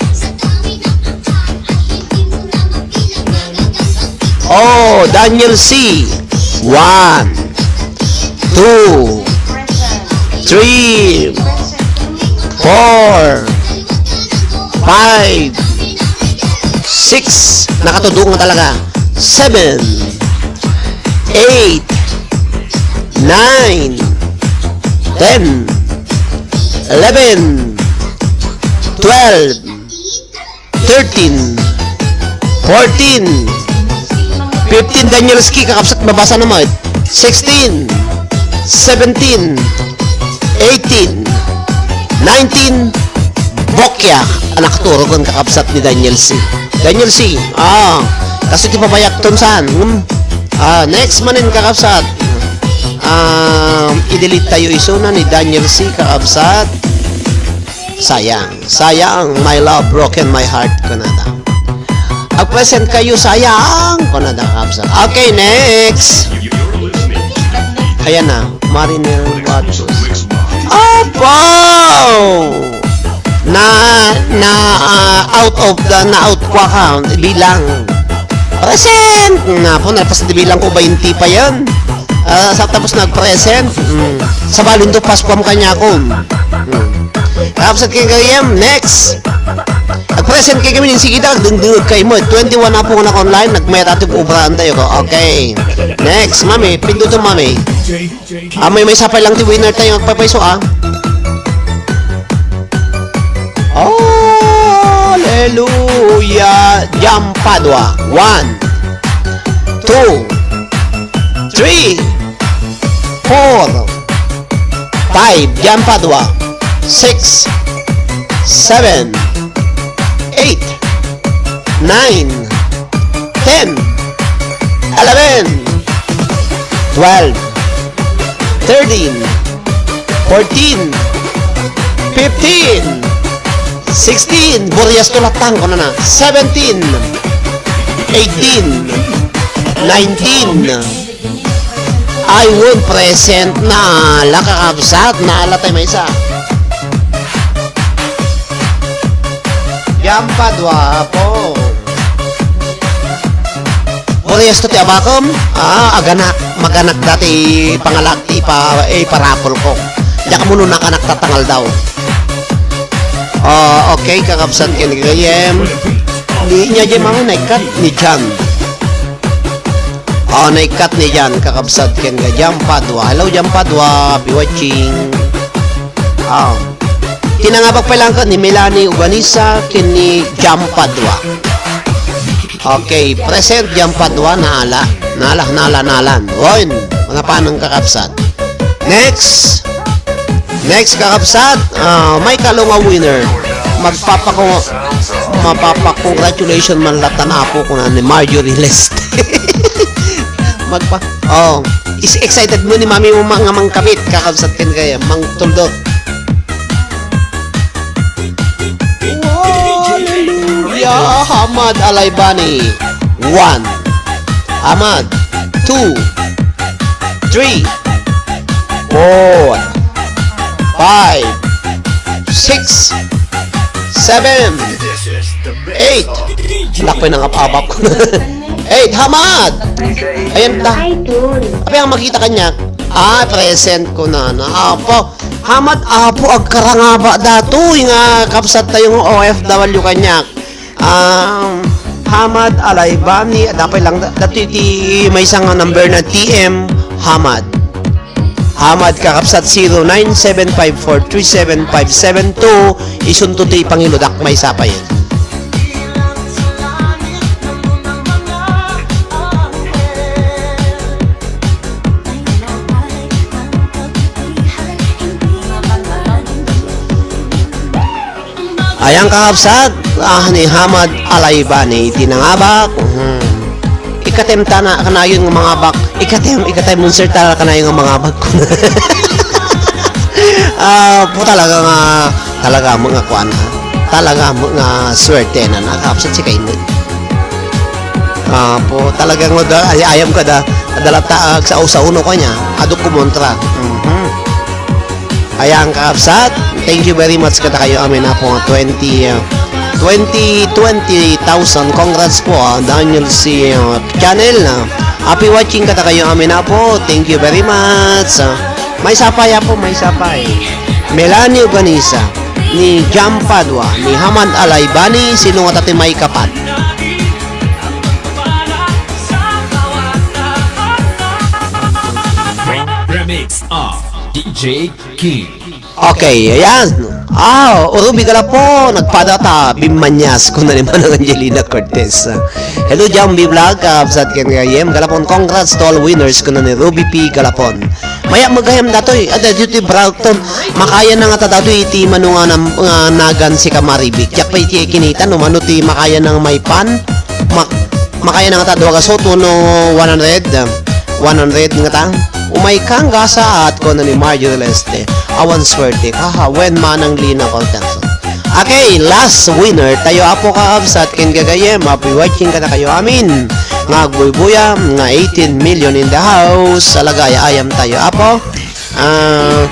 Oh, Daniel C. One, two, three, four, five, six. Nakatudong na talaga. Seven, eight, nine, ten, eleven, twelve, thirteen, fourteen, fifteen, Daniel Ski, kakabsat, mabasa na mo. Sixteen, seventeen, eighteen, nineteen, Bokya, anak turugon, kakabsat ni Daniel C. Daniel C, ah, kasi ti papayak ton saan? Hmm? Ah, next manen, kakabsat. Ah, i-delete tayo isuna ni Daniel C, kakabsat. Sayang. Sayang, my love, broken my heart, kunada. Ag-present kayo, sayang, kunada, kabsat. Okay, next. Ayan na, Marinel Batos. Apo! Na, na, ah, out of the, na out kwa ka, bilang. Present! Nga po, nalpas na bilang ko, bainti pa yan. Ah, sa tapos nag-present. Mm. Sa balon to, Paskuam kanya ko. Mm. Kakabsat ken gayam, next. Nag-present kay kami, sige da, dingdingag kay mo. Twenty-one na po nga naka-online, nagmayat ato, obraan tayo ko. Okay. Next, mami, pinduto, mami. Ah, may, may sapay lang ti winner tayo, agpaypayso, ah. Hallelujah! Jam Padua. One, two, three, four, five. Jam Padua. Six, seven, eight, nine, ten, eleven, twelve, thirteen, fourteen, fifteen, sixteen, Burias to latang, kunana, seventeen, eighteen, nineteen. Ay, won, present na ala, kakabsat, na ala tayo maysa. Jam Padua po. Burias to ti abakem. Ah, aganak, maganak dati pangalak ti ipa, eh, parapol ko. Diak mo nakanak tatangal daw. Ah, okay, kakabsat ken gayem. Di niya di mama naikat ni John. Oh, naikat ni Jan, kakabsat ken ga Jam Padua. Hello, Jam Padua. Happy watching. Oh. Tinangabak pa lang ka ni Melanie Uganisa ken ni Jam Padua. Okay, present Jam Padua, naala. Naala, naala, nalan. Oy, mga panang kakabsat. Next. Next, kakabsat, ah, may kalunga winner. Magpapako-, mapapakongratulation man latan apo ko na ni Marjorie Leste. Magpa-, oh, is excited mo ni mami mo mga mangkabit, kakabsat ken gayam, mangtuldok. Hallelujah! Hamad Alaibani. One. Hamad. Two. Three. Four. Five. Six. Seven. Eight. Anak, pinangap-abap ko na. Eight. Hamad! Ayan ta. Ay, tol. Abi, ang makita kanya. Ah, present ko na na. Apo. Hamad, apo, agkarangaba datoy nga kabsat tayo nga O F W kanya. Ah, Hamad Alaibani, dapat lang da-, datoy ti maysa nga number na T M Hamad. Hamad, kakabsat, zero nine seven five four three seven five seven two. Isunto ti pangiludak, maysa pay. Ayan, kakabsat, ah, ni Hamad Alaibani, tinangabak. Hmm. Ikatem tana, kanayon nga mangabak. Ikatem, ikatem, monster tana, kanayon nga mangabak. Ah, po talaga nga, talaga mo nga kuan, ha? Talaga mo nga swerte na nakapsat si Kainit. Ah, po talaga nga da, ay, ayam ka da, adalata, ah, sa usa uno kanya, aduk kumontra. Mhm. Ayan, kakabsat. Thank you very much kada kayo amin na po, twenty, uh, twenty, twenty thousand. Congrats po, ah, Daniel C, uh, Channel. Ah, happy watching kada kayo amin na po. Thank you very much. Ah, may sapay po, may sapay. Melanie Uganisa, ni Jam Padua, ni Hamad Alaibani, sino nga tati may kapat? Remix of D J King. Okay, ayan. Ah, Ruby Galapon, nagpada ta, Bimanyas, kuna ni Manang Angelina Cortez. Hello, Jambi Vlog, kabsat ken gayem, Galapon, congrats to all winners, kuna ni Ruby P Galapon. Maya magayam datoy, ada ditoy Brockton, makaya na nga ta datoy iti mano nga nam-, nga nagan si Kamaribik. Yak pa iti kinita, no, mano ti makaya nang may pan, mak-, makaya na nga ta dua ka soto no one hundred, one hundred nga ta. Umay ka nga saat, kuna ni Marjorie Leste. Awan swerte ka, ha? Wen Manang Lina Cortez. Okay, last winner tayo, apo, kakabsat ken gagayem. Happy watching kada kayo amin. Nga agbuybuya, nga eighteen million in the house. Salagaya ayam tayo, apo. Ah,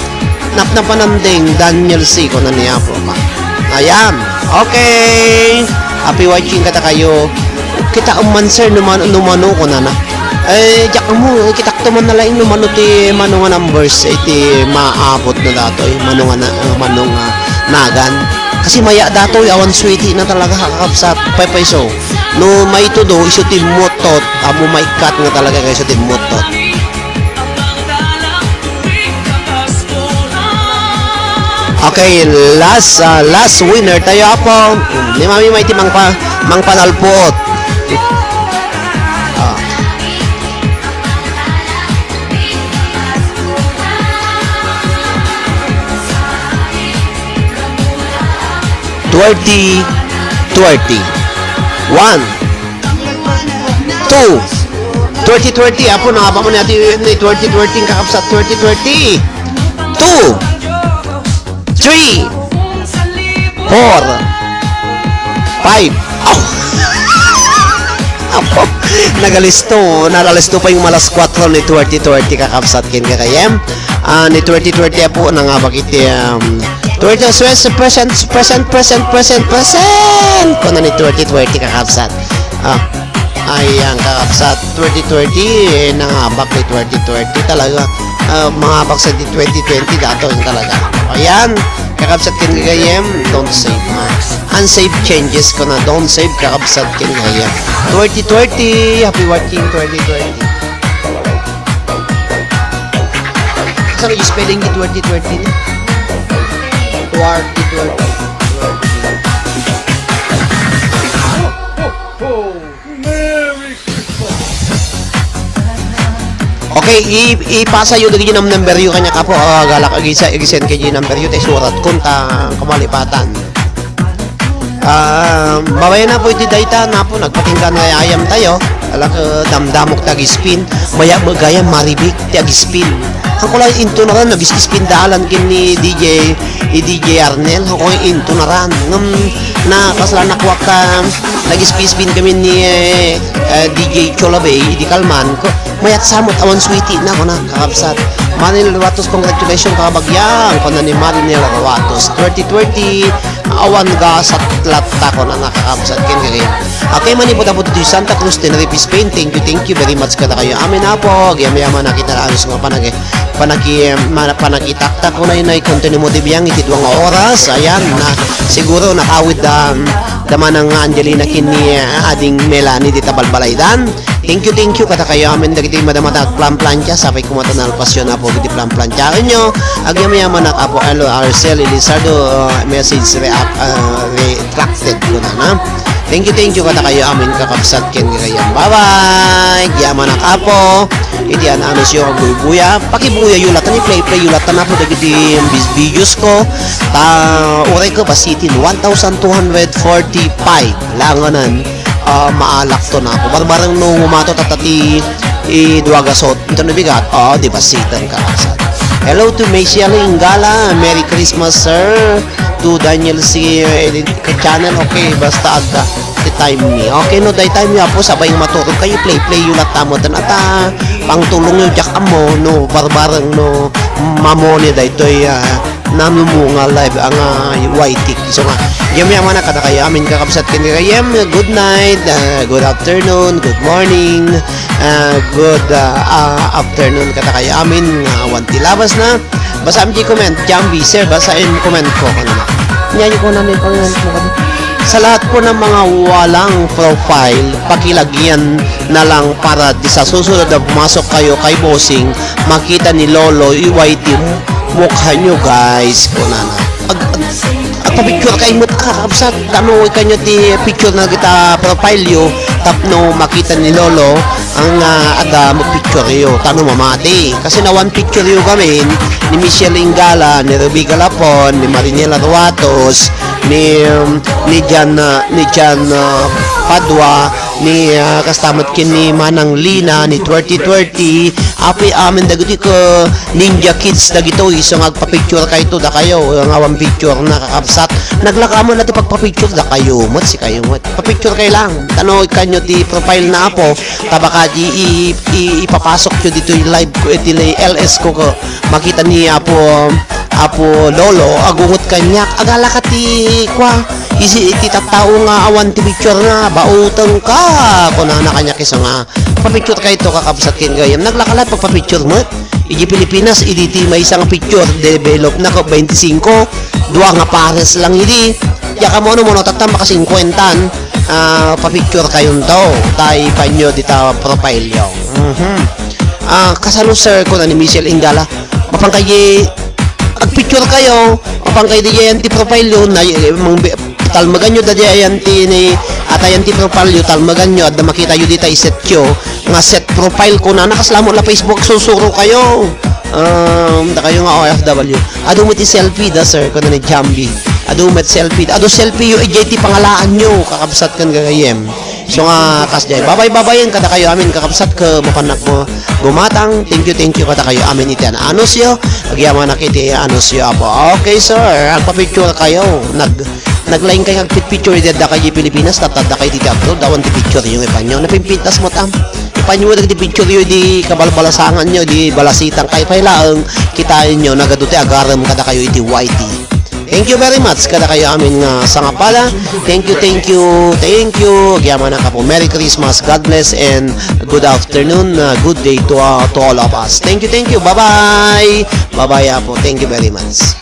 napnapanan ding Daniel C, kuna ni apo ka. Ayan. Okay. Happy watching kada kayo. Kita man, sir, no mano, no mano, kunana. Eh, diak ammo, kitak to man na laeng no mano ti mano nga numbers, iti maabot na datoy, mano nga na, mano nga nagan. Kasi maya datoy, awan suwiti na talaga, kakabsat, paypayso. No maitudo, isu ti muttot, ammo maikkat nga talaga kayso ti muttot. Okay, last, ah, last winner tayo, apo. Ni Mami may ti mangpa-, mangpanalpot. Ah. Twenty twenty. One. Two. Twenty twenty, apo, nangabak man ni Ate Yuyun ni twenty twenty, kakabsat, twenty twenty. Two. Three. Four. Five. Oh! Apo, nagalisto. Nagalisto pa yung malas kwatro ni twenty twenty, kakabsat, ken gagayyem. Ah, ni twenty twenty, apo, nangabak iti, um, twenty, present, present, present, present, present. Kuna ni twenty twenty, kakabsat. Ah, ayan, kakabsat, twenty twenty, eh, nangabak ni twenty twenty talaga. Ah, mangabak sa di twenty twenty, dato yun talaga. Ayan, kakabsat ken gagayyem, don't save. Ah, unsave changes ko na, don't save, kakabsat ken gagayyem. Twenty twenty, happy watching twenty twenty. Saan yung spelling ni twenty twenty ni? Twenty twenty. Merry Christmas! Okay, i-, ipasa yu dagiti nam-, number yu kaniak, apo, ah, galak, agisa-, agi-send kay number yu, ta isurat kun ta kamalipatan. Ah, babaen, apo, iti dayta, napo, nagpatingga nga ayam tayo. Alak, eh, damdamok ti ag-spin. Maya, magayam, maribik ti ag-spin. Ako lang intunaran, nag-spin dalan ken ni D J, ni D J Arnel. Ako lang intunaran. Ngem, na, kasla nakuak ka, nag-spin-spin kami ni, eh, eh, D J Cholabay, di kalman ko. Mayat samot awan suwiti na, kuna, kakabsat. Marinel Ruatos, congratulations, kabagyang, kuna ni Marinel Ruatos. Twenty twenty, awan gasat latta, kuna, kakabsat, ken kagay. Okay, manipud-apud ti Santa Cruz, Tenerife, Spain. Thank you, thank you very much kadakayo. Amin, apo, agyamayaman a kita, anos nga panagi-, panaki-, ma-, panakitaktak, kuna, inay, continue mo ti biang iti dua nga oras. Ayan, na, siguro, nakawid, um, da manang Angelina ken ni, ah, Ading Melanie dita balbalaydan. Thank you, thank you, kadakayo amin dagiti madamata agplanplancha, sapay koma ta nalpasyo, apo, iti planplanchaenyo. Agyamayaman a, apo, hello, Arcel Elizardo, uh, message react, uh, retracted ko na, na. Thank you, thank you, kadakayo amin, kakabsat, ken gagayyem. Bye-bye! Agyaman a, apo, iti an-anusyo, agbuybuyam. Pakibuyayo latta, i-play-play yo latta, apo, dagiti bis-, videos ko. Ta, uray ko, basitin, one thousand two hundred forty-five. Langanan. Ah, maalak to na ako. Barbareng no umato tatta ti, i, dua gasot. Ito no bigat. Ah, di ba sitan ka, kasat? Hello to Michelle Ingala. Merry Christmas, sir. To Daniel C, eh, ka channel. Okay, basta agda ti time ni. Okay, no, day time ni apo, sabay nga maturog kayo, play-play yung latta mo. Tan ata, pangtulong yung jack amo, no, barbareng, no, mamoni daytoy, ah, nanumunga live ang, ah, Y T. So nga, agyamayaman a kadakayo amin kakabsat ken gagayyem. Good night, ah, good afternoon, good morning, ah, good, ah, ah, afternoon kadakayo amin nga awan ti labas na. Basaam ti comment, Jambi, sir, basaen comment ko, ano na. Yan ko na may comment mo kami. Sa lahat po ng mga walang profile, pakilagyan na lang para di sa susunod na pumasok kayo kay Bossing, makita ni Lolo, Y T mukha nyo, guys. Kunana. Ag-, ag-, agpa-picture kayo mo, kakabsat. Tano kanyo ti picture na kita profile yo, tapno makita ni Lolo ang, ah, ada mo picture yo. Tano mamati. Kasi na one picture yo kami ni Michelle Ingala, ni Ruby Galapon, ni Marinela Ruatos, ni, um, ni Jan, ah, ni Jan, ah, Padua, ni, ah, kastamat ken ni Manang Lina, ni twenty twenty, apoy amin dagiti ko Ninja Kids dagito, isu nga agpa-picture kayto, dakayo, nga awan picture na kakabsat. Naglakaman na ti pagpa-picture, dakayo met, sikayo met. Pa-picture kay lang. Tano kanyo ti profile na apo, ta baka di i-, i-, ipapasok yo ditoy live ko, iti L S ko, ko. Makita ni Apo, Apo Lolo, agungot kaniak. Agala ka ti, kwa, Isi iti tattao nga awan ti picture na, bauteng ka, kunana kaniak isu nga, "Papicture kayto, kakabsat ken gayam." Naglakalat pagpapicture met. Iti Pilipinas, iti maysa nga picture, develop na ko, twenty-five, dua nga pares lang idi. Diak ammo no, mano tatta, maka-singkuentan, ah, papicture kayonto, tay panyo dita profile yo. Mhm. Ah, kasano, sir, kuna ni Michelle Ingala? Mapan kay agpicture kayo, mapan kay di yan ti profile yo, na, mang, talmagan yo da di yan ti ni, ata yan ti profile yo, talmagan yo, adda makita yo dita iset yo, nga set profile ko na, nakaslamot la Facebook, susuro kayo. Um, da kayo nga O F W. Adu met ti selfie da, sir, kuna ni Jambi. Adu met selfie. Adu selfie yo, ijay ti pangalaan yo, kakabsat ken gagayem. So nga, kasjay, babay-babayen kada kayo amin, kakabsat, ket mapannak mo gumatang. Thank you, thank you kada kayo amin iti anusyo. Agyamanak iti anusyo, apo. Okay, sir, agpapicture kayo. Nag, naglaing kayo agpipicture iti adda kayo Pilipinas, tapno adda kayo iti abroad, awan ti picture yo, ipanyo. Napimpintas mo tam. Ipanyo dagiti picture yo, di kabalbalasangan yo, di balasitan kayo, pay laeng, kitaen yo, nagadu ti agarem kada kayo iti Y T. Thank you very much kada kayo amin nga sangapala. Thank you, thank you, thank you. Agyamanak, apo. Merry Christmas, God bless, and good afternoon, uh, good day to, uh, to all of us. Thank you, thank you. Bye-bye. Bye-bye, apo. Thank you very much.